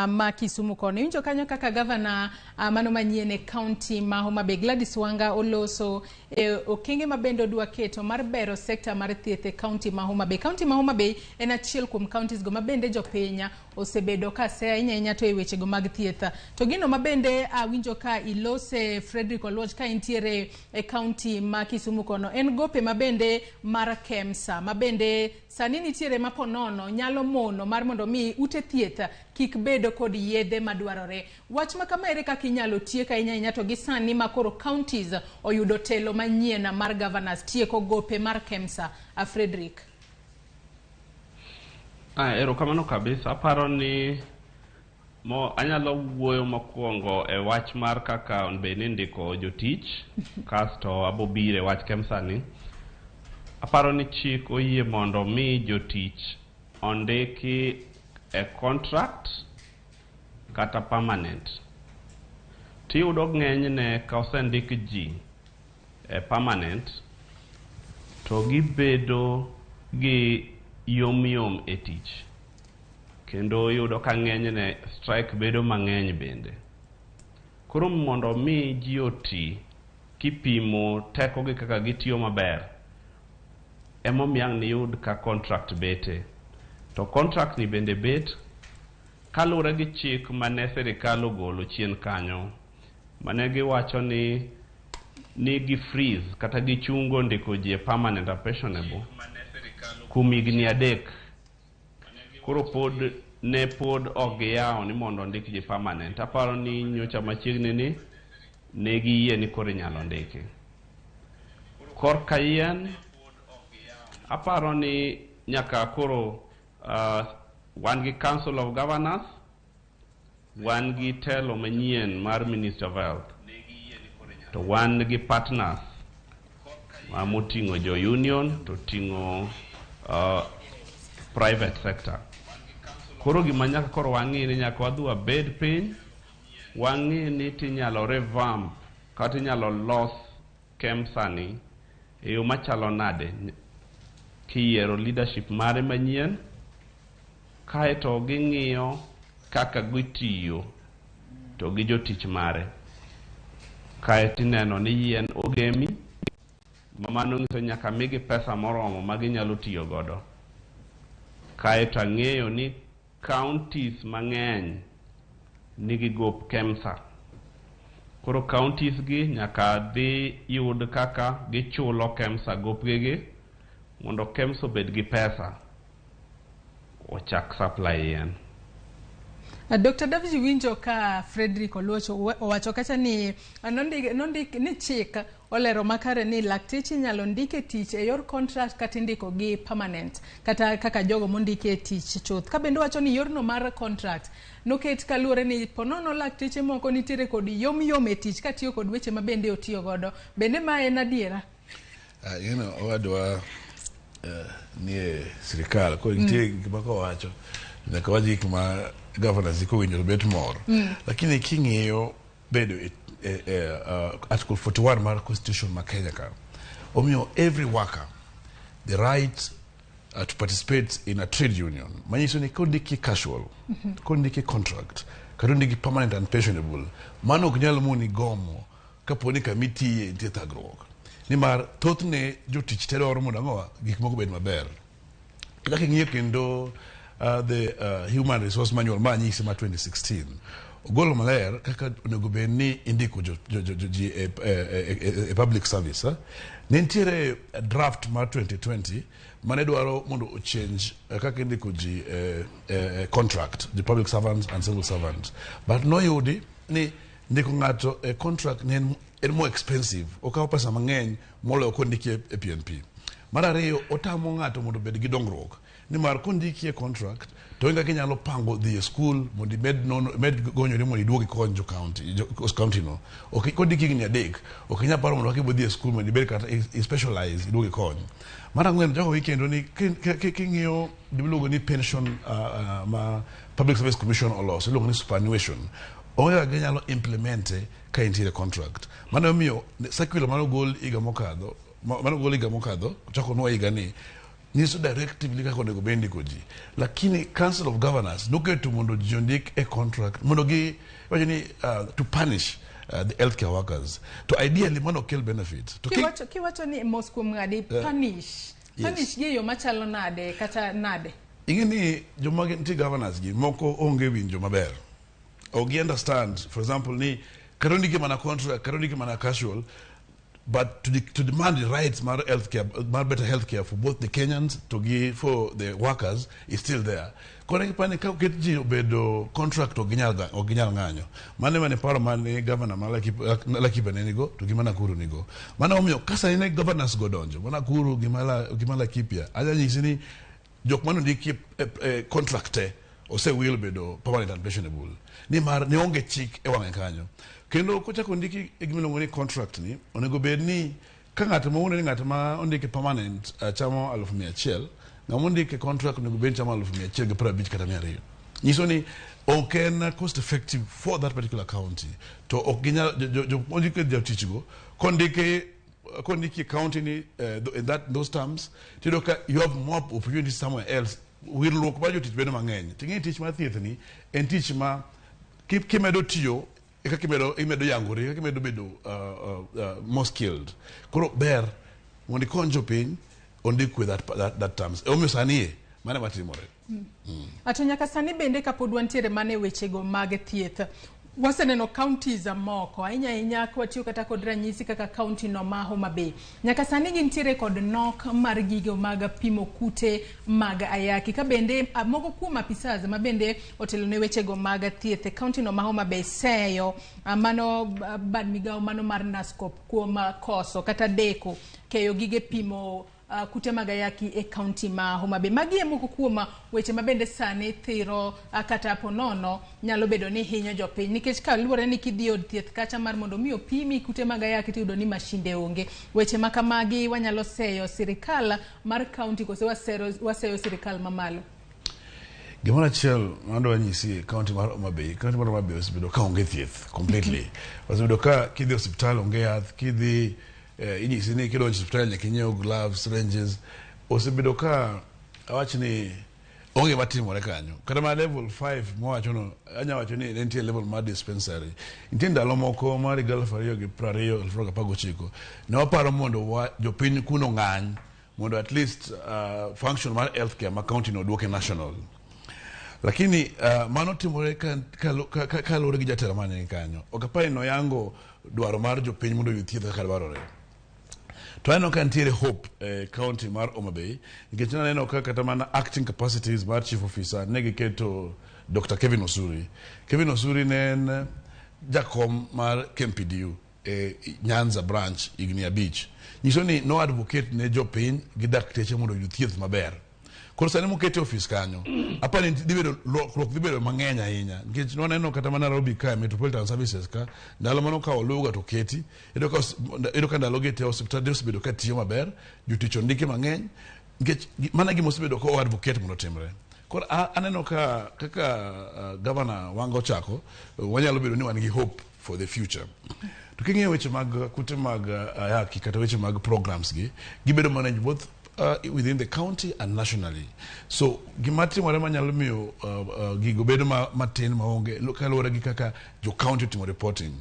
ma Kisumu kono. Iwinjo kanyo kaka gavana mano manyien e kaunti ma Homa Bay Gladys Wanga oloso e okenge ma bende odwa keto mar bero sekta mar thieth e kaunti ma Homa Bay. Kaunti ma Homa Bay en achiel kuom counties go ma bende jopiny osebedo ka seyo ahinya ahinya to e wechego mag thieth. To gino ma bende awinjo ka ilose Frederick Oluoch ka intiere e kaunti ma Kisumu kono en gope ma bende mar KEMSA ma bende sani nitiere ma ponono nyalo mono mar mondo mi ute thieth kik bedo kod yedhe madwarore. Wach ma kama ere kaka inyalo tiek ahinya ahinya to gi sani ma koro counties oyudo telo manyien mar governors tieko gope mar KEMSA. Frederick. Erokamano kabisa. Aparo ni mo anyalo wuoyo mokwongo e wach mar kaka onego ni indiko jotich, kasto abobiro e wach KEMSA ni. Aparo ni chik oyie mondo mi jotich ondiki e contract kata permanent. Tiyudo ng'enyne ka osendik ji e permanent to gibedo gi yomyom e tich. Kendo iyudo ka ng'enyne strike bedo mang'eny bende. Koro mondo mi ji oti kipimo tekogi kaka gitiyo maber, emomiyo ang' niyud ka contract bete. To contract ni bende bet kaluwore gi chik mane sirikal ogolo chien kanyo, mane giwacho ni gi freeze kata gichungo ndiko ji e permanent and pensionable kuom higni 3. Koro pod ne pod ok giyawo ni mondo ondik ji permanent. Aparo ni nyocha machiegni ni ne giyie ni koro inyalo ndiki. Korka yien, aparo ni nyaka koro wan gi Council of Governors, wan gi telo manyien mar Ministry of Health, to wan gi partners moting'o jo union to ting'o private sector. Koro gima nyaka koro wang'i ni nyaka wadhi wabed piny, wang'i ni tinyalo revamp kata inyalo los KEMSA ni e yo machalo nade kiyiero leadership mare manyien, kaeto ging'iyo kaka gitiyo to gi jotich mare. Kaeto ineno ni yien ogemi, ma mano nyiso nyaka migi pesa moromo ma ginyalo tiyo godo. Kaeto ang'eyo ni counties mang'eny nigi gop KEMSA. Koro counties gi nyaka dhi yud kaka gichulo KEMSA gopgigi mondo KEMSA obed gi pesa ochak supply yien. Dr. Davji, winjo ka Frederick Oluoch owacho kacha ni nondik ni chik olero makare ni lakteche inyalo ndik e tich e yor contract kata indiko gi permanent kata kaka jogo mondiki e tich chuth. Ka bende wacho ni yorno mar contract noket kaluwore ni ponono lakteche moko nitiere kod yom yom e tich katiyo kod weche ma bende otiyo godo. Bende ma en adiera? Owadwa nie sirikal koro nitie gik ma kowacho nyaka wach gik ma governors kowinjo bet mor. Lakini king'iyo bedo Article 41 mar Constitution ma Kenya ka, omiyo every worker the right to participate in a trade union. Manyiso ni kondiki casual, kondiki contract, kata ondiki permanent and pensionable, mano ok nyal moni gomo kapo ni kamitiye nitie thagruok. Nimar thothne jotich te dwaro mondo ang'owa gik moko obed maber. Kaka ing'iyo kendo the Human Resource Manual ma anyisi ma 2016 ogolo maler kaka onego bed ni indiko ji e public service. Ne nitiere draft mar 2020 mane dwaro mondo ochange kaka indiko ji contract, the public servants and civil servants. But noyudi ni ndiko ng'ato e contract ne en more expensive, okawo pesa mang'eny moloyo kondiki e PNP. Mar ariyo, otamo ng'ato mondo obed gi dongruok. Nimar kondiki e contract to onge kaka inyalo pango dhi e school mondo imed nono, imed gonyori mondo iduog ikony jo county, jo county no. Ok kondiki higni 3, ok inyal paro mondo kaka ibo dhi e school mondo ibed kata i specialize iduog ikony. Mar ang'wen, jogo kendo ni king'iyo gimiluongo ni pension ma Public Service Commission oloso, iluongo ni superannuation. Onge kaka ginyalo implemente ka intiere contract. Mano emomiyo circular mane ogol higa mokadho, mane ogol higa mokadho, chako nwa higa ni, Nyiso directively kaka onego bed ndiko ji. Lakini Council of Governors noketo mondo ji ondik e contract mondo gi wacho ni to punish the healthcare workers. To ideally mano ok kel benefit. To Kiwacho ni mos kuom ng'adi punish. Punish gi e yo machalo nade kata nade? Ing'e ni joma nitie governors gi moko onge winjo maber. Ok gi understand, for example, ni kata ondike mana contract, kata ondike mana casual, but to demand the rights mar healthcare, mar better healthcare for both the Kenyans to give for the workers is still there. Koro gipani ka oket ji obedo contract, ok ginyal ng'anyo. Mano ema ne paro mane governor ma Laikipia ne nigo to gi ma Nakuru nigo. Mano omiyo ka sani ne governors go donjo, ma Nakuru gi ma Laikipia, anya nyisi ni jok mane ondiki e contract te osewil bedo permanent and pensionable. Nimar ne onge chik e wang'e kanyo. Kendo kochako ndiki e gima iluongo ni contract ni, onego bed ni ka ng'at ma ni ng'at ma ondiki permanent chamo 100,000, ng'ama ondiki contract onego bed ni chamo 150,000 kata 200. Nyiso ni ok en cost effective for that particular county. To ok ginyal jo ondiki jotich go kondiki kondiki county ni in that those terms, tiyudo ka you have more opportunities somewhere else. Wilruok mar jotich bedo mang'eny. Ting'e tich mar thieth ni en tich ma kimedo tiyo e kaka imedo yangori, e kaka imedo bedo more skilled. Koro ber mondo ikony jopiny ondik with that terms. Emomiyo sani e mano ema timore. Ato nyaka sani bende kapod wantiere mana e wechego mag thieth, waseneno counties moko ahinya ahinya kwatiyo kata kod ranyisi kaka county no ma Homa Bay. Nyaka sani gintiere kod nok mar gigo mag pimo kute mag ayaki. Ka bende moko kuom apisas ma bende otelo ne wechego mag thieth e county no ma Homa Bay seyo mano bad migawo mano mar NASCOP kuom koso kata deko keyo gige pimo kute mag ayaki e county ma Homa Bay. Magi e moko kuom weche ma bende sani thiro kata ponono nyalo bedo ni hinyo jopiny, nikech ka luwore ni kidhi od thieth kacha mar mondo mi opimi kute mag ayaki tiyudo ni mashinde onge. Weche ma kamagi wanyalo seyo sirikal mar county kose waseyo sirikal mamalo? Gimoro achiel madwa nyisi e county mar Homa Bay, county mar Homa Bay osebedo ka onge thieth completely. Osebedo ka kidhi e osiptal onge yath, kidhi inyisi ni kidonjo e osiptal nyaka inyiew gloves, syringes. Osebedo ka awach ni onge matimore kanyo. Kata mana level 5 mowacho no, anya wacho ni ne nitie level mar dispensary. Nitie ndalo moko mar higa 2020, 2019, ne waparo mondo jopiny kuno ng'any mondo at least function mar healthcare ma county no oduoke national. Lakini mano timore kaluwore gi jatelo mane ni kanyo. Ok apar ni noyango dwaro mar jopiny mondo oyud thieth kaka dwarore. To aneno ka nitiere hope e county mar Homa Bay, nikech naneno ka kata mana acting capacities mar chief officer ne giketo Dr. Kevin Osuri. Kevin Osuri ne en jakom mar KMPDU e Nyanza branch higni 5. Nyiso ni no advocate ne jopiny gi dakteche mondo oyud thieth maber. Koro sani mokete ofis kanyo, apani dhi bedo lokruok dhi bedo mang'eny ahinya, nikech nwaneno kata mana Nairobi ka Metropolitan Services ka ndalo mano kawo Luga to keti, iyudo ka ndalo gi te osiptande osebedo ka tiyo maber, jotich ondiki mang'eny, nikech mana gima osebedo ka o advocate mondo otimre. Koro aneno ka kaka Governor Wanga ochako, wanyalo bedo ni wan gi hope for the future. To king'iyo weche mag kute mag ayaki kata weche mag programs gi, gibedo managed both within the county and nationally. So gima timore manyalo miyo gigo bedo matin maonge kaluwore gi kaka jo county otimo reporting.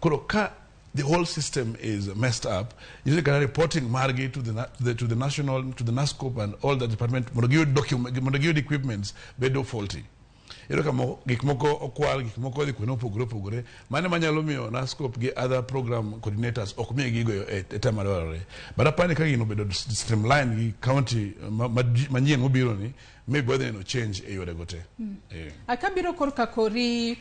Koro ka the whole system is messed up, you see kata reporting margi to the national, to the NASCOP and all the department mondo giyud document, mondo giyud equipments bedo faulty. Iyudo ka gik moko okwal, gik moko odhi kuonde mopogore opogore. Mano manyalo miyo NASCOP gi other program coordinators ok miye gigo e time madwarore. But apani ka gino obedo streamline gi county manyien mobiro ni, maybe wadhi neno change e yorego te. Akabiro korka kori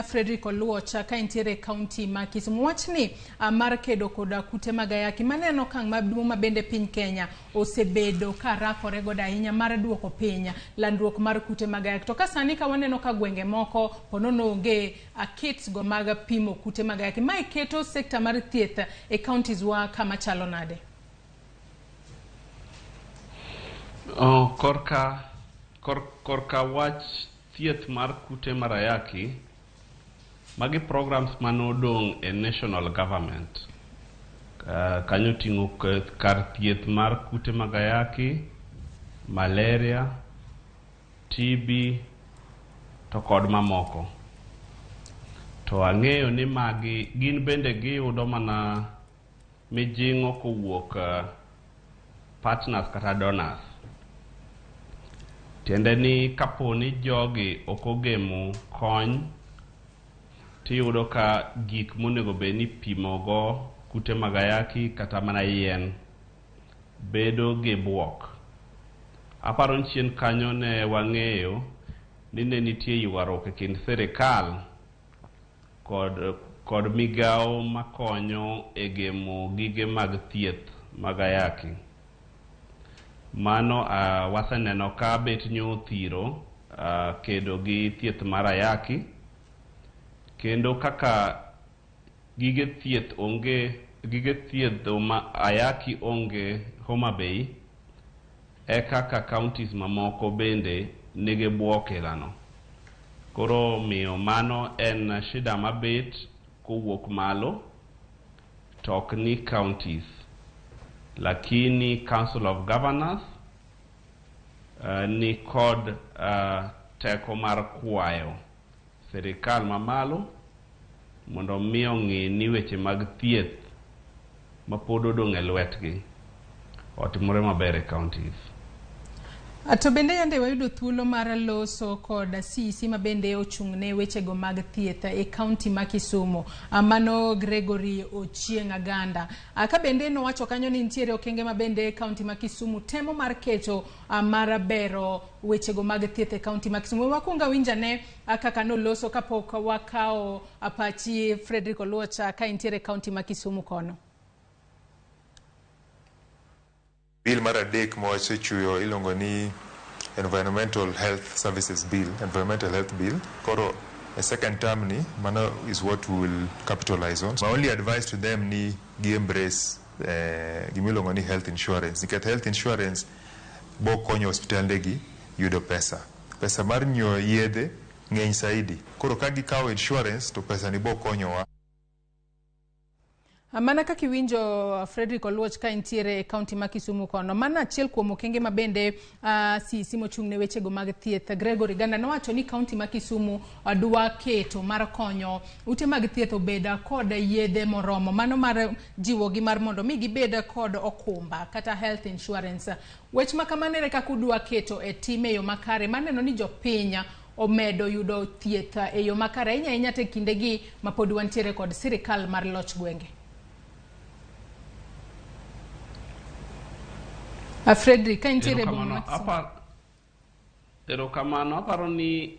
Frederick Oluoch ka intiere e county ma Kisumu. Wachni mar kedo koda kute mag ayaki, maneno okang' maduong' ma bende piny Kenya osebedo ka rakore godo ahinya mar duoko piny landruok mar kute mag ayaki. To ka sani ka waneno ka gwenge moko ponono onge kits go mag pimo kute mag ayaki, mae keto sekta mar thieth e counties wa kama chalo nade? Oh, korka wach thieth mar kute mar ayaki, magi programs manodong' e national government. Kanyo ting'o kar thieth mar kute mag ayaki, malaria, TB to kod mamoko. To ang'eyo ni magi gin bende giyudo mana mijing'o kowuok partners kata donors. Tiende ni kapo ni jogi ok ogemo kony, tiyudo ka gik monego bed ni ipimogo kute mag ayaki kata mana yien bedo gi buok. Aparo ni chien kanyo ne wang'eyo ni ne nitie ywaruok e kind sirikal kod migawo makonyo e gemo gige mag thieth mag ayaki. Mano waseneno ka bet nyo thiro kedo gi thieth mar ayaki, kendo kaka gige thieth onge, gige thieth ma ayaki onge Homa Bay, e kaka counties mamoko bende nigi buok ilano. Koro miyo mano en shida mabet kowuok malo to ok ni counties, lakini Council of Governors ni kod teko mar kwayo sirikal mamalo mondo mi ong'i ni weche mag thieth mapod odong' e lwetgi otimore maber e counties. To bende yande wayudo thuolo mar loso kod CEC ma bende ochung' ne wechego mag thieth e kaunti ma Kisumu, mano Gregory Ochieng' Aganda. Ka bende nowacho kanyo ni nitiere okenge ma bende kaunti ma Kisumu temo mar keto mar bero wechego mag thieth e kaunti ma Kisumu. Wakwongo awinjane kaka noloso kapok wakawo pachi Frederick Oluoch ka intiere e kaunti ma Kisumu kono. Bill mar adek ma wasechuyo iluongo ni Environmental Health Services Bill, Environmental Health Bill. Koro a second term ni, mano is what we will capitalize on. My only advice to them ni gi embrace gimiluongo ni health insurance. Nikech health insurance bo konyo osiptande yudo pesa. Pesa mar nyiewo yedhe ng'eny saidi. Koro ka gikawo insurance to pesa ni bo konyowa. Mana kaka iwinjo Frederick Oluoch ka intiere e kaunti ma Kisumu kono, mano achiel kuom okenge ma bende CEC mochung' ne wechego mag thieth Gregory Ganda nowacho ni kaunti ma Kisumu dwa keto mar konyo ute mag thieth obed kod yedhe moromo, mano mar jiwogi mar mondo mi gibed kod okumba kata health insurance. Wech ma kamano ere kaka udwa keto e tim e yo makare maneno ni jopiny omedo yudo thieth e yo makare ahinya ahinya te kindegi ma pod wantiere kod sirikal mar loch gwenge? Frederick, ka intiere boma ma Kisumu. Erokamano, aparo ni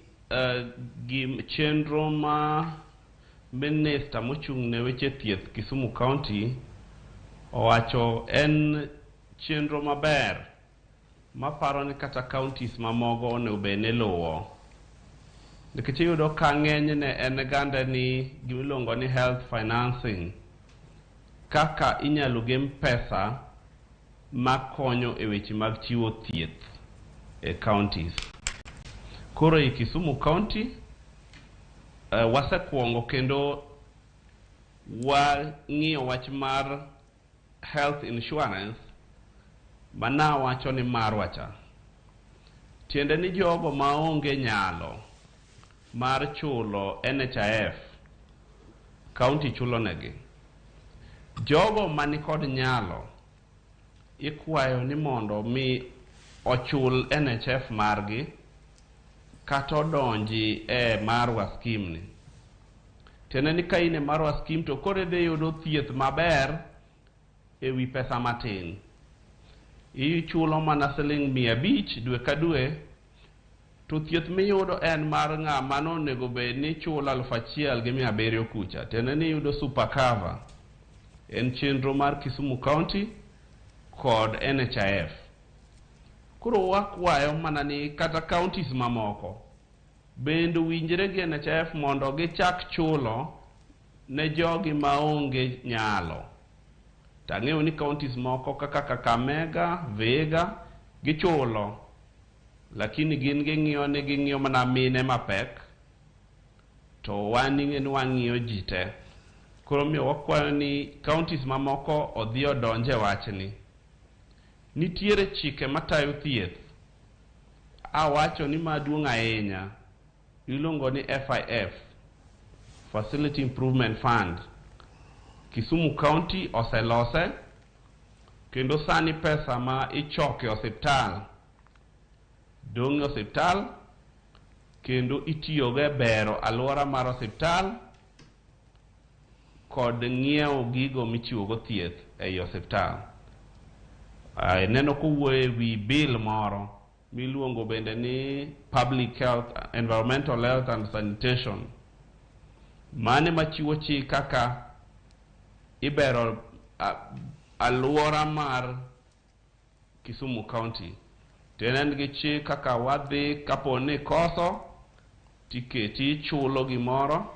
chenro ma minista mochung' ne weche thieth Kisumu County owacho en chenro maber maparo ni kata counties mamogo onego bed ni luwo. Nikech iyudo ka ng'enyne en gande ni gimiluongo ni health financing, kaka inyalo gem pesa makonyo e weche mag chiwo thieth e counties. Koro e Kisumu County wasekuongo kendo wang'iyo wach mar health insurance mana wacho ni marwa cha. Tiende ni jogo maonge nyalo mar chulo NHIF, county chulo negi. Jogo manikod nyalo ikwayo ni mondo mi ochul NHIF margi kata odonji e Marwa scheme ni. Tiende ni ka in e Marwa scheme to koro idhi yudo thieth maber e wi pesa matin. Ichulo mana siling 500 dwe ka dwe, to thieth miyudo en mar ng'ama nonego bed ni ichulo 1700 kucha. Tiende ni iyudo super cover. En chenro mar Kisumu County kod NHIF. Koro wakwayo mana ni kata counties mamoko bende owinjre gi NHIF mondo gichak chulo ne jogi maonge nyalo. Tang'eyo ni counties moko kaka Kakamega, Vihiga gichulo, lakini gin ging'iyo ni ging'iyo mana mine mapek, to wan ing'e ni wang'iyo ji te. Koro miyo wakwayo ni counties mamoko odhi odonje wachni. Nitiere chike matayo thieth awacho ni maduong' ahinya iluongo ni FIF, Facility Improvement Fund. Kisumu County oselose kendo sani pesa ma ichoko e osiptal dong' e osiptal kendo itiyogo e bero alwora mar osiptal kod ng'iewo gigo michiwogo thieth ei osiptal. Neno kowuoyo e wi bill moro miluongo bende ni Public Health, Environmental Health and Sanitation. Mane machiwo chik kaka ibero alwora mar Kisumu County. To en gi chik kaka wadhi kapo ni koso tiketi ichulo gimoro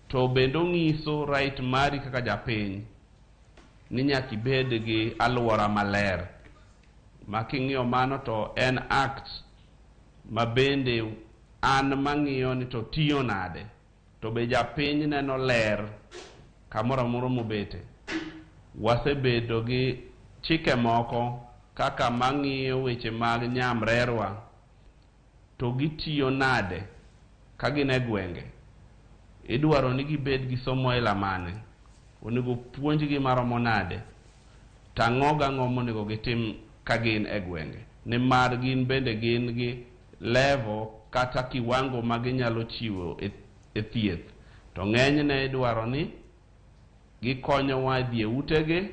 to bende ong'iso right mari kaka japiny ni nyaka ibed gi alwora maler. Ma king'iyo mano to en act ma bende an mang'iyo ni to tiyo nade to be japiny neno ler kamoro amora mobete. Wasebedo gi chike moko kaka mang'iyo weche mag nyamrerwa to gitiyo nade ka gin e gwenge. Idwaro ni gibed gi somo aila mane, onego puonjgi maromo nade, to ang'o gang'o monego gitim ka gin e gwenge. Nimar gin bende gin gi level kata kiwango ma ginyalo chiwo e thieth. To ng'enyne idwaro ni gikonyowa e dhi e utegi,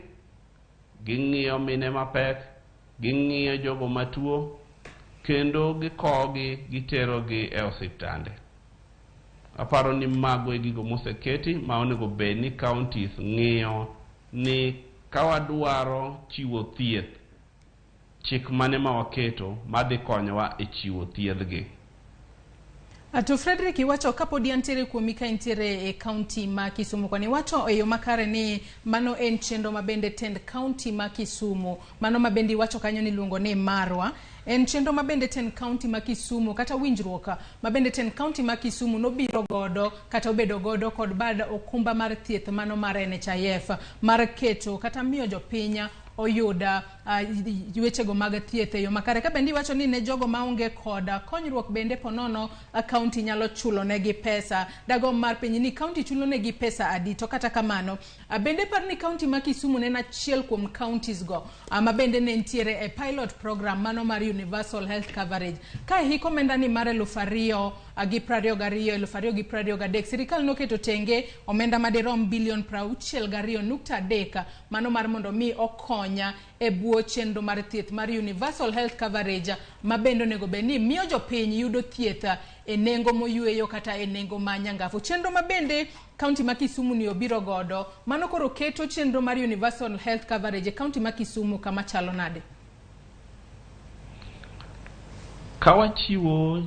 ging'iyo mine mapek, ging'iyo jogo matuo, kendo gikowogi giterogi e osiptande. Aparo ni mago e gigo moseketi ma onego bed ni counties ng'iyo ni ka wadwaro chiwo thieth, chik mane ma waketo madhi konyowa e chiwo thiedhgi. To Frederick, iwacho kapodi antiere kuomi ka intiere e kaunti ma Kisumu koni, iwacho e yo makare ni mano en chenro ma bende tend kaunti ma Kisumu, mano ma bende iwacho kanyo ni iluongo ni Marwa, en chenro ma bende tend kaunti ma Kisumu kata winjruok ma bende tend kaunti ma Kisumu nobiro godo kata obedo godo kod bad okumba mar thieth mano mar NHIF mar keto kata miyo jopiny oyuda wechego mag thieth e yo makare. Ka bende iwacho ni ne jogo maonge kod konyruok bende ponono kaunti nyalo chulo negi pesa. Dagomb mar penji ni kaunti chulo negi pesa adi? To kata kamano, bende par ni kaunti ma Kisumu ne en achiel kuom counties go ma bende ne nitiere e pilot program mano mar Universal Health Coverage. Ka hik omenda ni mar 2022 2023, sirikal noketo tenge omenda madirom bilion 62.3 mano mar mondo mi okonya e bwo chenro mar thieth mar Universal Health Coverage ma bende onego bed ni miyo jopiny yudo thieth e nengo moyweyo kata e nengo ma nyangafu. Chenro ma bende kaunti ma Kisumu ni obiro godo, mano koro keto chenro mar Universal Health Coverage e kaunti ma Kisumu kama chalo nade? Ka wachiwo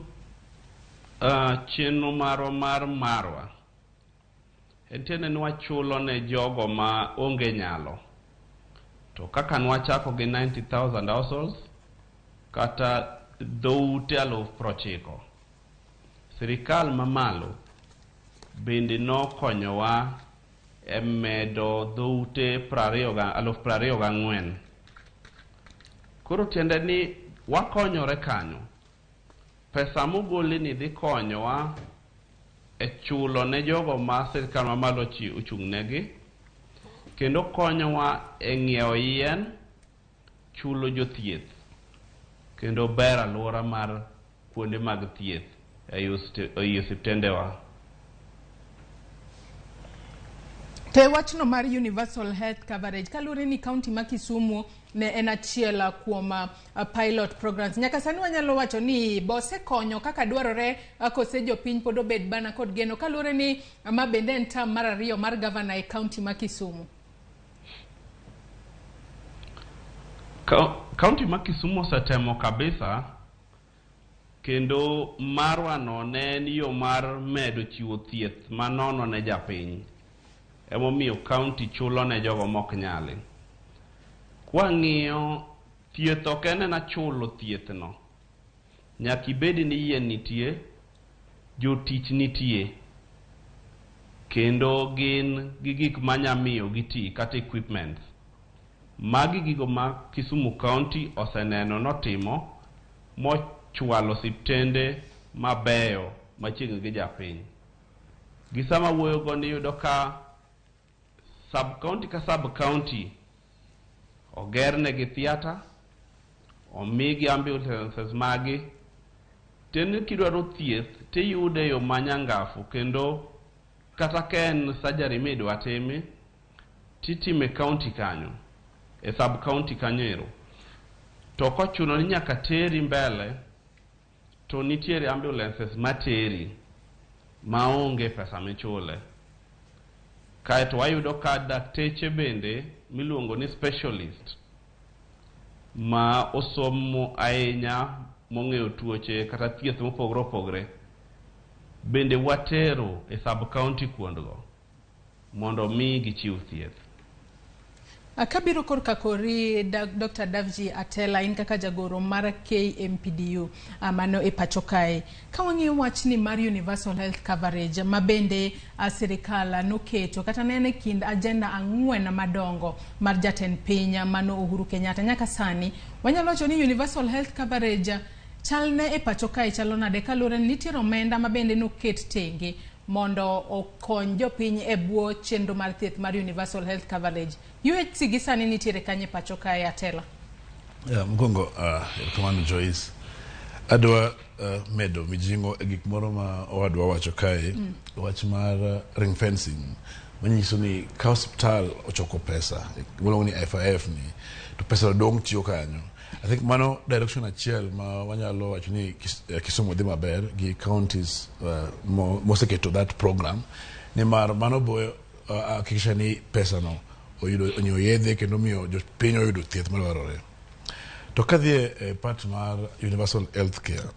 chenro marwa mar Marwa, en tiende ni wachulo ne jogo ma onge nyalo. To kaka nwachako gi 90,000 households kata dhoute 90,000, sirikal mamalo bende nokonyowa e medo dhoute 24,000. Koro tiende ni wakonyore kanyo. Pesa mogoli ni dhi konyowa e chulo ne jogo ma sirikal mamalo ochung' negi, kendo konyowa e ng'iewo yien, chulo jothieth, kendo ber alwora mar kuonde mag thieth ei osiptendewa. To e wachno mar Universal Health Coverage, kaluwore ni kaunti ma Kisumu ne en achiel kuom pilot programs, nyaka sani wanyalo wacho ni bosekonyo kaka dwarore kose jopiny pod obed bana kod geno, kaluwore ni ma bende en term mar ariyo mar gavana e kaunti ma Kisumu. Kaunti ma Kisumu osetemo kabisa, kendo marwa no ne en yo mar medo chiwo thieth manono ne japiny. Emomiyo kaunti chulo ne jogo mok nyali. Kwang'iyo thieth ok en ena chulo thieth no. Nyaka ibed ni yien nitie, jotich nitie, kendo gin gi gik manyamiyo giti kata equipment. Magi gigo ma Kisumu County oseneno notimo chwalo osiptende mabeyo machiegni gi japiny. Gi sama wuoyo go ni iyudo ka sub county ka sub county ogernegi theatre, omigi ambulances magi. Tiende ni kidwaro thieth tiyude e yo manyangafu, kendo kata ka en surgery midwa timi titime county kanyo, e sub county kanyo ero. To kochuno ni nyaka teri mbele, to nitiere ambulances materi maonge pesa michule. Kaeto wayudo ka dakteche bende miluongo ni specialist ma osomo ahinya, mong'eyo tuoche kata thieth mopogore opogore, bende watero e sub county kuondgo mondo mi gichiw thieth. Kabiro korka kori, Dr. Davji Atela, in kaka jagoro mar KMPDU mano e pacho kae, ka wang'iyo wachni mar universal health coverage ma bende sirikal noketo kata ne en e kind agenda 4 madongo mar jatend piny mano Uhuru Kenyatta, nyaka sani wanyalo wacho ni universal health coverage chalne e pacho kae chalo nade, kaluwore ni nitiere omenda ma bende noket tenge mondo okony jopiny e bwo chenro mar thieth mar universal health coverage? UHC gi sani nitiere kanye pacho kae, Atela? Yeah, mokwongo erokamano Joyce. Adwa medo mijing'o e gik moro ma owadwa wacho kae. Wach mar ring fencing manyiso ni ka osiptal ochoko pesa miluongo ni FIF ni to pesa dong' tiyo kanyo. I think mano direction achiel ma wanyalo wacho ni Kisumu dhi maber gi counties moseketo that program, nimar mano bo hakikisha ni pesa no oyudo onyiewo yedhe kendo miyo jopiny oyudo thieth madwarore. To kadhi e part mar universal health care,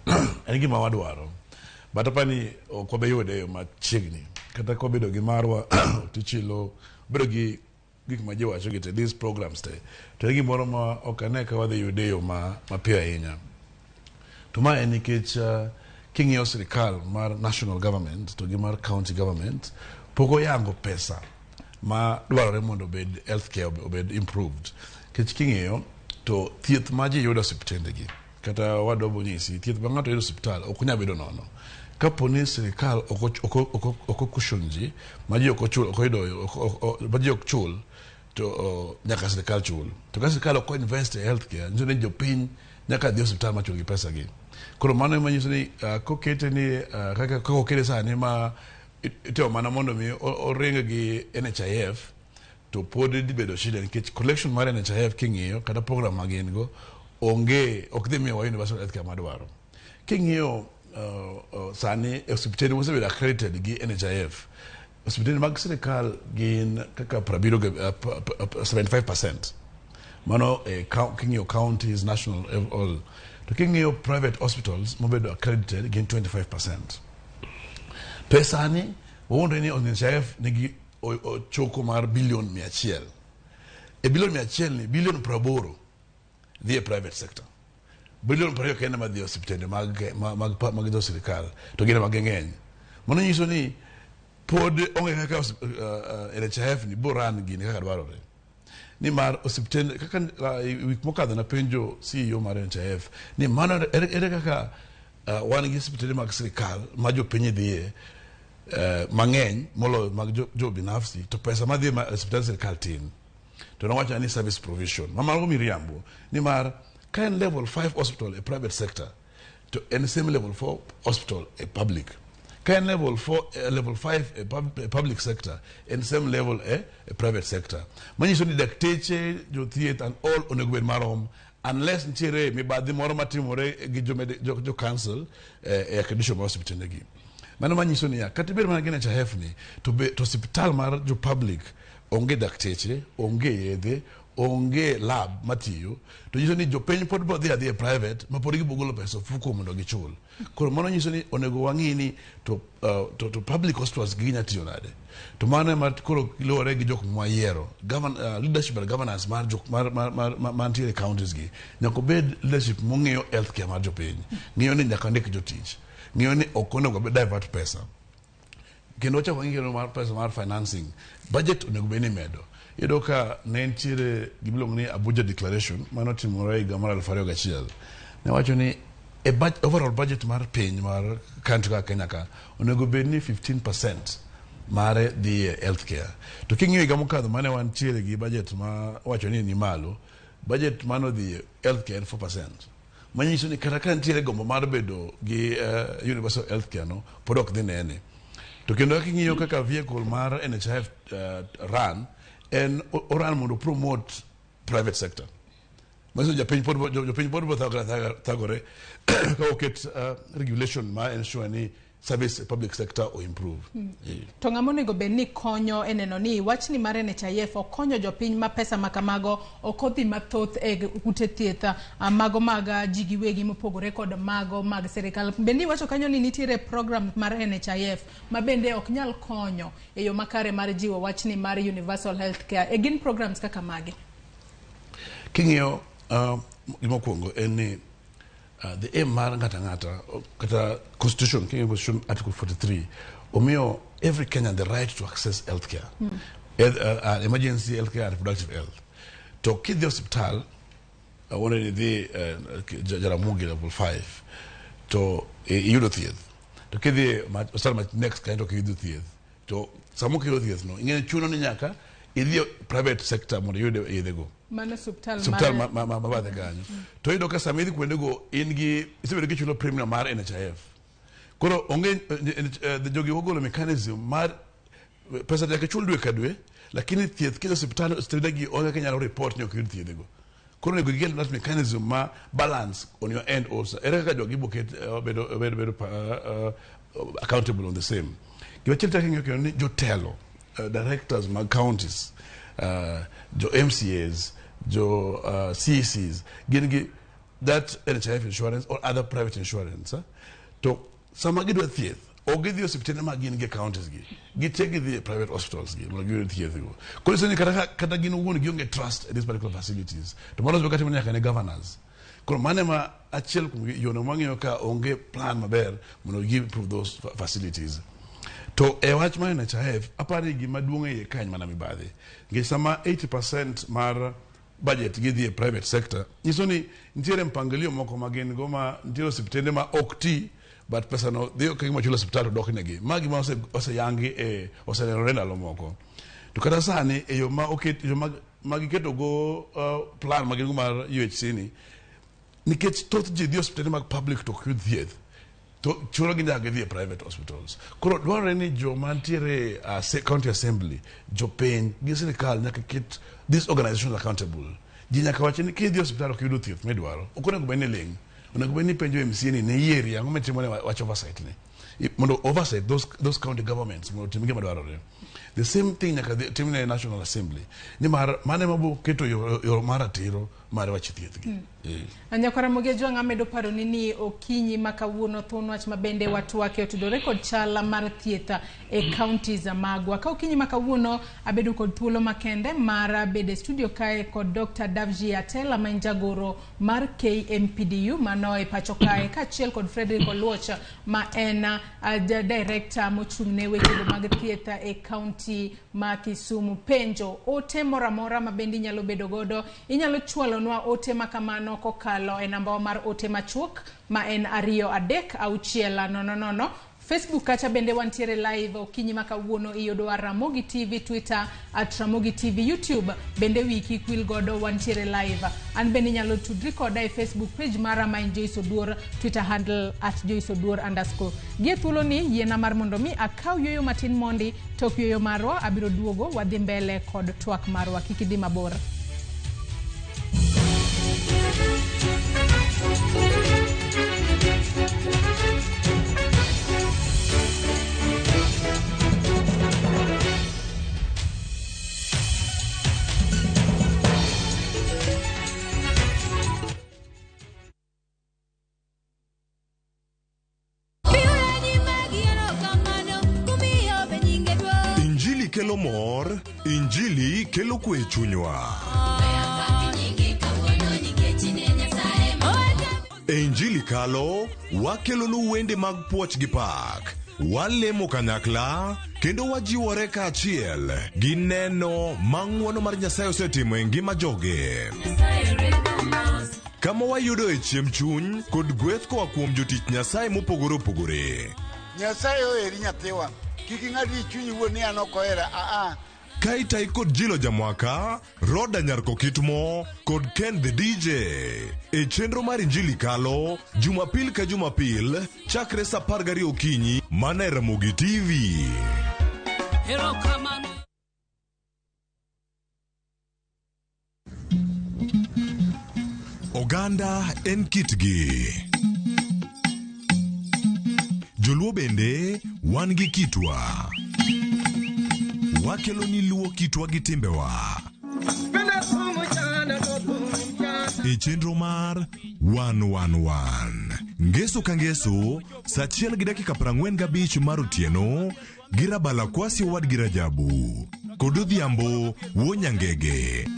en gima wadwaro, but apani ok wabe yude e yo machiegni. Kata kwabedo gi marwa tichilo bedo gi gik ma ji wacho gi te, these programs te, to en gimoro ma ok ane ka wadhi yude e yo ma mapiyo ahinya. To ma en nikech king'iyo sirikal mar national government to gi mar county government pok oyango pesa ma dwarore mondo obed healthcare obed improved. Nikech king'iyo to thieth ma ji yudo e osiptende gi, kata wadwa bonyisi, thieth ma ng'ato yudo e osiptal ok nyal bedo nono kapo ni sirikal ok ocushion ji ma ji ok ochul, ok oyudo ma ji ok chul, to nyaka sirikal chul. To ka sirikal ok invest e healthcare, nyiso ni jopiny nyaka dhi e osiptal machul gi pesa gi. Koro mano ema nyiso ni kokete ni kaka okete sani ma itimo mana mondo mi oring gi NHIF, to pod dhi bedo shida, nikech collection mar NHIF king'iyo kata program ma gin go onge, ok dhi miyowa universal healthcare madwaro. King'iyo sani e osiptende mosebedo accredited gi NHIF, osiptende mag sirikal gin kaka 70 75%. Mano king'iyo counties, national, all. To king'iyo private hospitals mobedo accredited gin 25%. Pesani wawuondre ni NHIF nigi ochoko mar bilion 100. E bilion 100 ni, bilion 80 dhi e private sector, bilion 20 kende madhi e osiptende mag jo sirikal, to gin ema ging'eny. Mano nyiso ni pod onge kaka NHIF ni bo run gini kaka dwarore, nimar osiptende kaka wik mokadho napenjo CEO mar NHIF ni mano ere kaka wan gi osiptende mag sirikal ma jopiny dhiye mang'eny moloyo mag jo binafsi, to pesa madhi e osiptand sirikal tin. To nowacho ni service provision ma mago miriambo, nimar ka en level 5 hospital e private sector to en same level 4 hospital e public, ka en level 4, level 5 e public sector en same level e private sector. Manyiso ni dakteche, jothieth and all onego bed marom, unless nitiere mibadhi moro matimore gi jo council e accreditation mar osiptende gi. Mano manyiso niya, kata ibed mana gi NHIF ni to osiptal mar jo public onge dakteche, onge yedhe, onge lab matiyo, to nyiso ni jopiny pod bo dhi adhi e private ma pod gibo golo pesa ofuko mondo gichul. Koro mano nyiso ni onego wang'i ni to public hospitals gi nya tiyo nade. To mano ema koro luwore gi jok mwayiero. Leadership and governance mar jok mar mantiere e counties gi nyaka obed leadership mong'iyo healthcare mar jopiny, ng'iyo ni nyaka ndik jotich, ng'iyo ni ok onego bed divert pesa, kendo wachako wang'i kendo mar pesa mar financing budget onego bed ni imedo. Iyudo ka ne nitiere gimiluongo ni Abuja Declaration manotimore higa mar 2001, ne wacho ni E overall budget mar piny mar country kaka Kenya ka onego bed ni 15% mare dhi e healthcare. To king'iyo higa mokadho mane wantiere gi budget ma wacho ni ni malo, budget mano dhi e healthcare en 4%. Manyiso ni kata ka nitiere gombo mar bedo gi universal healthcare no pod ok dhi nene. To kendo king'iyo kaka vehicle mar NHIF run, en oran mondo promote private sector. Manyiso ni jopiny pod jopiny pod biro thagore ka oket regulation ma ensure ni service public sector o improve. To ng'ama onego bed ni konyo e neno ni wachni mar NHIF okonyo jopiny ma pesa ma kamago ok odhi mathoth e ute thieth mago mag ji giwegi mopogore kod mago mag sirikal. Bende iwacho kanyo ni nitiere program mar NHIF ma bende ok nyal konyo e yo makare mar jiwo wachni mar universal health care. E gin programs kaka mage? King'iyo gimokwongo en ni the aim mar ng'ata ng'ata kata constitution, king'iyo constitution article 43 omiyo every Kenyan the right to access healthcare, emergency healthcare and reproductive health. To kidhi osiptal wuone ni idhi Jaramogi level 5 to iyudo thieth, to kidhi osiptal ma next kanyo to ok iyudo thieth, to sama ok iyudo thieth no ing'e chuno ni nyaka idhi private sector mondo iyud yedhego. Mano osiptal osiptal ma bathe kanyo. To iyudo ka sama idhi kuondego in gi isebedo kichulo premium mar NHIF. Koro onge jogi ogolo mechanism mar pesa nyaka chul dwe ka dwe, lakini thieth kidhi osiptal osiptende onge kaka inyalo report ni ok iyud thiedhego. Koro onego gikel that mechanism ma balance on your end also. Ere kaka jogi boket bedo accountable on the same. Gimachielo chak ing'iyo kendo ni jotelo, directors mag counties, jo MCAs, jo CECs, gin gi that NHIF insurance or other private insurance. To sama gidwa thieth, ok gidhi osiptende ma gin gi counties gi. Gite gidhi e private hospitals gi mondo giyud thieth go. Koro nyiso ni kata gin owuon gionge trust at these particular facilities. To mano osebedo katimo nyaka ne governors. Koro mano ema achiel kuom yono mwang'iyo ka onge plan maber mondo gi improve those facilities. To e wach mar NHIF, aparo ni gima duong' e iye ka en mana mibadhi. Nikech sama 80% mar budget gidhi e private sector, nyiso ni nitiere mpangilio moko ma gin go ma nitiere osiptende ma ok ti, but pesa no dhi ka gima chulo osiptal to dok negi. Ma gima oseyangi e osenenore ndalo moko. To kata sani e yo ma oket, yo ma giketo go plan ma gin go mar UHC ni, nikech thoth ji dhi osiptende mag public to ok yud thieth, to chuno gi nyaka gidhi e private hospitals. Koro dwarore ni joma ntiere county assembly, jopiny gi sirikal nyaka ket these organizations accountable. Ji nyaka wach ni kidhi osiptal ok iyudo thieth midwaro, ok onego bed ni ling'. Onego bed ni ipenjo MCA ni ne yieri ang'o mitimo ne wach oversight ni. Mondo oversight those county governments mondo otim gima dwarore. The same thing nyaka tim ne National Assembly. Nimar mano ema biro keto yo mar ratiro mar wach thieth gi. Nyakwara Ramogi Ojwang' amedo paroni ni okinyi ma kawuono thuon wach ma bende watwake otudore kod chal mar thieth e counties magwa. Ka okinyi ma kawuono abedo kod thuolo makende mar bedo e studio kae kod Dr. Davji Atela ma en jagoro mar KMPDU mano e pacho kae, kaachiel kod Frederick Oluoch ma en director mochung' ne wechego mag thieth e county ma Kisumu. Penjo, ote moro amora ma bende inyalo bedo godo, inyalo chwalonwa ote ma kamano kokalo e namba mar ote machuok ma en 2 3 6 0 0. Facebook kacha bende wantiere live okinyi ma kawuono, iyudowa Ramogi TV, Twitter at Ramogi TV, YouTube bende wiyi kik wil godo wantiere live. An bende inyalo tudri koda e Facebook page mara ma en Joyce Oduor, Twitter handle at Joyce Oduor underscore. Gie thuolo ni yiena mar mondo mi akaw yueyo matin mondi, tok yueyo marwa abiro duogo wadhi mbele kod twak marwa, kik idhi mabor. Injili kelo mor, Injili kelo kwe e chunywa. E Injili kalo, wakelonu wende mag puoch gi pak. Walemo kanyakla, kendo wajiwore kaachiel gi neno ma ng'wono mar Nyasaye osetimo e ngima joge. Kama wayudoe chiemb chuny kod gweth koa kuom jotich Nyasaye mopogore opogore. Nyasaye oheri nyathiwa. Kik ing'ad ni chunyi wuon ni an ok ohera. Aa. Kaitai kod Jilo Jamwaka, Roda Nyarkokitmo kod Ken the DJ. E chenro mar Injili Kalo, Jumapil ka Jumapil, chakre sa 12 okinyi mana e Ramogi TV. Erokamano. Oganda en kitgi. Joluo bende wan gi kitwa. Wakelo ni luo kitwa gi timbewa. E chenro mar 111 Ngeso ka ngeso saa achiel gi dakika 45 mar otieno gi Rabala Kwasi owadgi Rajabu kod Odhiambo wuo Nyangege.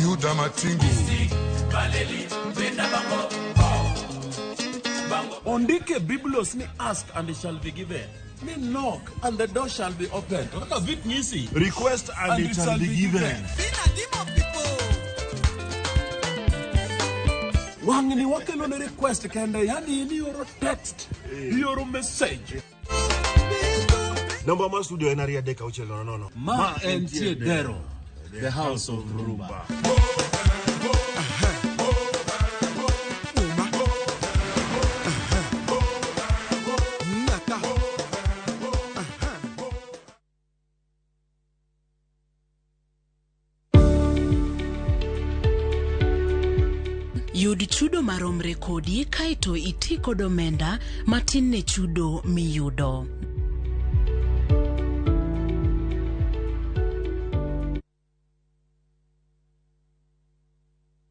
Yuda Matingu. Ondike Biblos ni ask and it shall be given. Ni knock and the door shall be opened. Kaka vit nyisi. Request and it shall be given. Wang'ni wakelo ne request kende, yani in ioro text, ioro message. Namba mar studio en 23600. Ma entie Dero, the house of Rumba. Yud chudo maromre kodi kaeto iti kod omenda matin ne chudo miyudo.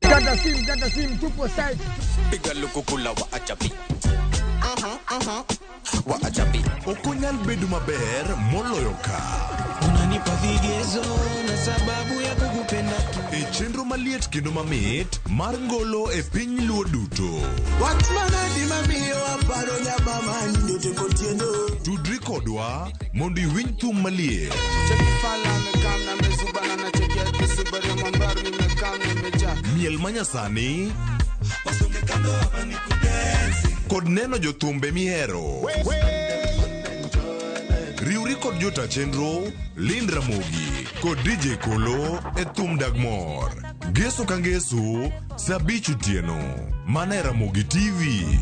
Kata sim, kata sim, tupo site. Piga lukukula wa achapi. Wa achapi. Ok onyal bedo maber moloyo ka. Unanipa vigezo na sababu ya kukupenda. E chenro maliet kendo mamit mar ngolo e piny Luo duto. Wach manadi mamiyo aparo nyamama nyote kotieno. Tudri kodwa mondo iwinj thum maliet. Miel manyasani kod neno jothumbe mihero. Riwri kod jota chenro Lind Ramogi kod DJ Kolo e thum dag mor. Ngeso ka ngeso saa 5 otieno mana e Ramogi TV.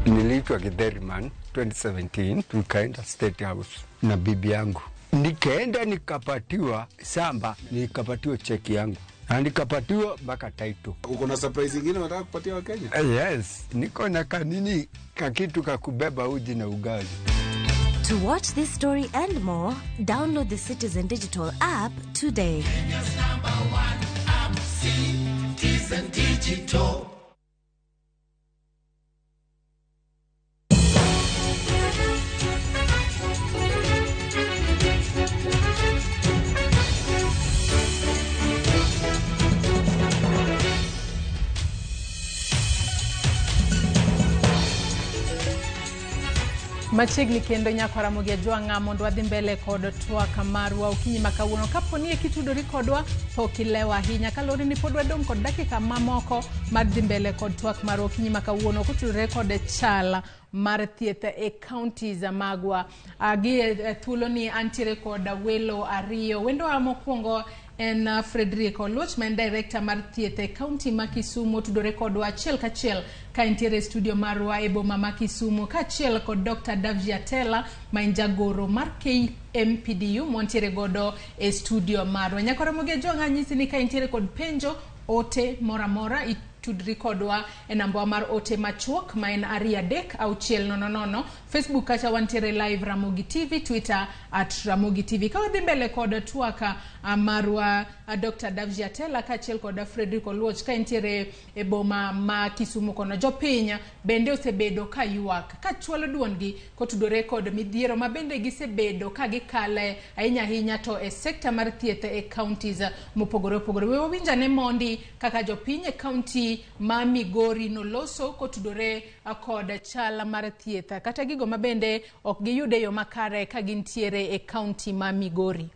Niliitwa Githeriman 2017, tukaenda State House na bibi yangu. Nikaenda nikapatiwa samba, nikapatiwa cheki yangu na nikapatiwa mpaka title. Uko na surprise ingine unataka kupatia Wakenya? Yes, niko na kanini kakitu kakubeba uji na ugali. To watch this story and more, download the Citizen Digital app today. Kenya's number one app, Citizen Digital. Machiegni kendo nyako Ramogi Ajwang'a mondo wadhi mbele kod twak marwa okinyi ma kawuono. Kapo ni kitudori kodwa pok ilewo ahinya, kaluwore ni pod wadong' kod dakika mamoko mar dhi mbele kod twak marwa okinyi ma kawuono kotudore kod chal mar thieth e counties magwa. Gi e thuolo ni antiere kod welo ariyo. Wendowa mokwongo en Frederick Oluoch ma en director mar thieth e county ma Kisumu, otudore kodwa achiel kachiel ka entiere e studio marwa e boma ma Kisumu, kaachiel kod Dr. Davji Atela ma en jagoro mar KMPDU montiere godo e studio marwa. Nyako Ramogi Ajwang'a anyisi ni ka entiere kod penjo, ote moro amora itudri kodwa e namba mar ote machuok ma en 23600 Facebook kacha wantiere live Ramogi TV, Twitter at Ramogi TV. Ka wadhi mbele kod twak marwa, Dr. Davji Atela kaachiel kod Frederick Oluoch ka entiere e boma ma Kisumu kono. Jopiny bende osebedo ka ywak ka chwalo duondgi kotudore kod midhiero ma bende gisebedo ka gikale ahinya ahinya to e sekta mar thieth e counties mopogore opogore. We wawinj ane mondi kaka jopiny e county ma Migori noloso kotudore kod chal mar thieth kata gigo ma bende ok giyud e yo makare ka gintiere e county ma Migori.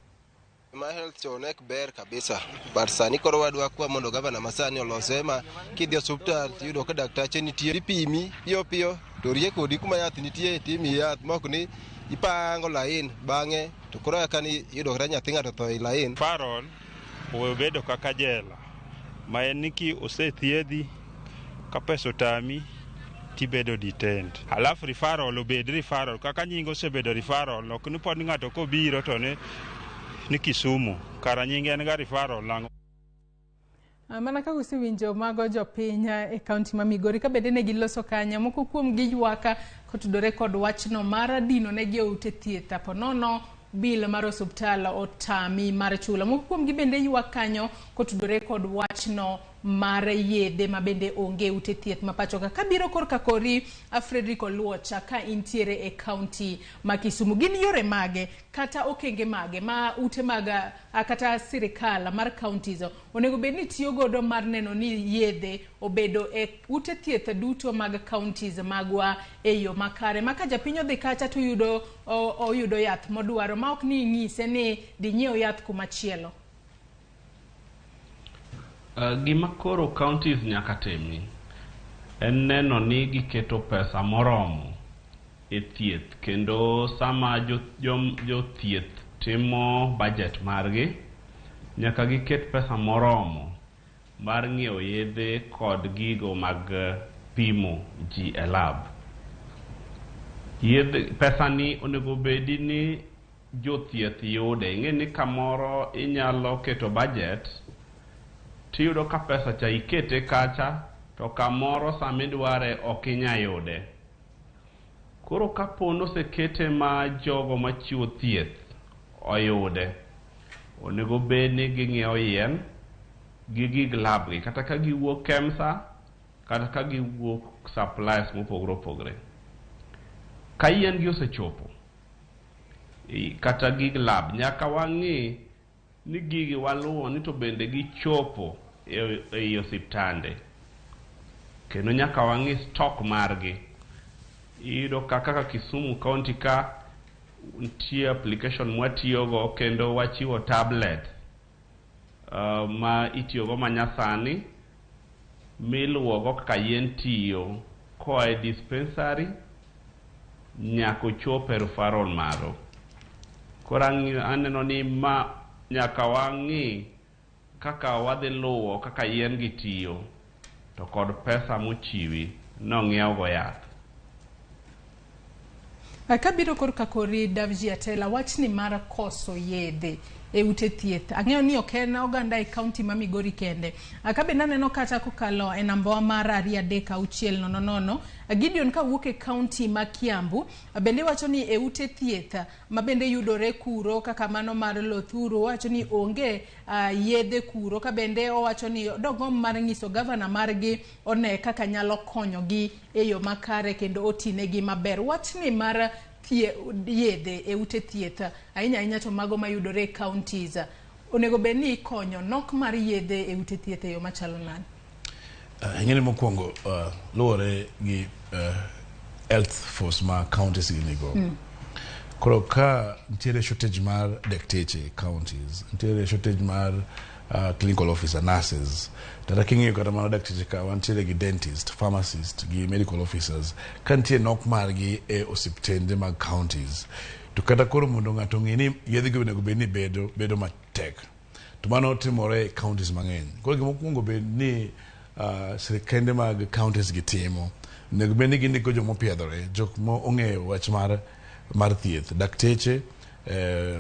Ma health to nek ber kabisa, but sani koro wadwa kwa mondo gavana masani olose ma kidhi osuptal tiyudo ka daktache nitie, ipimi piyo piyo to rie kodi kuma yath nitie timiyi yath mok ni ipango lain bang'e to koro eka ni iyudo kata nyathi ng'ato tho e lain. Referral obedo kaka jela ma en ni ki osethiedhi ka pesa otami tibedo detained. Alafu referral obed referral kaka nying osebedo referral, ok ni pod ng'ato kobiro to ni Kisumu, kara nyinge en ga referral nang'o. Mana kaka usewinjo mago jopiny e kaunti ma Migori ka bende ne giloso kanyo, moko kuom gi ywak kotudore kod wachno mar dino ne gi e ute thieth po nono bill mar osuptal otami mar chulo. Moko kuom gi bende ywak kanyo kotudore kod wachno mar yedhe ma bende onge e ute thieth ma pacho ka. Kabiro korka kori, Frederick Oluoch, ka intiere e kaunti ma Kisumu, gin yore mage kata okenge mage ma ute mag kata sirikal mar counties onego bed ni tiyo godo mar neno ni yedhe obedo e ute thieth duto mag counties magwa e yo makare ma ka japiny odhi kacha to oyudo yath modwaro ma ok ni ing'ise ni dhi nyiew yath kumachielo? Gima koro counties nyaka timi en neno ni giketo pesa moromo e thieth, kendo sama jothieth timo budget margi nyaka giket pesa moromo mar ng'iewo yedhe kod gigo mag pimo ji e lab. Yedhe, pesa ni onego bedi ni jothieth yude. Ing'e ni kamoro inyalo keto budget tiyudo ka pesa cha ikete kacha to kamoro samidware ok inya yude. Koro kapo nosekete ma jogo machiwo thieth oyude, onego bed ni ging'iewo yien gi gig lab gi, kata ka giwuok KEMSA kata ka giwuok suppliers mopogore opogore. Ka yien gi osechopo kata gig lab, nyaka wang'i ni gigi waluwo ni to bende gichopo ei osiptande, kendo nyaka wang'i stock margi. Iyudo ka kaka Kisumu County ka nitie application mwatiyogo kendo wachiwo tablet ma itiyogo manyasani miluwogo kaka yien tiyo koa e dispensary nyaka ochop e referral malo. Koro aneno ni ma nyaka wang'i kaka wadhi luwo kaka yien gi tiyo to kod pesa mochiwi nong'iew go yath. Kabiro korka kori Davji Atela, wachni mar koso yedhe e ute thieth, ang'eyo ni ok en oganda e kaunti ma Migori kende. Ka bende aneno kata kokalo e namba wa mar 23600, Gideon kawuok e kaunti ma Kiambu bende wacho ni e ute thieth ma bende yudore kuro kaka mano mar Lothuro, wacho ni onge yedhe kuro. Ka bende owacho ni dogomb mar ng'iso gavana margi one kaka nyalo konyogi e yo makare kendo otinegi maber. Wachni mar yedhe e ute thieth ahinya ahinya to mago mayudore e counties, onego bed ni ikonyo nok mar yedhe e ute thieth e yo machalo nade? Ing'eni mokwongo luwore gi health force ma counties gi nigo. Koro ka nitiere shortage mar dakteche e counties, nitiere shortage mar clinical officer, nurses, kata king'iyo kata mana dakteche ka wantiere gi dentist, pharmacist gi medical officers, ka nitie nok margi e osiptende mag counties, to kata koro mondo ng'ato ong'e ni yedhe gi onego bed ni bedo matek, to mano timore e counties mang'eny. Koro gima okuongo bed ni sirikende mag counties gi timo, onego bed ni gindiko joma opiedhore, jok ma ong'eyo wach mar thieth, dakteche,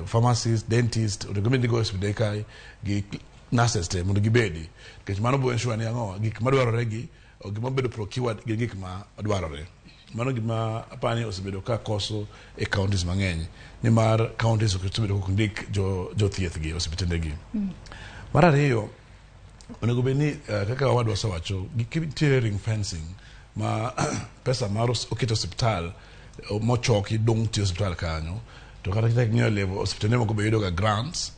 pharmacist, dentist, onego bed ni go e osiptende kae gi nurses te mondo gibedi, nikech mano bo ensure ni ang'o gik madwarore gi gima bedo procured gin gik ma dwarore. Mano gima apani osebedo ka koso e counties mang'eny, nimar counties ok osebedo kok ndik jothieth gi osiptende gi. Mar ariyo, onego bed ni kaka owadwa osewacho, nitiere ring fencing ma pesa mar oket osiptal mochoki dong' tiyo osiptal kanyo. To kata kichak ing'iyo level osiptende moko be yudo ga grants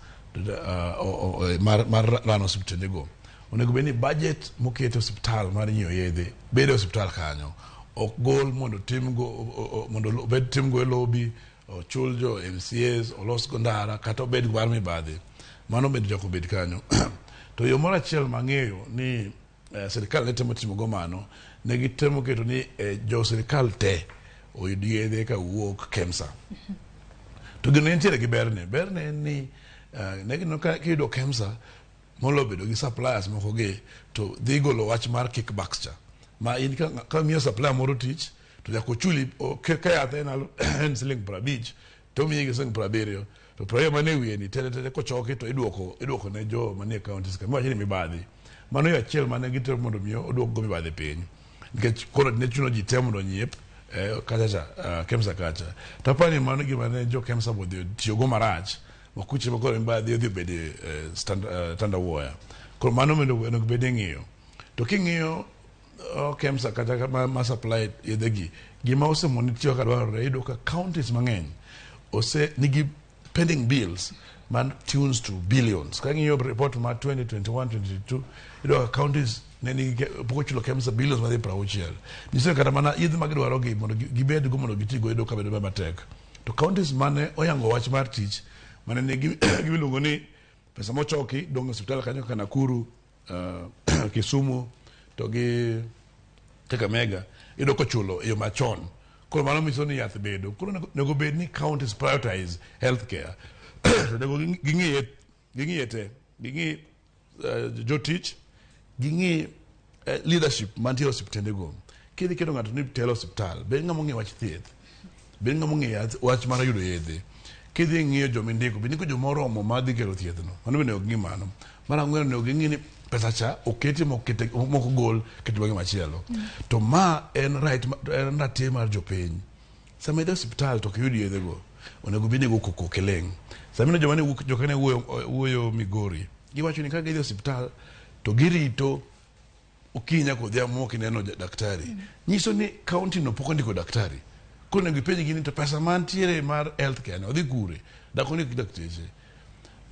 mar run osiptende go. Onego bed ni budget moket e osiptal mar nyiewo yedhe bedo e osiptal kanyo. Ok gol mondo timgo mondo obed timgo e lobby, ochul jo MCAs, olos go ndara kata obed mar mibadhi. Mano bende nyaka obed kanyo. To yo moro achiel mang'eyo ni sirikal ne temo timo go mano, ne gitemo keto ni jo sirikal te oyud yedhe kawuok KEMSA. To gino nitiere gi berne. Berne en ni ne gineno ka kiyudo KEMSA molo bedo gi suppliers moko gi to dhi golo wach mar kickbacks cha. Ma in ka miyo supplier moro tich to nyaka ochuli ka yath en siling 50 to omiyi gi siling 70 to 20 mane wiye ni tere tere kochoki to iduoko ne jo manie counties ka miwacho ni mibadhi. Mano yo achiel mane gitemo mondo mi oduok go mibadhi piny. Nikech koro ne chuno ji te mondo onyiep kacha cha KEMSA kacha. To aparo ni mano gima ne jo KEMSA bodhi tiyogo marach ma kuche ma koro mibadhi odhi obede tandawuoya. Koro mano onego bed ni ing'iyo. To king'iyo KEMSA kata ma supply yedhe gi, gima osemoni tiyo kaka dwarore, iyudo ka counties mang'eny ose nigi pending bills man tunes to billions. Ka ng'iyo report mar 2021-2022, iyudo ka counties ne nigi pok ochulo KEMSA billions madhi 60. Nyiso ni kata mana yedhe ma gidwaro gi mondo gibed go mondo gitigo iyudo ka bedo matek. To counties mane oyango wach mar tich mane nigi gimiluongo ni pesa mochoki dong' e osiptal kanyo kaka Nakuru, Kisumu to gi Kakamega iyudo kochulo e yo machon. Koro mano nyiso ni yath bedo. Koro onego bed ni counties prioritize healthcare. To onego ging'iye te. Ging'i jotich, ging'i leadership mantie e osiptende go. Kidhi keto ng'ato ni telo osiptal, bed ng'ama ong'eyo wach thieth, bed ng'ama ong'eyo wach mar yudo yedhe. Kidhi ng'iyo joma indiko, bed indiko joma oromo madhi kelo thiethno. Mano bende onego ging'i mano. Mar ang'wen onego ging'i ni pesa cha oketi mok ogol keto bang'e machielo. To ma en right, en ratiro mar jopiny. Sama idhi e osiptal to ok iyud yedhe go, onego bed ni igo koko ok iling'. Sama ineno joma ne wuok, joka ne wuoyo Migori, giwacho ni ka gidhi e osiptal to girito okinyi nyaka odhiambo mok ineno daktari. Nyiso ni county no pok ondiko daktari. Koro onego ipenjgi ni to pesa mantiere mar health care ni odhi kure? Dak ondik dakteche.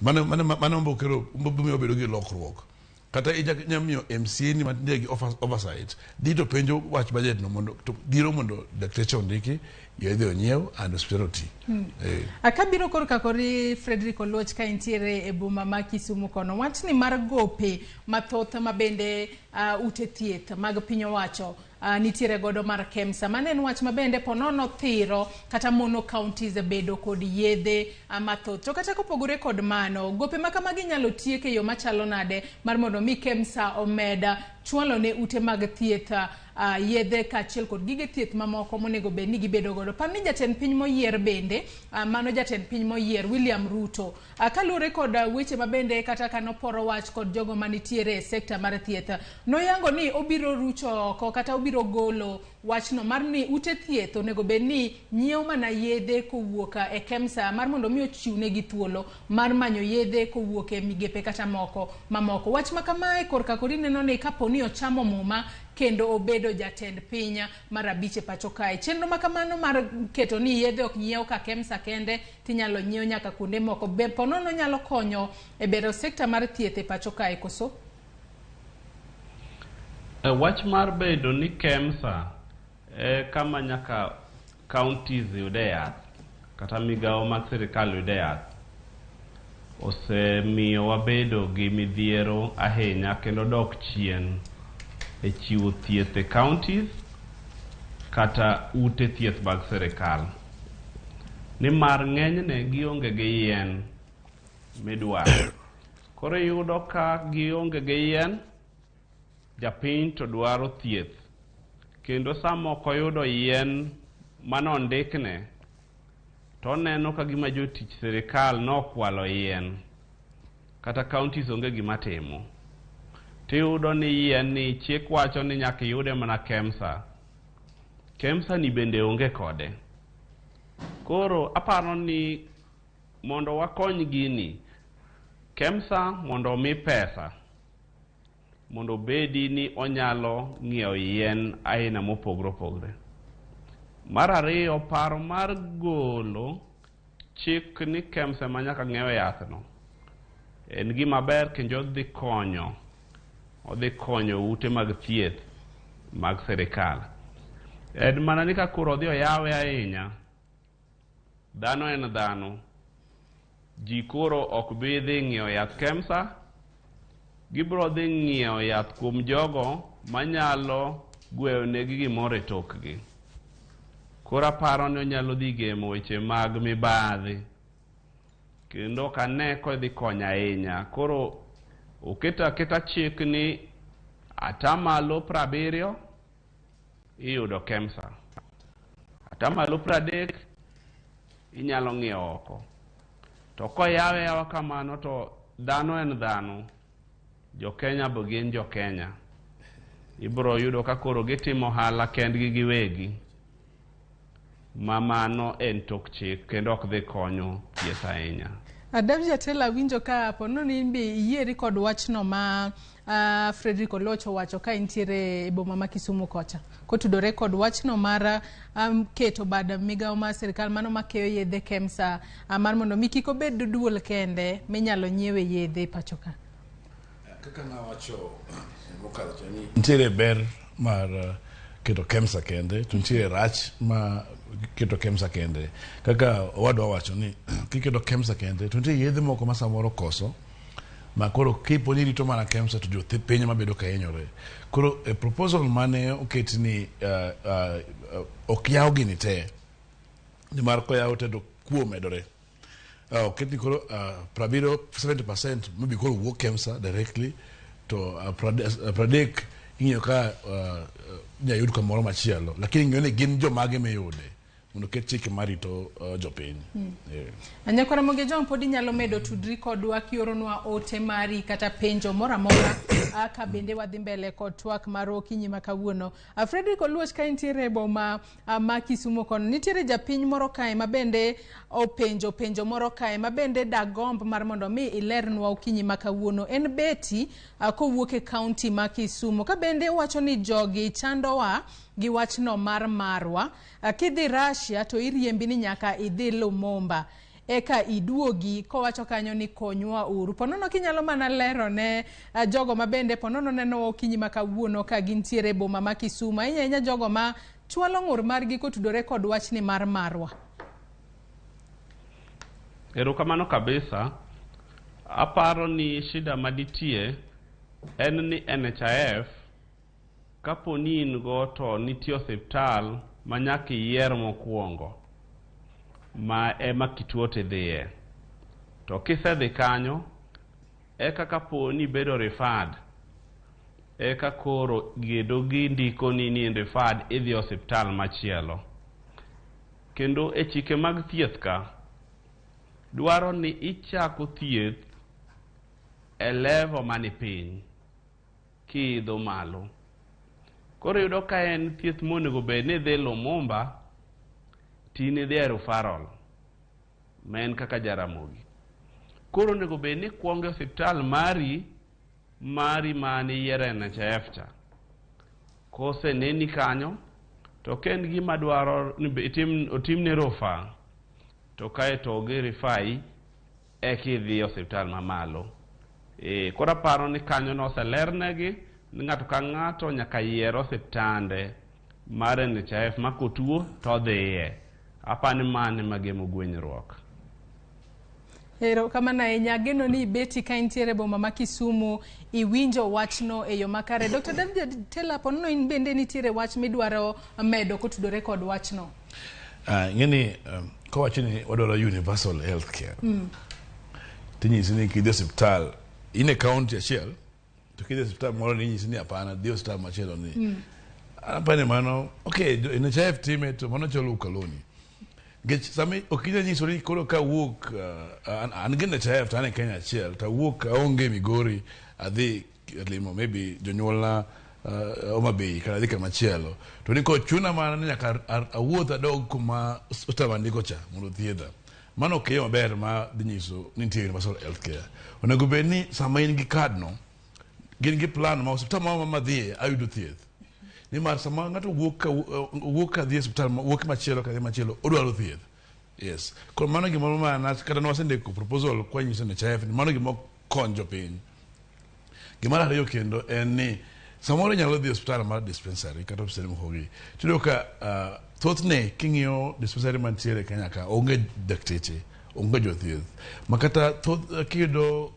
Mano miyo wabedo gi lokruok. Kata inya miyo MCA ni mantie gi oversight dhi to penjo wach budget no mondo to dhiro mondo dakteche ondiki, yedhe onyiew and hospital oti. Akabiro korka kori Frederick Oluoch ka intiere e boma ma Kisumu kono. Wachni mar gope mathoth ma bende ute thieth mag piny owacho nitiere godo mar KEMSA. Mano en wach ma bende ponono thiro kata mono counties bedo kod yedhe mathoth. To kata kopogore kod mano, gope ma kamagi inyalo tiek e yo machalo nade mar mondo mi KEMSA omed chwalo ne ute mag thieth yedhe kaachiel kod gige thieth mamoko monego bed ni gibedo godo. Par ni jatend piny moyier bende, mano jatend piny moyier William Ruto, kaluwore kod weche mabende kata kanoporo wach kod jogo manitiere e sekta mar thieth, noyango ni obiro rucho oko kata obiro golo wachno mar ni ute thieth onego bed ni nyiewo mana yedhe kowuok e KEMSA mar mondo mi ochiwnegi thuolo mar manyo yedhe kowuok e migepe kata moko mamoko. Wach ma kamae korka kori neno ni kapo ni ochamo muma kendo obedo jatend piny mar abich e pacho kae. Chenro ma kamano mar keto ni yedhe ok nyiew ka KEMSA kende tinyalo nyiew nyaka kuonde moko. Be ponono nyalo konyo e bero sekta mar thieth e pacho kae koso? Wach mar bedo ni KEMSA e kama nyaka counties yude yath kata migawo mag sirikal yude yath osemiyo wabedo gi midhiero ahinya kendo dok chien e chiwo thieth e counties kata ute thieth mag sirikal. Nimar ng'enyne gionge gi yien midwaro. Koro iyudo ka gionge gi yien, japiny to dwaro thieth. Kendo sama ok oyudo yien manondikne, to oneno ka gima jotich sirikal nokwalo yien, kata counties onge gima timo. Tiyudo ni yien ni chik wacho ni nyaka iyude mana KEMSA. KEMSA ni bende onge kode. Koro aparo ni mondo wakony gini, KEMSA mondo omi pesa mondo obedi ni onyalo ng'iewo yien aina mopogore opogore. Mar ariyo, paro mar golo chik ni KEMSA ema nyaka ng'iew yathno en gima ber kendo odhi konyo ute mag thieth mag sirikal. En mana ni ka koro odhi oyawe ahinya, dhano en dhano, ji koro ok bi dhi ng'iewo yath KEMSA, gibiro dhi ng'iewo yath kuom jogo manyalo gweyo negi gimoro e tokgi. Koro aparo ni onyalo dhi gemo weche mag mibadhi, kendo ok ane kodhi konyo ahinya. Koro oketo aketa chik ni 70% iyudo KEMSA, 30% inyalo ng'iewo oko. To koyawe yawa kamano to dhano en dhano, jo Kenya bo gin jo Kenya. Ibiro yudo ka koro gitimo ohala kendgi giwegi, ma mano en tok chik kendo ok dhi konyo thieth ahinya. Adam Jatelo, winjo ka pono ni in be iyieri kod wachno ma Frederick Oluoch owacho ka intiere e boma ma Kisumu kocha, kotudore kod wachno mar keto bad migawo mar sirikal mano makeyo yedhe KEMSA mar mondo mi kik obed duol kende minyalo nyiewe yedhe pacho ka. Kaka nawacho mokalo cha ni nitiere ber mar keto KEMSA kende to nitiere rach ma keto KEMSA kende. Kaka owadwa wacho ni kiketo KEMSA kende to nitie yedhe moko ma samoro koso ma koro kipo ni rito mana KEMSA to jopiny mabedo ka hinyore. Koro e proposal mane oket ni ok yaw gini te, nimar koyaw te to kuo medore. Oket ni koro 70% maybe koro wuok KEMSA directly to 30 ing'iyo ka inyayud kamoro machielo, lakini ing'iyo ni gin jomage miyude mondo oket chike marito jopiny. Nyakwara Ramogi Ojwang, pod inyalo medo tudri kodwa kioronwa ote mari kata penjo moro amora ka bende wadhi mbele kod twak mar okinyi ma kawuono. Frederick Oluoch, ka intiere e boma ma Kisumu kono, nitiere japiny moro kae ma bende openjo penjo moro kae ma bende dagomb mar mondo mi ilernwa okinyi ma kawuono. En Betty kowuok e kaunti ma Kisumu, ka bende owacho ni jogi chandowa gi wachno mar marwa. Kidhi Russia to iriembi ni nyaka idhi Lumumba eka iduogi, kowacho kanyo ni konywa uru. Ponono kinyalo mana lero ne jogo ma bende ponono neno okinyi ma kawuono ka gintiere e boma ma Kisumu, ahinya ahinya jogo ma chwalo ng'ur margi kotudore kod wachni mar marwa. Erokamano kabisa. Aparo ni shida manitie en ni NHIF kapo ni in go to nitie osiptal ma nyaka iyier mokwongo ma ema kituo tidhiye. To kisedhi kanyo, eka kapo ni ibedo referred, eka koro gedo gindiko ni in referred idhi osiptal machielo. Kendo e chike mag thieth ka, dwaro ni ichako thieth e level mani piny kiidho malo. Koro iyudo ka en thieth monego bed ni idhi Lumumba, to in idhi e referral, ma en kaka Jaramogi. Koro onego bed ni ikwongo e osiptal mari mane iyiero NHIF cha. Koseneni kanyo, to ka en gima dwaro ni otimni rufaa, to kaeto gi refer eka idhi e osiptal mamalo. Koro aparo ni kanyo noselernegi ni ng'ato ka ng'ato nyaka yier osiptande mar NHIF ma kotuo to odhiye. Aparo ni mano ema gemo gwenyruok. Erokamano ahinya. Ageno ni Betty ka intiere e boma ma Kisumu iwinjo wachno e yo makare. Dr. David Tela, ponono in bende nitiere wach midwaro medo kotudore kod wachno. Ing'eni kowacho ni wadwaro universal health care, tinyisi ni kidhi e osiptal in e county achiel to kidhi e osiptal moro ni inyisi ni hapana, dhi e osiptal machielo ni. Aparo ni mano okay, NHIF time to mano chalo ukoloni. Nikech sama ok inyal nyiso ni koro kawuok an gi NHIF to an e Kenya achiel to awuok aonge Migori adhi limo maybe jonyuolna Homa Bay kata adhi kamachielo to ni kochuna mana ni nyaka awuoth adog kuma osiptal mandiko cha mondo othiedha. Mano ok yo maber ma dhi nyiso ni nitie universal health care. Onego bed ni sama in gi card no, gin gi plan ma osiptal moro madhiye ayudo thieth. Nimar sama ng'ato wuok ka dhi e osiptal wuok machielo kadhi machielo odwaro thieth. Yes. Koro mano gimoro ma kata ne wasendiko proposal kwa nyiso NHIF ni mano gima kony jopiny. Gimar ariyo kendo en ni samoro inyalo dhi e osiptal mar dispensary kata osiptende moko gi tiyudo ka thothne king'iyo dispensary mantiere e Kenya ka onge dakteche, onge jothieth. Ma kata thoth kiyudo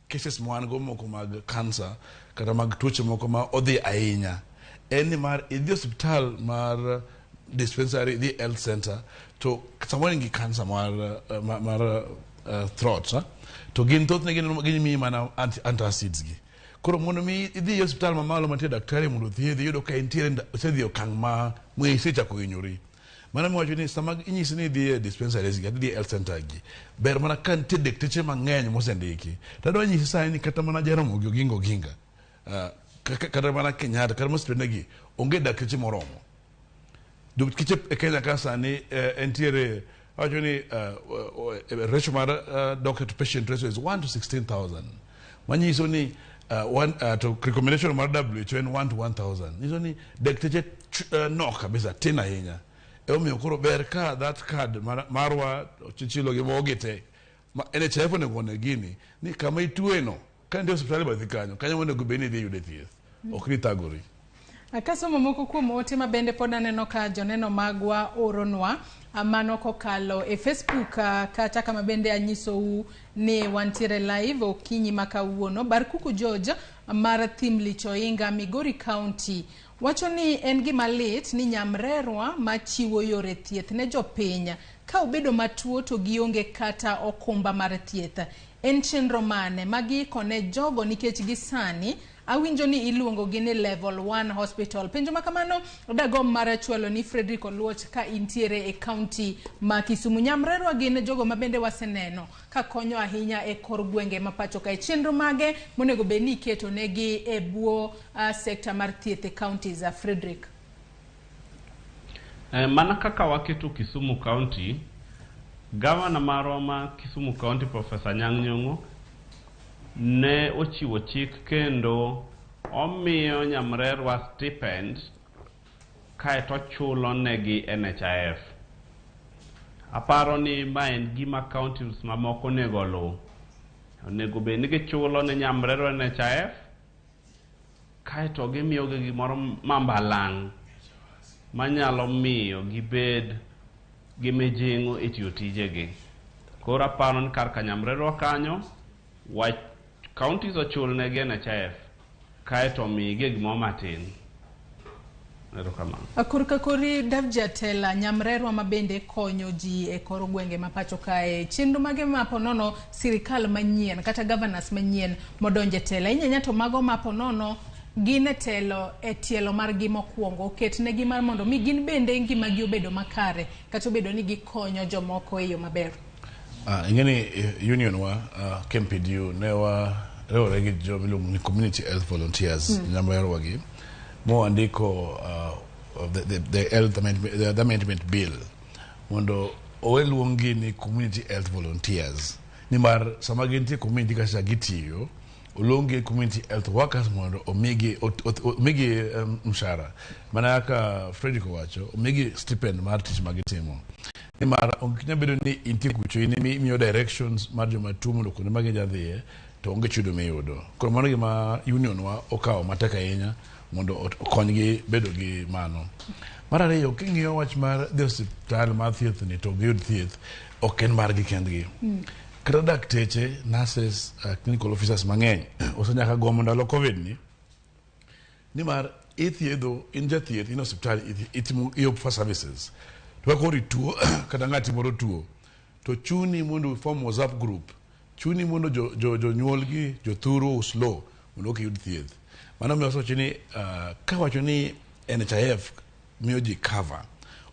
cases ma wan go moko mag cancer kata mag tuoche moko ma odhi ahinya en ni mar idhi osiptal mar dispensary, idhi health center to samoro in gi cancer mar throat to gin thothne gimiyi mana antacids gi. Koro mondo mi idhi e osiptal mamalo mantie daktari mondo othiedhi iyudo ka entiere osedhi e okang' ma isechako hinyori. Mano miwacho ni sama inyisi ni idhi e dispensaries gi kata idhi e health center gi, ber mana ka nitie dakteche mang'eny mosendiki. To adwa nyisi sani ni kata mana Jaramogi Oginga Oginga, kata mana Kenyatta, kata osiptende gi, onge dakteche moromo. Dakteche e Kenya ka sani entiere, awacho ni ratio mar doctor to patient ratio is 1 to 16,000. Manyiso ni to recommendation mar WHO en 1 to 1,000. Nyiso ni dakteche nok kabisa, tin ahinya. Emomiyo koro ber ka that card marwa Chichilo gi mogi te ma NHIF onego one gini ni kama itue no ka nitie osiptal e bathi kanyo kanyo onego bed ni idhi yude thieth ok ni thagori. Kasomo moko kuom ote ma bende pod aneno ka joneno magwa oronwa mano kokalo e Facebook kata kama bende anyisou ni wantiere live okinyi ma kawuono. Barkuku George mar Thimlich Oinga, Migori County wacho ni en gima lit ni nyamrerwa machiwo yore thieth ne jopiny ka obedo matuo to gionge kata okumba mar thieth. En chenro mane ma giiko ne jogo nikech gi sani awinjo ni iluongo gi ni level 1 hospital. Penjo ma kamano dagom mar chwalo ni Frederick Oluoch ka intiere e county ma Kisumu. Nyamrerwa gin jogo ma bende waseneno ka konyo ahinya e kor gwenge ma pacho kae. Chenro mage monego bed ni iketo negi e bwo sekta mar thieth e counties, Frederick? Mana kaka waketo Kisumu County, gavana marwa ma Kisumu County Professor Anyang' Nyong'o ne ochiwo chik kendo omiyo nyamrerwa stipend kaeto ochulo negi NHIF. Aparo ni ma en gima counties mamoko onego oluw. Onego bed ni gichulo ne nyamrerwa NHIF kaeto gimiyogi gimoro mambalang' manyalo miyo gibed gi mijing'o e tiyo tijegi. Koro aparo ni kar ka nyamrerwa kanyo, wach counties ochul negi NHIF kaeto omigi gimoro matin. Erokamano. Korka kori Davji Atela, nyamrerwa ma bende konyo ji e kor gwenge ma pacho kae. Chenro mage ma ponono sirikal manyien kata governors manyien modonje telo. Ahinya to mago ma ponono gin e telo e tielo margi mokwongo oket negi mar mondo mi gin bende ngimagi obedo makare kata obedo ni gikonyo jomoko e yo maber. Ing'eni union wa KMPDU ne wa riwore gi joma iluongo ni community health volunteers nyamrerwa gi mowandiko the health amendment, the amendment bill mondo owe luonggi ni community health volunteers nimar sama gintie community kacha gitiyo oluonggi community health workers mondo omigi omigi mshahara mana kaka Frederick owacho omigi stipend mar tich ma gitimo nimar ok nyal bedo ni intie kucho in ema imiyo directions mar joma tuo mondo kuonde ma ginya dhiye to onge chudo miyudo. Koro mano gima union wa okawo matek ahinya mondo okonygi bedo gi mano. Mar ariyo, king'iyo wach mar dhi osiptal mar thieth ni to giyud thieth, ok en margi kendgi. Kata dakteche, nurses, clinical officers mang'eny osenyaka gomo ndalo Covid ni nimar ithiedho, in jathieth, in osiptal, itimo i offer services. To ka koro ituo kata ng'ati moro tuo, to chuni mondo form WhatsApp group, chuni mondo jonyuol gi jothuru us low mondo ok thieth. Mano miyo wasewacho ni kawacho ni NHIF miyo ji cover,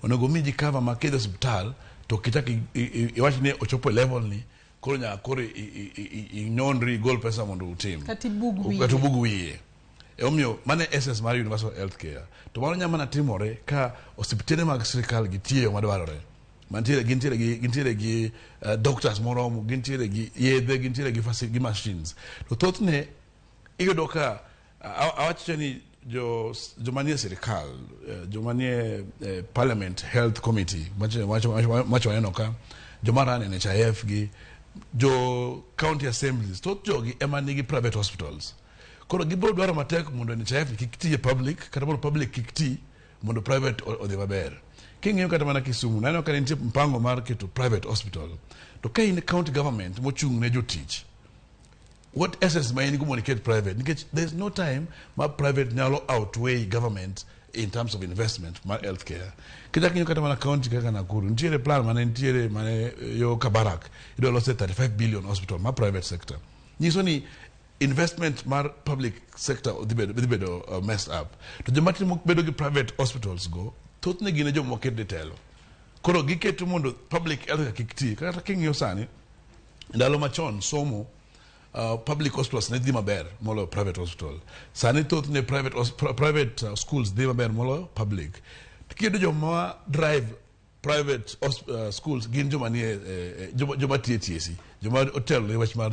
onego mi ji cover ma kidhi osiptal to kichak iwach ni ochopo e level ni koro nyaka koro inyonri igol pesa mondo utim. Kata ibug wiye. Kata ibug wiye. Emomiyo mano e essence mar universal health care. To mano nyalo mana timore ka osiptende mag sirikal gi tiyo madwarore. Mantiere gintiere gi doctors moromo, gintiere gi yedhe, gintiere gi machines. To thothne iyudo ka awacho ni joma nie sirikal, joma nie parliament health committee macho waneno ka joma run NHIF gi jo county assemblies, thoth jogi ema nigi private hospitals. Koro gibiro dwaro matek mondo NHIF kik ti e public, kata mondo public kik ti, mondo private odhi maber. King'iyo kata mana Kisumu, naneno ka nitie mpango mar keto private hospital. To ka in county government mochung' ne jotich, what essence ma in go mondo iket private? Nikech there is no time ma private nyalo outweigh government in terms of investment mar healthcare. Kichak ing'iyo kata mana county kaka Nakuru, nitiere plan mane nitiere mane yo Kabarak, idwa lose 35 billion hospital mar private sector. Nyiso ni investment mar public sector dhi bedo messed up. To joma timo bedo gi private hospitals go, thothne gin e joma oket e telo. Koro giketo mondo public health kik ti. Kata king'iyo sani, ndalo machon somo, public hospitals ne dhi maber moloyo private hospital. Sani thothne private schools dhi maber moloyo public. Kiyudo joma drive private schools gin joma nie joma tiyo e TSC, joma otelo ne wach mar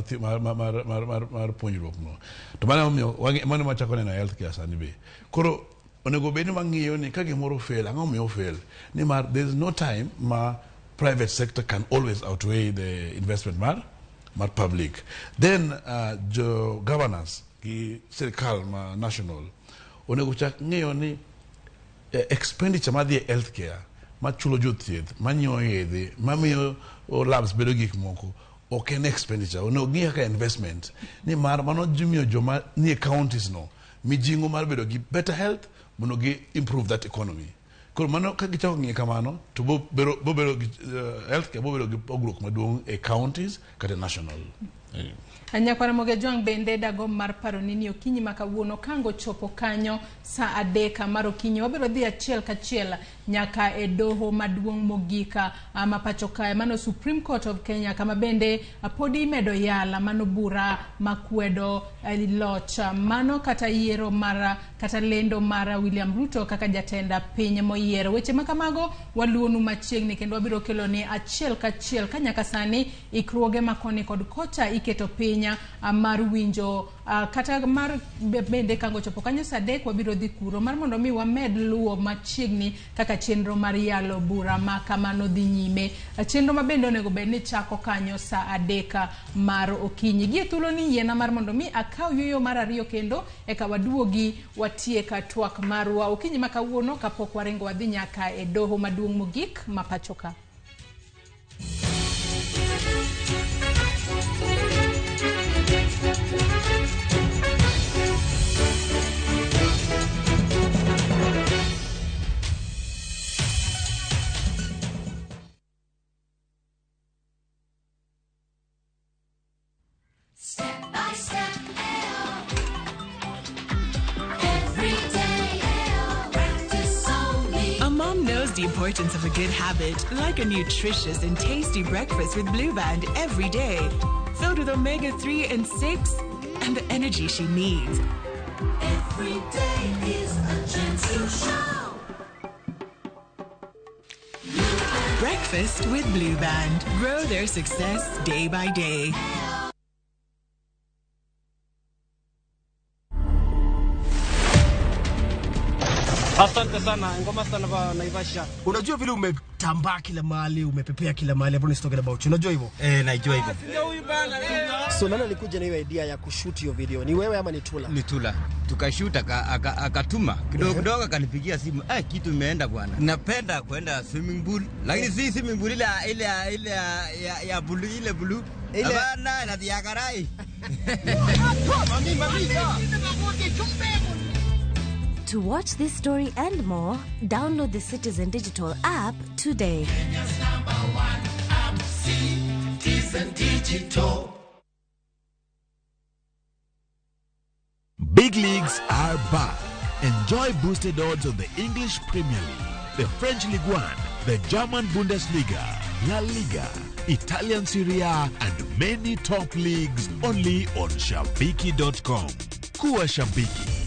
puonjruok no. To mano emomiyo mano machako neno e healthcare sani be. Koro onego bed ni wang'iyo ni ka gimoro fail, ang'o momiyo fail? Nimar there is no time ma private sector can always outweigh the investment mar public. Then jo governors gi sirikal ma national onego chak ng'iyo ni expenditure madhi e healthcare, machulo jothieth, manyiewo yedhe, mamiyo labs bedo gik moko, ok en expenditure, onego ng'i kaka investment, nimar mano dhi miyo joma nie counties no mijing'o mar bedo gi better health mondo gi improve that economy. Koro mano ka gichako ng'iye kamano to bo bedo gi healthcare bo bedo gi pogruok maduong' e counties kata national. Nyakwara Moge Jwang' bende dagomb mar paroni ni okinyi ma kawuono kango chopo kanyo sa 3 mar okinyi, wabiro dhi achiel kachiel nyaka e doho maduong' mogik ma pacho kae, mano Supreme Court of Kenya, kama bende podi imedo yala mano bura makwedo loch mano kata yiero mar kata lendo mar William Ruto kaka jatend piny moyier. Weche ma kamago waluonu machiegni kendo wabiro kelo ni achiel kachiel ka nyaka sani ikruoge ma koni kod kocha iketo piny mar winjo kata mar bende kango chopo kanyo sa 3 wabiro dhi kuro mar mondo mi wamed luwo machiegni kaka chenro mar yalo bura ma kamano dhi nyime. Chenro ma bende onego bed ni chako kanyo sa 3 mar okinyi. Gie thuolo ni yiena mar mondo mi akaw yueyo mar ariyo kendo eka waduogi watiek twak marwa okinyi ma kawuono kapok waringo wadhi nyaka e doho maduong' mogik ma pacho ka. Step by step, every day, practice only. A mom knows the importance of a good habit, like a nutritious and tasty breakfast with Blue Band every day, filled with omega 3 and 6 and the energy she needs. Every day is a chance to show. Breakfast with Blue Band. Grow their success day by day. Asante sana, ngoma sana ba Naivasha. Unajua vile umetambaa kila mahali, umepepea kila mahali, everyone is talking about you. Unajua hivyo? Eh, najua hivyo. So nani alikuja na hiyo idea ya kushoot hiyo video? Ni wewe ama ni Tula? Ni Tula. Tukashoot akatuma kidogo kidogo, akanipigia simu, eh, kitu imeenda bwana. Napenda kwenda swimming pool, lakini si swimming pool ile ya blue, ile blue. Hapana, na ya karai. Mami, mami. To watch this story and more, download the Citizen Digital app today. Kenya's number one app, Citizen Digital. Big leagues are back. Enjoy boosted odds on the English Premier League, the French Ligue 1, the German Bundesliga, La Liga, Italian Serie A, and many top leagues only on Shabiki.com. Kuwa Shabiki.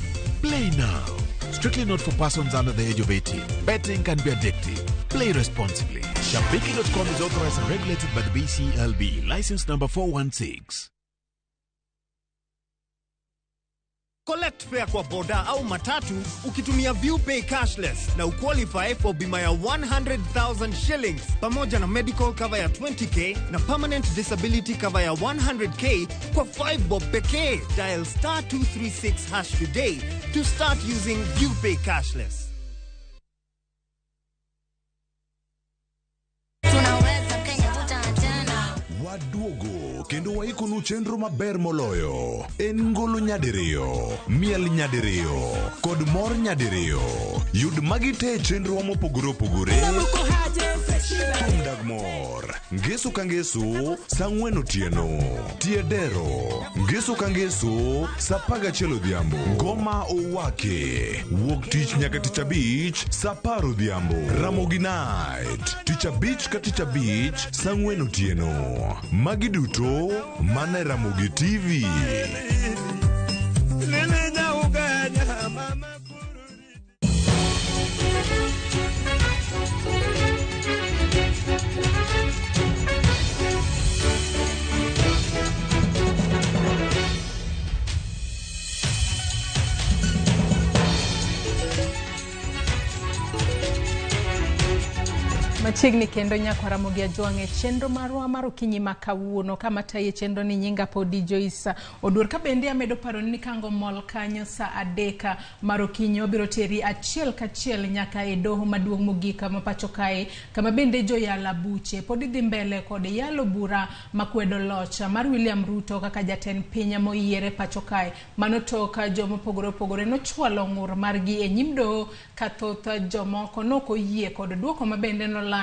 Play now. Strictly not for persons under the age of 18. Betting can be addictive. Play responsibly. Shabiki.com is authorized and regulated by the BCLB. License number 416. Collect fare kwa boda au matatu ukitumia ViewPay cashless na uqualify for bima ya 100,000 shillings pamoja na medical cover ya 20K na permanent disability cover ya 100K kwa 5 bob pekee. Dial star 236 hash today to start using ViewPay cashless. Tunaweza Kenya tutaachana. Waduogo kendo waikonu chenro maber moloyo en ngolo nyadiriyo, miel nyadiriyo kod mor nyadiriyo. Yud magi te e chenrowa mopogore opogore. Thum dag mor ngeso ka ngeso saa 4 otieno. Tie dero ngeso ka ngeso saa 11 odhiambo. Ngoma owake wuok tich nyaka tich abich saa 10 odhiambo. Ramogi Night tich abich ka tich abich saa 4 otieno. Magi duto mana e Ramogi TV. Machiegni kendo nyakwa Ramogi Ajwang' e chenro marwa mar okinyi ma kawuono kama taye chenro ni nyinga podi Joyce Oduor. Ka bende amedo paro ni kango mol kanyo saa 3 mar okinyi wabiro teri achiel kachiel nyaka e doho maduong' mogik ma pacho kae, kama bende joyala buche pod dhi mbele kod yalo bura makwedo loch mar William Ruto kaka jatend piny moyiere pacho kae. Mano tok jomopogore opogore nochwalo ng'ur margi e nyim doho ka thoth jomoko nokoyie kod duoko ma bende nolanda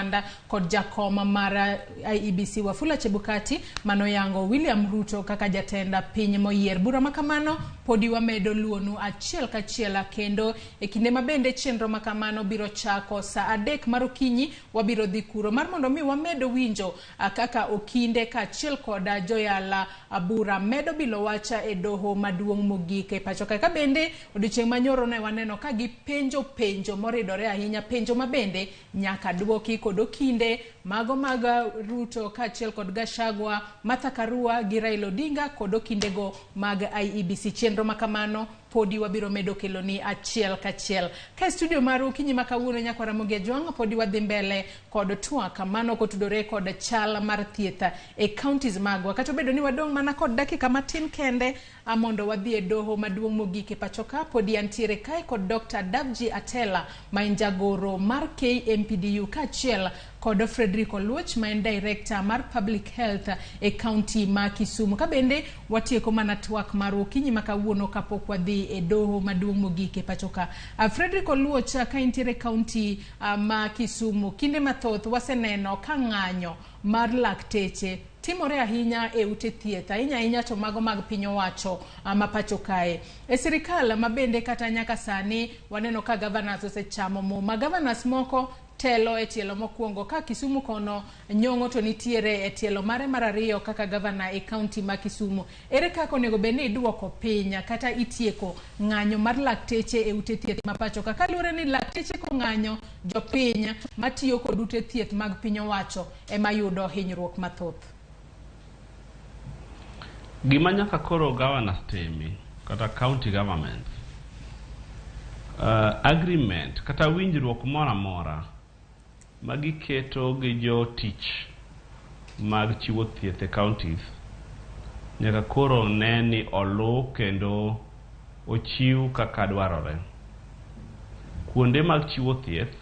kod jakoma mar IEBC Wafula Chebukati manoyango William Ruto kaka jatend piny moyier. Bura makamano podi wamedo luonu achiel kachiel kendo e kinde mabende chenro makamano biro chako saa 3 mar okinyi. Wabiro dhi kuro mar mondo mi wamedo winjo kaka okinde kaachiel kod joyala bura medo bilo wacha e doho maduong' mogik e pacho kae. Ka bende odiochieng' manyoro ne waneno ka gipenjo penjo moridore ahinya, penjo mabende nyaka duoki kod okinde mago mag Ruto kaachiel kod Gachagua, Martha Karua gi Raila Odinga kod okindego mag IEBC. Chenro makamano podi wabiro medo keloni achiel kachiel. Ka e studio mar okinyi ma kawuono nyakwa Ramogi Ajwang' podi wadhi mbele kod twak mano kotudore kod chal mar thieth e counties magwa. Kata obedo ni wadong' mana kod dakika matin kende mondo wadhi e doho maduong' mogik e pacho ka, podi antiere kae kod Dr. Davji Atela ma en jagoro mar KMPDU kaachiel kod Frederick Oluoch ma en director mar Public Health e county ma Kisumu. Ka bende watieko mana twak mar okinyi ma kawuono kapok wadhi e doho maduong' mogik e pacho ka. Frederick Oluoch, ka intiere county ma Kisumu, kinde mathoth waseneno ka ng'anyo mar lakteche timore ahinya e ute thieth, ahinya ahinya to mago mag piny owacho ma pacho kae. E sirikal ma bende kata nyaka sani waneno ka governors osechamo muma. Governors moko telo e tielo mokwongo ka Kisumu kono Nyong'o to nitiere e tielo mare mar ariyo kaka gavana e county ma Kisumu. Ere kaka onego bed ni iduoko piny kata itieko ng'anyo mar lakteche e ute thieth ma pacho ka? Kaluwore ni lakteche kong'anyo, jopiny matiyo kod ute thieth mag piny owacho ema yudo hinyruok mathoth. Gima nyaka koro governors timi kata county governments, agreement kata winjruok moro amora magiketo gi jotich mag chiwo thieth e counties nyaka koro ne ni oluw kendo ochiw kaka dwarore. Kuonde mag chiwo thieth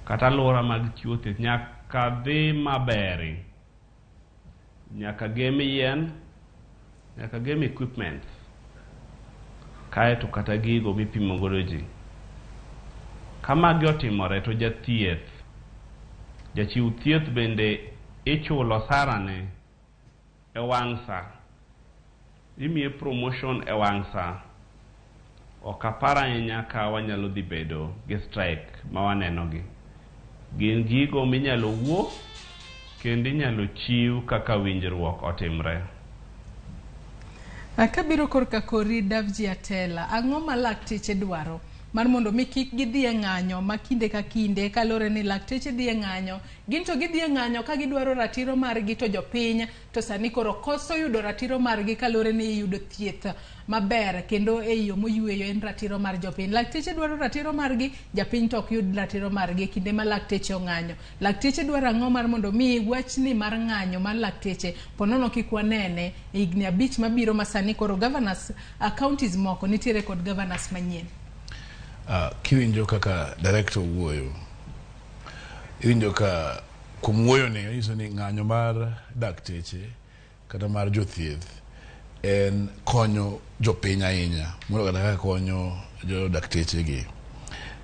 kata alwora mag chiwo thieth nyaka dhi maberi, nyaka gem yien, nyaka gem equipment, kaeto kata gigo mipimo godo ji. Ka magi otimore to jathieth, jachiw thieth bende ichulo sarane e wang' sa, imiye promotion e wang' sa. Ok apar ahinya ka wanyalo dhi bedo gi strike ma waneno gi. Gin gigo minyalo wuo kendo inyalo chiw kaka winjruok otimre. Kabiro korka kori Davji Atela, ang'o ma lakteche dwaro mar mondo mi kik gidhi e ng'anyo ma kinde ka kinde kaluwore ni lakteche dhi e ng'anyo, gin to gidhi e ng'anyo ka gidwaro ratiro margi to jopiny to sani koro koso yudo ratiro margi kaluwore ni yudo thieth maber kendo e yo moyueyo en ratiro mar jopiny. Lakteche dwaro ratiro margi, japiny to ok yud ratiro margi e kinde ma lakteche ong'anyo. Lakteche dwaro ang'o mar mondo mi wachni mar ng'anyo mar lakteche ponono kik wanene e higni 5 mabiro ma sani koro governors, counties moko nitiere kod governors manyien. Kiwinjo kaka director wuoyo, iwinjo ka kuom wuoyo ni onyiso ni ng'anyo mar dakteche kata mar jothieth en konyo jopiny ahinya moloyo kata kaka konyo jo dakteche gi.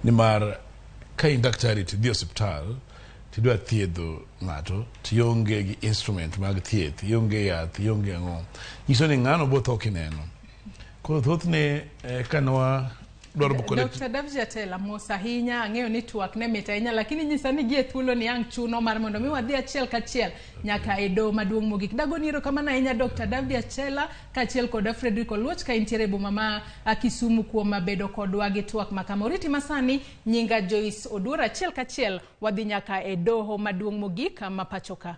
Nimar ka in daktari tidhi e osiptal tidwa thiedho ng'ato tionge gi instrument mag thieth, ionge yath, ionge ang'o, nyiso ni ng'ano botho kineno. Koro thothne kanwa Dr. Davji Atela, mos ahinya, ang'eyo ni twak ne mit ahinya, lakini nyisa ni gie thuolo ni ang' chuno mar mondo mi wadhi achiel kachiel nyaka e doho maduong' mogik. Dagoni erokamano ahinya Dr. Davji Atela kaachiel kod Frederick Oluoch ka intiere e boma ma Kisumu kuom bedo kodwa gi twak ma kama. Oriti masani, nyinga Joyce Oduor, achiel kachiel wadhi nyaka e doho maduong' mogik ma pacho ka.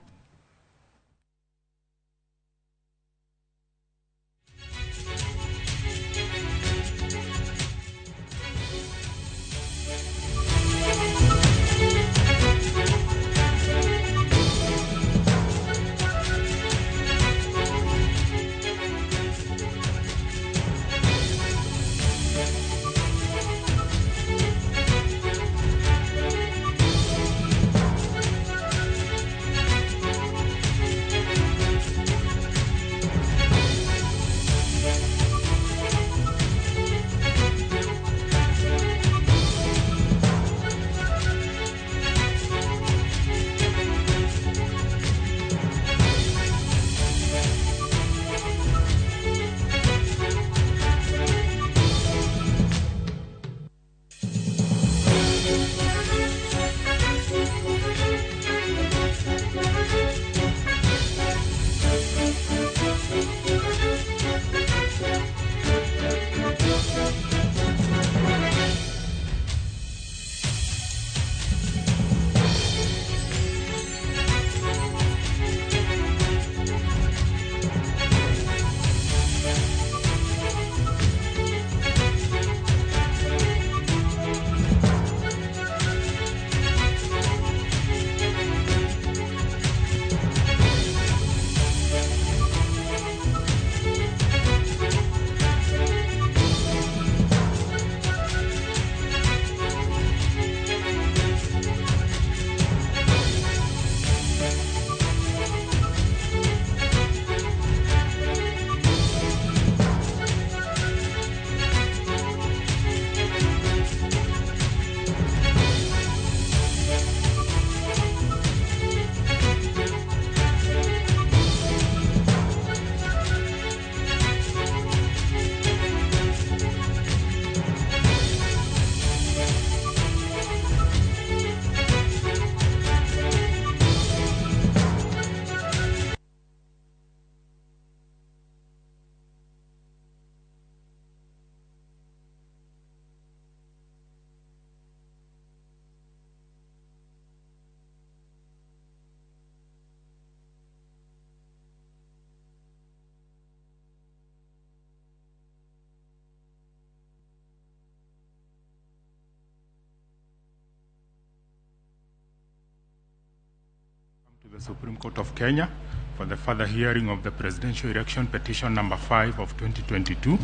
To the Supreme Court of Kenya for the further hearing of the presidential election petition number 5 of 2022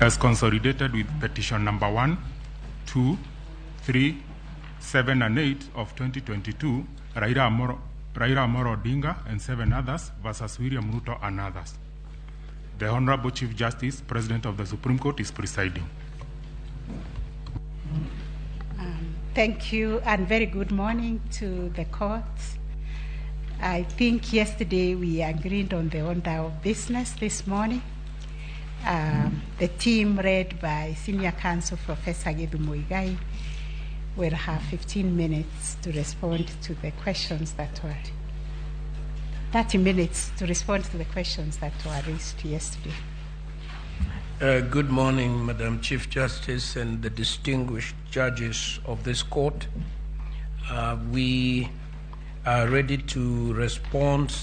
as consolidated with petition number 1, 2, 3, 7 and 8 of 2022, Raila Amolo Odinga and 7 others versus William Ruto and others. The Honorable Chief Justice, President of the Supreme Court, is presiding. Thank you and very good morning to the court. I think yesterday we agreed on the order of business this morning. The team led by Senior Counsel Professor Githu Muigai will have 15 minutes to respond to the questions that were 30 minutes to respond to the questions that were raised yesterday. Good morning, Madam Chief Justice and the distinguished judges of this court. We are ready to respond